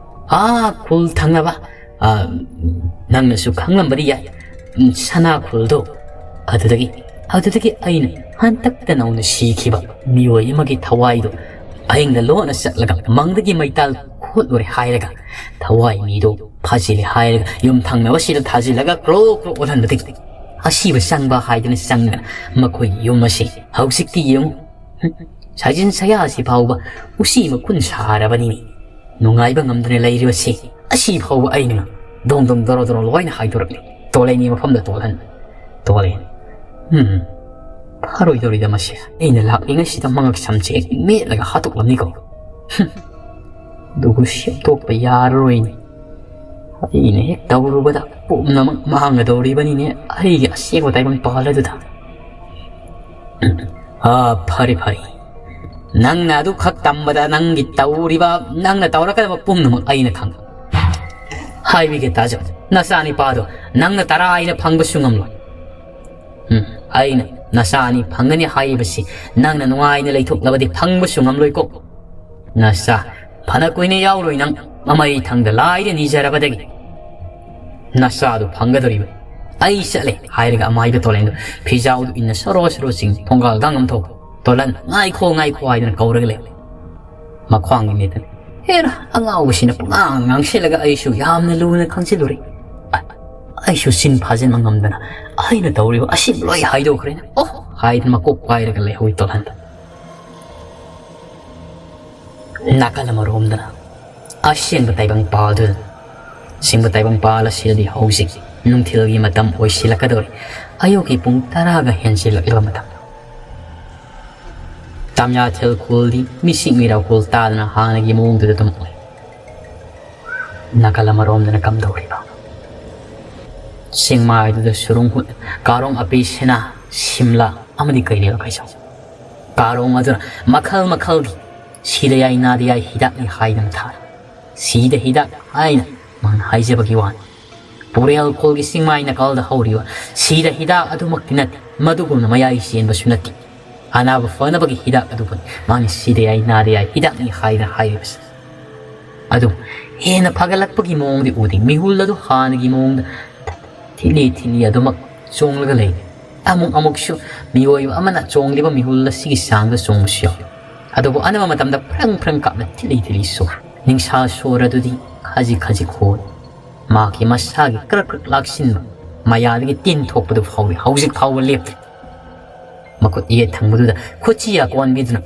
ꯑꯥ ꯈꯨꯜ ꯊꯪꯅꯕ, ꯑ, ꯅꯪꯅꯁꯨ ꯈꯪꯂꯝꯕꯗꯤ ꯌꯥꯏ, ꯎꯝ, ꯁꯅꯥ ꯈꯨꯜꯗꯣ꯫ ꯑꯗꯨꯗꯒꯤ, ꯑꯗꯨꯗꯒꯤ ꯑꯩꯅ ꯍꯟꯇꯛꯇ ꯅꯧꯅ ꯁꯤꯈꯤꯕ ꯃꯤꯑꯣꯏ ꯑꯃꯒꯤ ꯊꯋꯥꯏꯗꯣ ꯑꯍꯤꯡꯗ ꯂꯣꯟꯅ ꯆꯠꯂꯒ ꯃꯪꯗꯒꯤ ꯃꯩꯇꯥꯜ ꯈꯣꯠꯂꯨꯔꯦ ꯍꯥꯏꯔꯒ ꯊꯋꯥꯏ ꯃꯤꯗꯣ ꯐꯥꯖꯤꯜꯂꯦ ꯍꯥꯏꯔꯒ ꯌꯨꯝ ꯊꯪꯅꯕꯁꯤꯗ ꯊꯥꯖꯤꯜꯂꯒ ꯀ꯭ꯔꯣ ꯀ꯭ꯔꯣ ꯑꯣꯜꯍꯟꯕꯗꯒꯤ ꯑꯁꯤꯕ ꯆꯪꯕ ꯍꯥꯏꯗꯅ ꯆꯪꯗꯅ ꯃꯈꯣꯏꯒꯤ ꯌꯨꯝ ꯑꯁꯤ ꯍꯧꯖꯤꯛꯇꯤ ꯌꯦꯡꯉꯨ꯫ ꯍꯨꯝ, ꯁꯥꯏꯖꯤꯟ ꯁꯌꯥꯁꯤ ꯐꯥꯎꯕ ꯎꯆꯤ ꯃꯈꯨꯟ ꯁꯥꯔꯕꯅꯤꯅꯦ꯫ ꯅꯨꯡꯉꯥꯏꯕ ꯉꯝꯗꯅ ꯂꯩꯔꯤꯕꯁꯤ ꯑꯁꯤ ꯐꯥꯎꯕ ꯑꯩꯅ ꯗꯣꯡ ꯗꯣꯡ ꯗꯣꯔꯣ ꯗꯣꯔꯣ ꯂꯣꯏꯅ ꯍꯥꯏꯗꯣꯔꯛꯂꯤ꯫ ꯇꯣꯂꯦꯟꯒꯤ ꯃꯐꯝꯗ ꯇꯣꯜꯍꯟ꯫ ꯇꯣꯂꯦꯟ꯫ ꯎꯝ, ꯐꯔꯣꯏꯗꯧꯔꯤꯗ ꯃꯁꯦ꯫ ꯑꯩꯅ ꯂꯥꯛꯂꯤꯉꯩꯁꯤꯗ ꯃꯉꯛ ꯁꯝꯁꯦ ꯍꯦꯛ ꯃꯦꯠꯂꯒ ꯍꯥꯠꯇꯣꯛꯂꯝꯅꯤꯀꯣ꯫ ꯍꯨꯝ, ꯑꯗꯨꯕꯨ ꯁꯦꯝꯗꯣꯛꯄ ꯌꯥꯔꯔꯣꯏꯅꯦ꯫ ꯑꯩꯅ ꯍꯦꯛ ꯇꯧꯔꯨꯕꯗ ꯄꯨꯝꯅꯃꯛ ꯃꯥꯡꯒꯗꯧꯔꯤꯕꯅꯤꯅꯦ, ꯑꯩꯒꯤ ꯑꯁꯦꯡꯕ ꯇꯥꯏꯕꯪ ꯄꯥꯜ ꯑꯗꯨꯗ꯫ ꯑꯥ, ꯐꯔꯦ, ꯐꯔꯦ꯫ ꯅꯪꯅ ꯑꯗꯨꯈꯛ ꯇꯝꯕꯗ ꯅꯪꯒꯤ ꯇꯧꯔꯤꯕ, ꯅꯪꯅ ꯇꯧꯔꯛꯀꯗꯕ ꯄꯨꯝꯅꯃꯛ ꯑꯩꯅ ꯈꯪ-, ꯍꯥꯏꯕꯤꯒꯦ ꯇꯥꯖꯧ, ꯅꯆꯥꯅꯤꯄꯥꯗꯣ ꯅꯪꯅ ꯇꯔꯥ ꯑꯩꯅ ꯐꯪꯕꯁꯨ ꯉꯝꯂꯣꯏ꯫ ꯎꯝ, ꯑꯩꯅ ꯅꯆꯥ ꯑꯅꯤ ꯐꯪꯒꯅꯤ ꯍꯥꯏꯔꯤꯕꯁꯤ ꯅꯪꯅ ꯅꯨꯡꯉꯥꯏꯅ ꯂꯩꯊꯣꯛꯂꯕꯗꯤ ꯐꯪꯕꯁꯨ ꯉꯝꯂꯣꯏꯀꯣ꯫ ꯅꯆꯥ ꯐꯅ ꯀꯨꯏꯅ ꯌꯥꯎꯔꯣꯏ ꯅꯪ, ꯃꯃꯩ ꯊꯪꯗ ꯂꯥꯏꯗ ꯅꯤꯖꯔꯕꯗꯒꯤ ꯅꯆꯥꯗꯨ ꯐꯪꯒꯗꯧꯔꯤꯕꯅꯤ꯫ ꯑꯩ ꯆꯠꯂꯦ ꯍꯥꯏꯔꯒ ꯑꯃꯥꯏꯕ ꯇꯣꯂꯦꯟꯗꯨ ꯐꯤꯖꯥꯎꯗꯨ ꯏꯟꯅ ꯁꯣꯔꯣ ꯁꯣꯔꯣ ꯆꯤꯡ ꯊꯣꯡꯒꯥꯜ ꯒꯥꯡꯉꯝ ꯊꯣꯛ꯫ ꯇꯣꯂꯟ, "ꯉꯥꯏꯈꯣ, ꯉꯥꯏꯈꯣ" ꯍꯥꯏꯗꯅ ꯀꯧꯔꯒ ꯂꯩ꯫ ꯃꯈ꯭ꯋꯥꯡꯒꯤ ꯃꯦꯠꯇꯅ, "ꯍꯦꯔꯥ, ꯑꯉꯥꯎꯕꯁꯤꯅ ꯄꯨꯡꯉꯥꯡ ꯉꯥꯡꯁꯤꯜꯂꯒ ꯑꯩꯁꯨ ꯌꯥꯝꯅ ꯂꯨꯅ ꯈꯪꯖꯤꯜꯂꯨꯔꯦ꯫ ꯑ-, ꯑꯩꯁꯨ ꯆꯤꯟ ꯐꯥꯖꯤꯟꯕ ꯉꯝꯗꯅ ꯑꯩꯅ ꯇꯧꯔꯤꯕ ꯑꯁꯤ ꯂꯣꯏ ꯍꯥꯏꯗꯣꯛꯈ꯭ꯔꯦꯅꯦ꯫ ꯑꯣ!" ꯍꯥꯏꯗꯅ ꯃꯀꯣꯛ ꯄꯥꯏꯔꯒ ꯂꯩꯍꯧꯏ ꯇꯣꯂꯟꯗ꯫ ꯅꯥꯀꯜ ꯑꯃꯔꯣꯝꯗꯅ ꯑꯁꯦꯡꯕ ꯇꯥꯏꯕꯪ ꯄꯥꯜꯗꯨꯅ, ꯑꯁꯦꯡꯕ ꯇꯥꯏꯕꯪ ꯄꯥꯜ ꯑꯁꯤꯗꯗꯤ ꯍꯧꯖꯤꯛ ꯅꯨꯡꯊꯤꯜꯒꯤ ꯃꯇꯝ ꯑꯣꯏꯁꯤꯜꯂꯛꯀꯗꯧꯔꯦ꯫ ꯑꯌꯨꯛꯀꯤ ꯄꯨꯡ ꯇꯔꯥꯒ ꯍꯦꯟꯖꯤꯜꯂꯛꯂꯕ ꯃꯇꯝ꯫ ꯇꯥꯃꯤꯌꯥꯊꯦꯜ ꯈꯨꯜꯗꯤ ꯃꯤꯁꯤꯡ ꯃꯤꯔꯥꯎ ꯈꯨꯜ ꯇꯥꯗꯅ ꯍꯥꯟꯅꯒꯤ ꯃꯑꯣꯡꯗꯨꯗ ꯑꯗꯨꯝ ꯎꯏ꯫ ꯅꯥꯀꯜ ꯑꯃꯔꯣꯝꯗꯅ ꯀꯝꯗꯧꯔꯤꯕ? ꯆꯤꯡꯃꯥꯏꯗꯨꯗ ꯁꯨꯔꯨꯡ ꯍꯨꯠ-, ꯀꯥꯔꯣꯡ ꯑꯄꯤ ꯁꯤꯅꯥ, ꯁꯤꯝꯂꯥ ꯑꯃꯗꯤ ꯀꯩꯔꯦꯜ ꯀꯩꯖꯧ꯫ ꯀꯥꯔꯣꯡ ꯑꯗꯨꯅ ꯃꯈꯜ ꯃꯈꯜꯒꯤ ꯁꯤꯗ ꯌꯥꯏ ꯅꯥꯗ ꯌꯥꯏ ꯍꯤꯗꯥꯛꯅꯤ ꯍꯥꯏꯗꯅ ꯊꯥꯔꯤ꯫ ꯁꯤꯗ ꯍꯤꯗꯥꯛ ꯍꯥꯏꯅ ꯃꯥꯅ ꯍꯥꯏꯖꯕꯒꯤ ꯋꯥꯅꯤ꯫ ꯄꯨꯔꯦꯜ ꯈꯨꯜꯒꯤ ꯆꯤꯡꯃꯥꯏ ꯅꯥꯀꯜꯗ ꯍꯧꯔꯤꯕ ꯁꯤꯗ ꯍꯤꯗꯥꯛ ꯑꯗꯨꯃꯛꯇꯤ ꯅꯠꯇꯦ, ꯃꯗꯨꯒꯨꯝꯅ ꯃꯌꯥꯏ ꯆꯦꯟꯕꯁꯨ ꯅꯠꯇꯦ꯫ ꯑꯅꯥꯕ ꯐꯅꯕꯒꯤ ꯍꯤꯗꯥꯛ ꯑꯗꯨꯕꯨꯅꯤ ꯃꯥꯅ "ꯁꯤꯗ ꯌꯥꯏ, ꯅꯥꯗ ꯌꯥꯏ, ꯍꯤꯗꯥꯛꯅꯤ" ꯍꯥꯏꯅ ꯍꯥꯏꯔꯤꯕꯁꯦ꯫ ꯑꯗꯨ ꯍꯦꯟꯅ ꯐꯒꯠꯂꯛꯄꯒꯤ ꯃꯑꯣꯡꯗꯤ ꯎꯗꯦ꯫ ꯃꯤꯍꯨꯜ ꯑꯗꯨ ꯍꯥꯟꯅꯒꯤ ꯃꯑꯣꯡꯗ ꯊꯤꯠꯂꯤ ꯊꯤꯠꯂꯤ ꯑꯗꯨꯃꯛ ꯆꯣꯡꯂꯒ ꯂꯩꯔꯤ꯫ ꯑꯃꯨꯛ ꯑꯃꯨꯛꯁꯨ ꯃꯤꯑꯣꯏꯕ ꯑꯃꯅ ꯆꯣꯡꯂꯤꯕ ꯃꯤꯍꯨꯜ ꯑꯁꯤꯒꯤ ꯆꯥꯡꯗ ꯆꯣꯡꯕꯁꯨ ꯌꯥꯎꯏ꯫ ꯑꯗꯨꯕꯨ ꯑꯅꯝꯕ ꯃꯇꯝꯗ ꯐ꯭ꯔꯪ ꯐ꯭ꯔꯪ ꯀꯥꯞꯅ ꯊꯤꯠꯂꯤ ꯊꯤꯠꯂꯤ ꯁꯣꯔ꯫ ꯅꯤꯡꯁꯥ ꯁꯣꯔ ꯑꯗꯨꯗꯤ ꯈꯖꯤꯛ ꯈꯖꯤꯛ ꯍꯣꯔꯤ꯫ ꯃꯍꯥꯛꯀꯤ ꯃꯁꯥꯒꯤ ꯀ꯭ꯔꯛ ꯀ꯭ꯔꯛ ꯂꯥꯛꯁꯤꯟꯕ ꯃꯌꯥꯗꯒꯤ ꯇꯤꯟ ꯊꯣꯛꯄꯗꯨ ꯐꯥꯎꯏ꯫ ꯍꯧꯖꯤꯛ ꯐꯥꯎꯕ ꯂꯦꯞꯇ꯭ꯔꯤ꯫ ꯃꯈꯨꯠ ꯌꯦꯠ ꯊꯪꯕꯗꯨꯗ ꯈꯨꯠꯁꯤ ꯌꯥꯀꯣꯟꯕꯤꯗꯨꯅ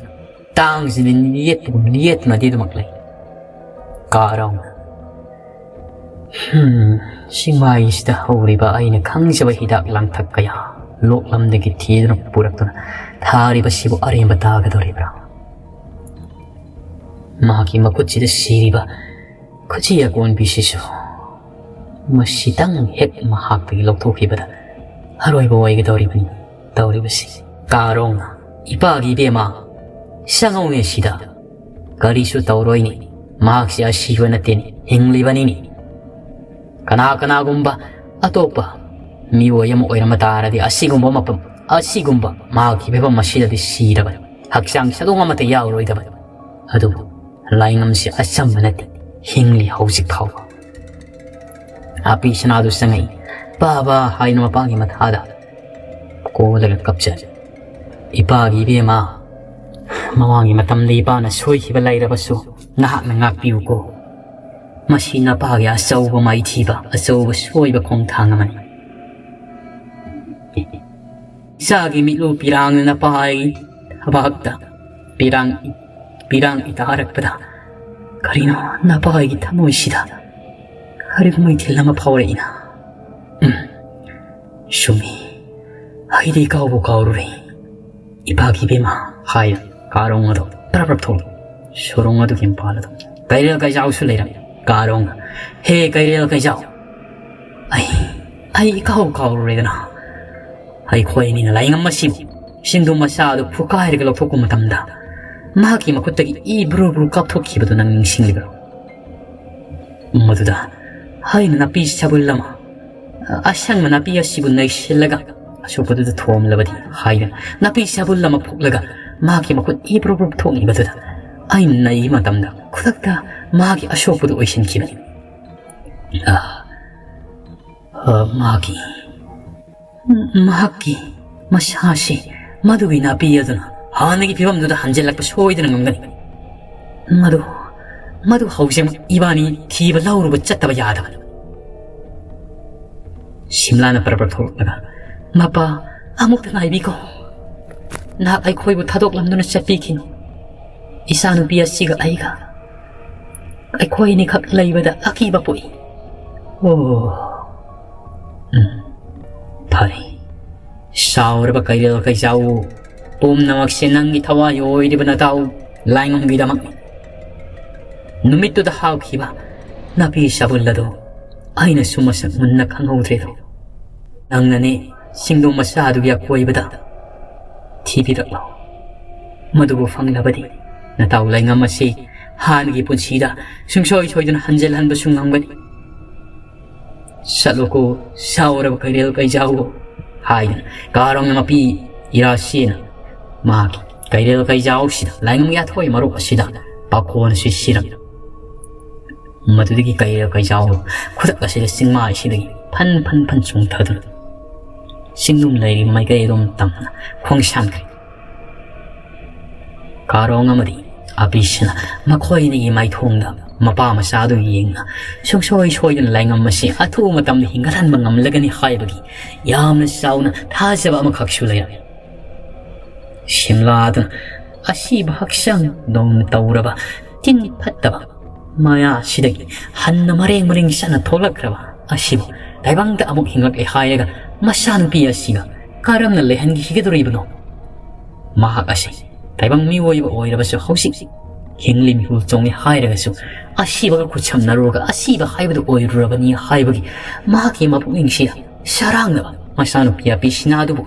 ꯇꯥꯡꯁꯤꯅ ꯌꯦꯠꯄꯒꯨꯝ ꯌꯦꯠꯇꯨꯅꯗꯤ ꯑꯗꯨꯃꯛ ꯂꯩ꯫ ꯀꯥꯔꯣꯡꯅ, "ꯍꯝ, ꯆꯤꯡꯃꯥꯏꯁꯤꯗ ꯍꯧꯔꯤꯕ ꯑꯩꯅ ꯈꯪꯖꯕ ꯍꯤꯗꯥꯛ ꯂꯥꯡꯊꯛ ꯀꯌꯥ ꯂꯣꯛꯂꯝꯗꯒꯤ ꯊꯤꯗꯨꯅ ꯄꯨꯔꯛꯇꯨꯅ ꯊꯥꯔꯤꯕꯁꯤꯕꯨ ꯑꯔꯦꯝꯕ ꯇꯥꯒꯗꯧꯔꯤꯕ꯭ꯔꯥ? ꯃꯍꯥꯛꯀꯤ ꯃꯈꯨꯠꯁꯤꯗ ꯁꯤꯔꯤꯕ ꯈꯨꯠꯁꯤ ꯑꯀꯣꯟꯕꯤꯁꯤꯁꯨ ꯃꯁꯤꯇꯪ ꯍꯦꯛ ꯃꯍꯥꯛꯇꯒꯤ ꯂꯧꯊꯣꯛꯈꯤꯕꯗ ꯑꯔꯣꯏꯕ ꯑꯣꯏꯒꯗꯧꯔꯤꯕꯅꯤ ꯇꯧꯔꯤꯕꯁꯤ꯫" ꯀꯥꯔꯣꯡꯅ, "ꯏꯄꯥꯒꯤ ꯏꯕꯦꯝꯃ, ꯆꯪꯉꯧꯅꯦ ꯁꯤꯗ꯫ ꯀꯔꯤꯁꯨ ꯇꯧꯔꯣꯏꯅꯤ꯫ ꯃꯍꯥꯛꯁꯤ ꯑꯁꯤꯕ ꯅꯠꯇꯦꯅꯤ, ꯍꯤꯡꯂꯤꯕꯅꯤꯅꯤ꯫ ꯀꯅꯥ ꯀꯅꯥꯒꯨꯝꯕ ꯑꯇꯣꯞꯄ ꯃꯤꯑꯣꯏ ꯑꯃ ꯑꯣꯏꯔꯝꯕ ꯇꯥꯔꯗꯤ ꯑꯁꯤꯒꯨꯝꯕ ꯃꯐꯝ, ꯑꯁꯤꯒꯨꯝꯕ ꯃꯍꯥꯛꯀꯤ ꯐꯤꯕꯝ ꯑꯁꯤꯗꯗꯤ ꯁꯤꯔꯕꯅꯤ, ꯍꯛꯆꯥꯡ ꯁꯥꯗꯣꯡ ꯑꯃꯠꯇ ꯌꯥꯎꯔꯣꯏꯗꯕꯅꯤ꯫ ꯑꯗꯨꯕꯨ ꯂꯥꯏꯉꯝꯁꯤ ꯑꯆꯝꯕ ꯅꯠꯇꯦ, ꯍꯤꯡꯂꯤ ꯍꯧꯖꯤꯛ ꯐꯥꯎꯕ꯫" ꯑꯄꯤ ꯁꯅꯥꯗꯨ ꯆꯪꯉꯛꯏ꯫ "ꯄꯥꯕ" ꯍꯥꯏꯅ ꯃꯄꯥꯒꯤ ꯃꯊꯥꯗ ꯀꯣꯜꯂꯒ ꯀꯞꯆꯔꯤ꯫ "ꯏꯄꯥꯒꯤ ꯏꯕꯦꯝꯃ, ꯃꯃꯥꯡꯒꯤ ꯃꯇꯝꯗ ꯏꯄꯥꯅ ꯁꯣꯏꯈꯤꯕ ꯂꯩꯔꯕꯁꯨ ꯅꯍꯥꯛꯅ ꯉꯥꯛꯄꯤꯌꯨꯀꯣ꯫ ꯃꯁꯤ ꯅꯄꯥꯒꯤ ꯑꯆꯧꯕ ꯃꯥꯏꯊꯤꯕ, ꯑꯆꯧꯕ ꯁꯣꯏꯕ ꯈꯣꯡꯊꯥꯡ ꯑꯃꯅꯤ꯫ ꯏꯆꯥꯒꯤ ꯃꯤꯠꯂꯨ ꯄꯤꯔꯥꯡꯅ ꯅꯄꯥꯒꯤ ꯊꯕꯥꯛꯇ ꯄꯤꯔꯥꯡ, ꯄꯤꯔꯥꯡ ꯏꯇꯥꯔꯛꯄꯗ ꯀꯔꯤꯅꯣ ꯅꯄꯥꯒꯤ ꯊꯃꯣꯏꯁꯤꯗ ꯀꯔꯤꯒꯨꯝꯕ ꯏꯊꯤꯜ ꯑꯃ ꯐꯥꯎꯔꯛꯏꯅ꯫ ꯎꯝ, ꯆꯨꯝꯃꯤ, ꯑꯩꯗꯤ ꯀꯥꯎꯕꯨ ꯀꯥꯎꯔꯨꯔꯦ꯫ ꯏꯄꯥꯒꯤ ꯏꯕꯦꯝꯃ" ꯍꯥꯏ ꯀꯥꯔꯣꯡ ꯑꯗꯣ ꯄ꯭ꯔꯞ ꯄ꯭ꯔꯞ ꯊꯣꯛꯂꯛꯏ꯫ ꯁꯣꯔꯣꯡ ꯑꯗꯨꯒꯤ ꯃꯄꯥꯜ ꯑꯗꯨ ꯀꯩꯔꯦꯜ ꯀꯩꯖꯥꯎꯁꯨ ꯂꯩꯔꯝꯃꯤ꯫ ꯀꯥꯔꯣꯡꯅ, "ꯍꯦ ꯀꯩꯔꯦꯜ ꯀꯩꯖꯥꯎ, ꯑꯩ, ꯑꯩ ꯏꯀꯥꯎ ꯀꯥꯎꯔꯨꯔꯦꯗꯅ꯫ ꯑꯩꯈꯣꯏ ꯑꯅꯤꯅ ꯂꯥꯏꯉꯝ ꯑꯁꯤꯕꯨ ꯁꯤꯡꯗꯨ ꯃꯆꯥ ꯑꯗꯨ ꯐꯨꯀꯥꯏꯔꯒ ꯂꯧꯊꯣꯛꯄ ꯃꯇꯝꯗ ꯃꯍꯥꯛꯀꯤ ꯃꯈꯨꯠꯇꯒꯤ ꯏ ꯕ꯭ꯔꯨ ꯕ꯭ꯔꯨ ꯀꯥꯞꯊꯣꯛꯈꯤꯕꯗꯨ ꯅꯪ ꯅꯤꯡꯁꯤꯡꯂꯤꯕ꯭ꯔꯣ? ꯃꯗꯨꯗ ꯑꯩꯅ ꯅꯥꯄꯤ ꯁꯥꯕꯨꯜ ꯑꯃ, ꯑꯁꯪꯕ ꯅꯥꯄꯤ ꯑꯁꯤꯕꯨ ꯅꯩꯁꯤꯜꯂꯒ ꯑꯁꯣꯛꯄꯗꯨꯗ ꯊꯣꯝꯂꯕꯗꯤ ꯍꯥꯏꯗꯨꯅ ꯅꯥꯄꯤ ꯁꯥꯕꯨꯜ ꯑꯃ ꯐꯨꯛꯂꯒ ꯃꯍꯥꯛꯀꯤ ꯃꯈꯨꯠ ꯏꯄ꯭ꯔꯨꯞ ꯄ꯭ꯔꯨꯞ ꯊꯣꯛꯂꯤꯕꯗꯨꯗ ꯑꯩꯅ ꯅꯩꯕ ꯃꯇꯝꯗ ꯈꯨꯗꯛꯇ ꯃꯍꯥꯛꯀꯤ ꯑꯁꯣꯛꯄꯗꯨ ꯑꯣꯏꯁꯤꯟꯈꯤꯕꯅꯤ꯫ ꯑ, ꯑ, ꯃꯍꯥꯛꯀꯤ, ꯃꯍꯥꯛꯀꯤ ꯃꯁꯥꯁꯤ ꯃꯗꯨꯒꯤ ꯅꯥꯄꯤ ꯑꯗꯨꯅ ꯍꯥꯟꯅꯒꯤ ꯐꯤꯕꯝꯗꯨꯗ ꯍꯟꯖꯤꯜꯂꯛꯄ ꯁꯣꯏꯗꯅ ꯉꯝꯒꯅꯤ꯫ ꯃꯗꯨ, ꯃꯗꯨ ꯍꯧꯖꯤꯛꯃꯛ ꯏꯕꯥꯅꯤ ꯊꯤꯕ ꯂꯧꯔꯨꯕ ꯆꯠꯇꯕ ꯌꯥꯗꯕꯅꯤ꯫ ꯁꯤꯝꯂꯥꯅ ꯄꯔꯄꯔ ꯊꯣꯛꯂꯛꯂꯒ, "ꯃꯄꯥ, ꯑꯃꯨꯛꯇ ꯉꯥꯏꯕꯤꯈꯣ꯫ ꯅꯍꯥꯛ ꯑꯩꯈꯣꯏꯕꯨ ꯊꯥꯗꯣꯛꯂꯝꯗꯨꯅ ꯆꯠꯄꯤꯈꯤꯅꯨ꯫ ꯏꯆꯥꯅꯨꯄꯤ ꯑꯁꯤꯒ ꯑꯩꯒ ꯑꯩꯈꯣꯏ ꯑꯅꯤꯈꯛ ꯂꯩꯕꯗ ꯑꯀꯤꯕ ꯄꯣꯛꯏ꯫" "ꯑꯣ, ꯎꯝ, ꯐꯔꯦ꯫ ꯁꯥꯎꯔꯕ ꯀꯩꯔꯦꯜ ꯀꯩꯖꯥꯎ, ꯄꯨꯝꯅꯃꯛꯁꯦ ꯅꯪꯒꯤ ꯊꯋꯥꯏ ꯑꯣꯏꯔꯤꯕ ꯅꯇꯥꯎ ꯂꯥꯏꯉꯝꯒꯤꯗꯃꯛꯅꯤ꯫ ꯅꯨꯃꯤꯠꯇꯨꯗ ꯍꯥꯎꯈꯤꯕ ꯅꯥꯄꯤ ꯁꯥꯕꯨꯜ ꯑꯗꯨ ꯑꯩꯅꯁꯨ ꯃꯁꯛ ꯃꯨꯟꯅ ꯈꯪꯍꯧꯗ꯭ꯔꯦꯗꯣ꯫ ꯅꯪꯅꯅꯦ ꯆꯤꯡꯗꯣꯡ ꯃꯆꯥ ꯑꯗꯨꯒꯤ ꯑꯀꯣꯏꯕꯗ ꯊꯤꯕꯤꯔꯛꯂꯣ꯫ ꯃꯗꯨꯕꯨ ꯐꯪꯂꯕꯗꯤ ꯅꯇꯥꯎ ꯂꯩꯉꯝ ꯑꯁꯤ ꯍꯥꯟꯅꯒꯤ ꯄꯨꯟꯁꯤꯗ ꯁꯨꯡꯁꯣꯏ ꯁꯣꯏꯗꯅ ꯍꯟꯖꯤꯜꯍꯟꯕꯁꯨ ꯉꯝꯒꯅꯤ꯫" "ꯆꯠꯂꯣꯀꯣ, ꯁꯥꯎꯔꯕ ꯀꯩꯔꯦꯜ ꯀꯩꯖꯥꯎ" ꯍꯥꯏꯗꯨꯅ ꯀꯥꯔꯣꯡꯅ ꯃꯄꯤ ꯏꯔꯥꯁꯤꯅ ꯃꯍꯥꯛꯀꯤ ꯀꯩꯔꯦꯜ ꯀꯩꯖꯥꯎꯁꯤꯗ ꯂꯥꯏꯉꯝꯒꯤ ꯑꯊꯣꯏ ꯃꯔꯨꯞ ꯑꯁꯤꯗ ꯄꯥꯈꯣꯟ ꯑꯁꯤ ꯁꯤꯔꯝꯃꯤ꯫ ꯃꯗꯨꯗꯒꯤ ꯀꯩꯔꯦꯜ ꯀꯩꯖꯥꯎ ꯈꯨꯗꯛ ꯑꯁꯤꯗ ꯆꯤꯡꯃꯥꯏꯁꯤꯗꯒꯤ ꯐꯟ ꯐꯟ ꯐꯟ ꯆꯣꯡꯊꯗꯨꯅ ꯆꯤꯡꯗꯨꯝ ꯂꯩꯔꯤꯕ ꯃꯥꯏꯀꯩ ꯑꯗꯨꯝ ꯇꯝꯅ ꯈꯣꯡꯁꯥꯟꯈ꯭ꯔꯦ꯫ ꯀꯥꯔꯣꯡ ꯑꯃꯗꯤ ꯑꯄꯤꯁꯤꯅ ꯃꯈꯣꯏ ꯑꯅꯤꯒꯤ ꯃꯥꯏꯊꯣꯡꯗ ꯃꯄꯥ ꯃꯆꯥꯗꯨ ꯌꯦꯡꯅ ꯁꯨꯡꯁꯣꯏ ꯁꯣꯏꯗꯅ ꯂꯥꯏꯉꯝ ꯑꯁꯤ ꯑꯊꯨꯕ ꯃꯇꯝꯗ ꯍꯤꯡꯒꯠꯍꯟꯕ ꯉꯝꯂꯒꯅꯤ ꯍꯥꯏꯕꯒꯤ ꯌꯥꯝꯅ ꯆꯥꯎꯅ ꯊꯥꯖꯕ ꯑꯃꯈꯛꯁꯨ ꯂꯩꯔꯝꯃꯤ꯫ ꯁꯤꯝꯂꯥꯗꯨꯅ ꯑꯁꯤꯕ ꯍꯛꯆꯥꯡ ꯅꯧꯅ ꯇꯧꯔꯕ ꯇꯤꯟ ꯐꯠꯇꯕ ꯃꯌꯥꯁꯤꯗꯒꯤ ꯍꯟꯅ ꯃꯔꯦꯡ ꯃꯔꯦꯡ ꯆꯠꯅ ꯊꯣꯛꯂꯛꯈ꯭ꯔꯕ ꯑꯁꯤꯕꯨ ꯇꯥꯏꯕꯪꯗ ꯑꯃꯨꯛ ꯍꯤꯡꯂꯛꯂꯦ ꯍꯥꯏꯔꯒ ꯃꯆꯥꯅꯨꯄꯤ ꯑꯁꯤꯒ ꯀꯔꯝꯅ ꯂꯩꯍꯟꯈꯤꯒꯗꯧꯔꯤꯕꯅꯣ? ꯃꯍꯥꯛ ꯑꯁꯤ ꯇꯥꯏꯕꯪ ꯃꯤꯑꯣꯏꯕ ꯑꯣꯏꯔꯕꯁꯨ ꯍꯧꯖꯤꯛ ꯍꯤꯡꯂꯤ ꯃꯤꯍꯨꯜ ꯆꯣꯡꯂꯤ ꯍꯥꯏꯔꯒꯁꯨ ꯑꯁꯤꯕꯒ ꯈꯨꯠꯁꯝꯅꯔꯨꯔꯒ ꯑꯁꯤꯕ ꯍꯥꯏꯕꯗꯨ ꯑꯣꯏꯔꯨꯔꯕꯅꯤ ꯍꯥꯏꯕꯒꯤ ꯃꯍꯥꯛꯀꯤ ꯃꯄꯨꯛꯅꯤꯡꯁꯤꯗ ꯁꯔꯥꯡꯅꯕ ꯃꯆꯥꯅꯨꯄꯤ ꯑꯄꯤꯁꯤꯅꯥ ꯑꯗꯨꯕꯨ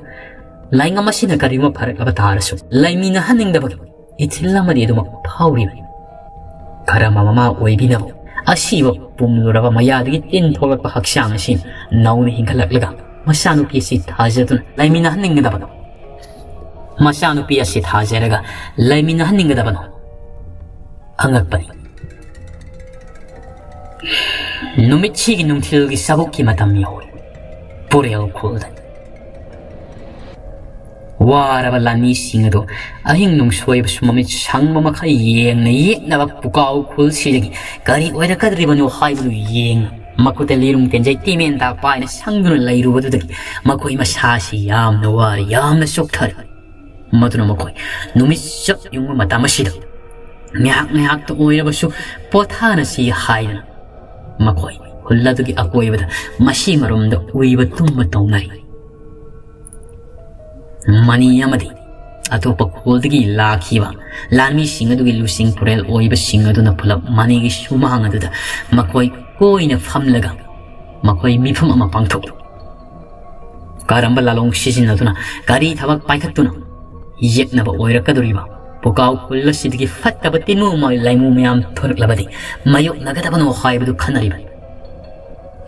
ꯂꯥꯏꯉꯝ ꯑꯁꯤꯅ ꯀꯔꯤꯒꯨꯝꯕ ꯐꯔꯛꯂꯕ ꯇꯥꯔꯁꯨ ꯂꯩꯃꯤꯟꯅꯍꯟꯅꯤꯡꯗꯕꯒꯤ ꯏꯊꯤꯜ ꯑꯃꯗꯤ ꯑꯗꯨꯃꯛ ꯐꯥꯎꯔꯤꯕꯅꯤ꯫ ꯀꯔꯝꯕ ꯃꯃꯥ ꯑꯣꯏꯕꯤꯅꯕ ꯑꯁꯤꯕ ꯄꯨꯝꯂꯨꯔꯕ ꯃꯌꯥꯗꯒꯤ ꯇꯤꯟ ꯊꯣꯛꯂꯛꯄ ꯍꯛꯆꯥꯡ ꯑꯁꯤ ꯅꯧꯅ ꯍꯤꯡꯒꯠꯂꯛꯂꯒ ꯃꯆꯥꯅꯨꯄꯤ ꯑꯁꯤ ꯊꯥꯖꯗꯨꯅ ꯂꯩꯃꯤꯟꯅꯍꯟꯅꯤꯡꯒꯗꯕꯅꯣ? ꯃꯆꯥꯅꯨꯄꯤ ꯑꯁꯤ ꯊꯥꯖꯔꯒ ꯂꯩꯃꯤꯟꯅꯍꯟꯅꯤꯡꯒꯗꯕꯅꯣ? ꯑꯉꯛꯄꯅꯤ꯫ ꯅꯨꯃꯤꯠꯁꯤꯒꯤ ꯅꯨꯡꯊꯤꯜꯒꯤ ꯆꯥꯕꯨꯛꯀꯤ ꯃꯇꯝ ꯌꯧꯔꯦ꯫ ꯄꯨꯔꯦꯜ ꯈꯨꯜꯗ ꯋꯥꯔꯕ ꯂꯥꯟꯃꯤꯁꯤꯡ ꯑꯗꯨ ꯑꯍꯤꯡ ꯅꯨꯡꯁꯣꯏꯕꯁꯨ ꯃꯃꯤꯠ ꯁꯪꯕ ꯃꯈꯩ ꯌꯦꯡꯅ ꯌꯦꯠꯅꯕ ꯄꯨꯀꯥꯎ ꯈꯨꯜꯁꯤꯗꯒꯤ ꯀꯔꯤ ꯑꯣꯏꯔꯛꯀꯗ꯭ꯔꯤꯕꯅꯣ ꯍꯥꯏꯕꯗꯨ ꯌꯦꯡꯅ ꯃꯈꯨꯠꯇ ꯂꯤꯔꯨꯡ ꯇꯦꯟꯖꯩ ꯇꯤꯃꯦꯟꯗꯥ ꯄꯥꯏꯅ ꯁꯪꯗꯨꯅ ꯂꯩꯔꯨꯕꯗꯨꯗꯒꯤ ꯃꯈꯣꯏ ꯃꯁꯥꯁꯤ ꯌꯥꯝꯅ ꯋꯥꯔꯦ, ꯌꯥꯝꯅ ꯆꯣꯛꯊꯔꯦ꯫ ꯃꯗꯨꯅ ꯃꯈꯣꯏ ꯅꯨꯃꯤꯠ ꯆꯞ ꯌꯨꯡꯕ ꯃꯇꯝ ꯑꯁꯤꯗ ꯉꯥꯏꯍꯥꯛ ꯉꯥꯏꯍꯥꯛꯇ ꯑꯣꯏꯔꯕꯁꯨ ꯄꯣꯊꯥꯅꯁꯤ ꯍꯥꯏꯗꯨꯅ ꯃꯈꯣꯏ ꯈꯨꯜ ꯑꯗꯨꯒꯤ ꯑꯀꯣꯏꯕꯗ ꯃꯁꯤ ꯃꯔꯨꯝꯗ ꯎꯏꯕ ꯇꯨꯝꯕ ꯇꯧꯅꯔꯤ꯫ ꯃꯅꯤ ꯑꯃꯗꯤ ꯑꯇꯣꯞꯄ ꯈꯨꯜꯗꯒꯤ ꯂꯥꯛꯈꯤꯕ ꯂꯥꯟꯃꯤꯁꯤꯡ ꯑꯗꯨꯒꯤ ꯂꯨꯆꯤꯡ ꯄꯨꯔꯦꯜ ꯑꯣꯏꯕꯁꯤꯡ ꯑꯗꯨꯅ ꯄꯨꯂꯞ ꯃꯅꯤꯒꯤ ꯁꯨꯃꯥꯡ ꯑꯗꯨꯗ ꯃꯈꯣꯏ ꯀꯣꯏꯅ ꯐꯝꯂꯒ ꯃꯈꯣꯏ ꯃꯤꯐꯝ ꯑꯃ ꯄꯥꯡꯊꯣꯛꯂꯤ꯫ ꯀꯔꯝꯕ ꯂꯥꯂꯣꯡ ꯁꯤꯖꯤꯟꯅꯗꯨꯅ ꯀꯔꯤ ꯊꯕꯛ ꯄꯥꯏꯈꯠꯇꯨꯅ ꯌꯦꯛꯅꯕ ꯑꯣꯏꯔꯛꯀꯗꯧꯔꯤꯕ ꯄꯨꯀꯥꯎ ꯈꯨꯜ ꯑꯁꯤꯗꯒꯤ ꯐꯠꯇꯕ ꯇꯤꯟꯃꯨ ꯂꯥꯏꯃꯨ ꯃꯌꯥꯝ ꯊꯣꯔꯛꯂꯕꯗꯤ ꯃꯥꯌꯣꯛꯅꯒꯗꯕꯅꯣ ꯍꯥꯏꯕꯗꯨ ꯈꯟꯅꯔꯤꯕꯅꯤ꯫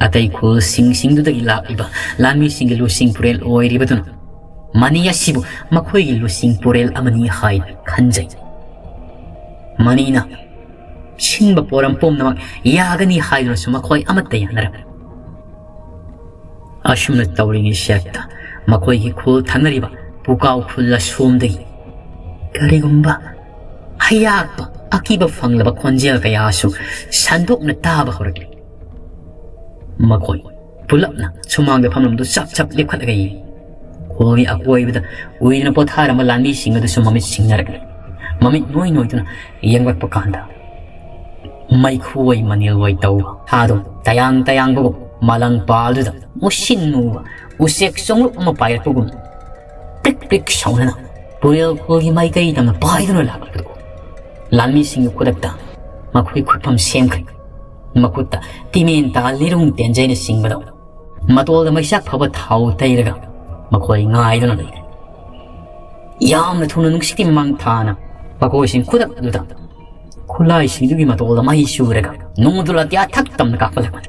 ꯑꯇꯩ ꯈꯨꯜꯁꯤꯡꯁꯤꯡꯗꯨꯗꯒꯤ ꯂꯥꯛꯂꯤꯕ ꯂꯥꯟꯃꯤꯁꯤꯡꯒꯤ ꯂꯨꯆꯤꯡ ꯄꯨꯔꯦꯜ ꯑꯣꯏꯔꯤꯕꯗꯨꯅ ꯃꯅꯤ ꯑꯁꯤꯕꯨ ꯃꯈꯣꯏꯒꯤ ꯂꯨꯆꯤꯡ ꯄꯨꯔꯦꯜ ꯑꯃꯅꯤ ꯍꯥꯏꯅ ꯈꯟꯖꯩ꯫ ꯃꯅꯤꯅ ꯁꯤꯟꯕ ꯄꯣꯔꯝ ꯄꯨꯝꯅꯃꯛ ꯌꯥꯒꯅꯤ ꯍꯥꯏꯗꯨꯅꯁꯨ ꯃꯈꯣꯏ ꯑꯃꯠꯇ ꯌꯥꯅꯔꯝꯃꯤ꯫ ꯑꯁꯨꯝꯅ ꯇꯧꯔꯤꯉꯩ ꯁꯦꯛꯇ ꯃꯈꯣꯏꯒꯤ ꯈꯨꯜ ꯊꯪꯅꯔꯤꯕ ꯄꯨꯀꯥꯎ ꯈꯨꯜ ꯑꯁꯣꯝꯗꯒꯤ ꯀꯔꯤꯒꯨꯝꯕ ꯍꯌꯥꯛꯄ ꯑꯀꯤꯕ ꯐꯪꯂꯕ ꯈꯣꯟꯖꯦꯜ ꯀꯌꯥꯁꯨ ꯁꯟꯗꯣꯛꯅ ꯇꯥꯕ ꯍꯧꯔꯛꯂꯤ꯫ ꯃꯈꯣꯏ ꯄꯨꯂꯞꯅ ꯁꯨꯃꯥꯡꯗ ꯐꯝꯂꯝꯗꯨ ꯆꯞ ꯆꯞ ꯂꯦꯞꯈꯠꯂꯒ ꯌꯦꯡꯏ꯫ ꯈꯨꯜꯒꯤ ꯑꯀꯣꯏꯕꯗ ꯎꯏꯗꯨꯅ ꯄꯣꯊꯥꯔꯝꯕ ꯂꯥꯟꯃꯤꯁꯤꯡ ꯑꯗꯨꯁꯨ ꯃꯃꯤꯠ ꯁꯤꯡꯅꯔꯛꯂꯤ꯫ ꯃꯃꯤꯠ ꯅꯣꯏ ꯅꯣꯏꯗꯨꯅ ꯌꯦꯡꯂꯛꯄ ꯀꯥꯟꯗ ꯃꯩꯈꯨ ꯑꯣꯏ ꯃꯅꯤꯜ ꯑꯣꯏ ꯇꯧꯕ ꯊꯥꯗꯣ ꯇꯌꯥꯡ ꯇꯌꯥꯡꯕꯒꯨꯝ ꯃꯥꯂꯪ ꯄꯥꯜꯗꯨꯗ ꯃꯨꯁꯤꯟ ꯃꯨꯕ ꯎꯆꯦꯛ ꯆꯣꯡꯂꯨꯞ ꯑꯃ ꯄꯥꯏꯔꯛꯄꯒꯨꯝ ꯄ꯭ꯔꯤꯛ ꯄ꯭ꯔꯤꯛ ꯁꯧꯅꯅ ꯄꯨꯔꯦꯜ ꯈꯨꯜꯒꯤ ꯃꯥꯏꯀꯩ ꯇꯝꯅ ꯄꯥꯏꯗꯨꯅ ꯂꯥꯛꯂꯛꯄꯗꯨ ꯂꯥꯟꯃꯤꯁꯤꯡꯒꯤ ꯈꯨꯗꯛꯇ ꯃꯈꯣꯏ ꯈꯨꯠꯐꯝ ꯁꯦꯝꯈ꯭ꯔꯦ꯫ ꯃꯈꯨꯠꯇ ꯇꯤꯃꯦꯟ ꯇꯥ ꯂꯤꯔꯨꯡ ꯇꯦꯟꯖꯩꯅꯆꯤꯡꯕꯗ ꯃꯇꯣꯜꯗ ꯃꯩꯆꯥꯛ ꯐꯕ ꯊꯥꯎ ꯇꯩꯔꯒ ꯃꯈꯣꯏ ꯉꯥꯏꯗꯨꯅ ꯂꯩꯔꯦ꯫ ꯌꯥꯝꯅ ꯊꯨꯅ ꯅꯨꯡꯁꯤꯠꯀꯤ ꯃꯃꯥꯡ ꯊꯥꯅ ꯃꯈꯣꯏꯁꯤꯡ ꯈꯨꯗꯛꯇꯨꯗ ꯈꯨꯠꯂꯥꯏꯁꯤꯡꯗꯨꯒꯤ ꯃꯇꯣꯜꯗ ꯃꯩ ꯆꯨꯔꯒ ꯅꯣꯡꯗꯨ ꯑꯇꯤꯌꯥ ꯊꯛ ꯇꯝꯅ ꯀꯥꯞꯈꯠꯂꯛꯄꯅꯤ꯫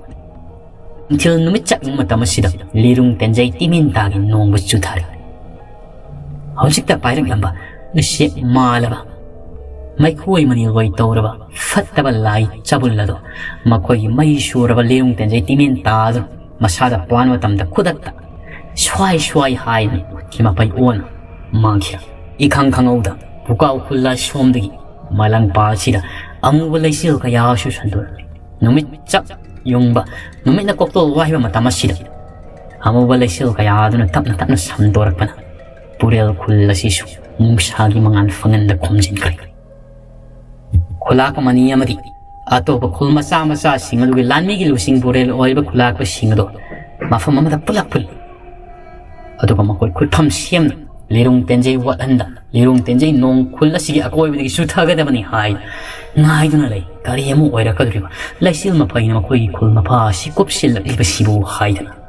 ꯅꯨꯡꯊꯤꯜ ꯅꯨꯃꯤꯠ ꯆꯪꯕ ꯃꯇꯝ ꯑꯁꯤꯗ ꯂꯤꯔꯨꯡ ꯇꯦꯟꯖꯩ ꯇꯤꯃꯤꯟ ꯇꯥꯒꯤ ꯅꯣꯡꯕꯨ ꯆꯨꯊꯔꯦ꯫ ꯍꯧꯖꯤꯛꯇ ꯄꯥꯏꯔꯛꯂꯝꯕ ꯎꯆꯦꯛ ꯃꯥꯜꯂꯕ ꯃꯩꯈꯣꯏ ꯃꯅꯤꯜ ꯑꯣꯏ ꯇꯧꯔꯕ ꯐꯠꯇꯕ ꯂꯥꯏ ꯆꯕꯨꯜ ꯑꯗꯣ ꯃꯈꯣꯏꯒꯤ ꯃꯩ ꯁꯨꯔꯕ ꯂꯤꯔꯨꯡ ꯇꯦꯟꯖꯩ ꯇꯤꯃꯤꯟ ꯇꯥꯗꯨꯅ ꯃꯁꯥꯗ ꯄꯥꯟꯕ ꯃꯇꯝꯗ ꯈꯨꯗꯛꯇ ꯁ꯭ꯋꯥꯏ ꯁ꯭ꯋꯥꯏ ꯍꯥꯏꯗꯨꯅ ꯃꯈꯨꯠꯀꯤ ꯃꯄꯩ ꯑꯣꯟ ꯃꯥꯡꯈꯤꯔꯝꯃꯤ꯫ ꯏꯈꯪ ꯈꯪꯍꯧꯗ ꯄꯨꯀꯥꯎ ꯈꯨꯜꯂ ꯁꯣꯝꯗꯒꯤ ꯃꯥꯂꯪ ꯄꯥꯛꯁꯤꯗ ꯑꯃꯨꯕ ꯂꯩꯆꯤꯜ ꯀꯌꯥꯁꯨ ꯁꯟꯗꯣꯔꯛꯂꯤ꯫ ꯅꯨꯃꯤꯠ ꯆꯞ ꯌꯨꯡꯕ, ꯅꯨꯃꯤꯠꯅ ꯀꯣꯛꯇꯣꯜ ꯋꯥꯏꯕ ꯃꯇꯝ ꯑꯁꯤꯗ ꯑꯃꯨꯕ ꯂꯩꯆꯤꯜ ꯀꯌꯥꯗꯨꯅ ꯇꯞꯅ ꯇꯞꯅ ꯁꯟꯗꯣꯔꯛꯄꯅ ꯄꯨꯔꯦꯜ ꯈꯨꯜ ꯑꯁꯤꯁꯨ ꯅꯨꯡꯁꯥꯒꯤ ꯃꯉꯥꯜ ꯐꯪꯍꯟꯗ ꯈꯨꯝꯖꯤꯟꯈ꯭ꯔꯦ꯫ ꯈꯨꯂꯥꯛꯄ ꯃꯅꯤ ꯑꯃꯗꯤ ꯑꯇꯣꯞꯄ ꯈꯨꯜ ꯃꯆꯥ ꯃꯆꯥꯁꯤꯡ ꯑꯗꯨꯒꯤ ꯂꯥꯟꯃꯤꯒꯤ ꯂꯨꯆꯤꯡ ꯄꯨꯔꯦꯜ ꯑꯣꯏꯕ ꯈꯨꯂꯥꯛꯄꯁꯤꯡ ꯑꯗꯨ ꯃꯐꯝ ꯑꯃꯗ ꯄꯨꯂꯞ ꯄꯨꯜꯂꯤ꯫ ꯑꯗꯨꯒ ꯃꯈꯣꯏ ꯈꯨꯠꯐꯝ ꯁꯦꯝꯅ ꯂꯤꯔꯨꯡ ꯇꯦꯟꯖꯩ ꯋꯥꯠꯍꯟꯗ ꯂꯤꯔꯨꯡ ꯇꯦꯟꯖꯩ ꯅꯣꯡ ꯈꯨꯜ ꯑꯁꯤꯒꯤ ꯑꯀꯣꯏꯕꯗꯒꯤ ꯆꯨꯊꯒꯗꯕꯅꯤ ꯍꯥꯏ ꯉꯥꯏꯗꯨꯅ ꯂꯩ꯫ ꯀꯔꯤ ꯑꯃ ꯑꯣꯏꯔꯛꯀꯗꯧꯔꯤꯕ? ꯂꯩꯆꯤꯜ ꯃꯐꯩꯅ ꯃꯈꯣꯏꯒꯤ ꯈꯨꯜ ꯃꯐꯥ ꯑꯁꯤ ꯀꯨꯞꯁꯤꯜꯂꯛꯂꯤꯕꯁꯤꯕꯨ ꯍꯥꯏꯗꯅ꯫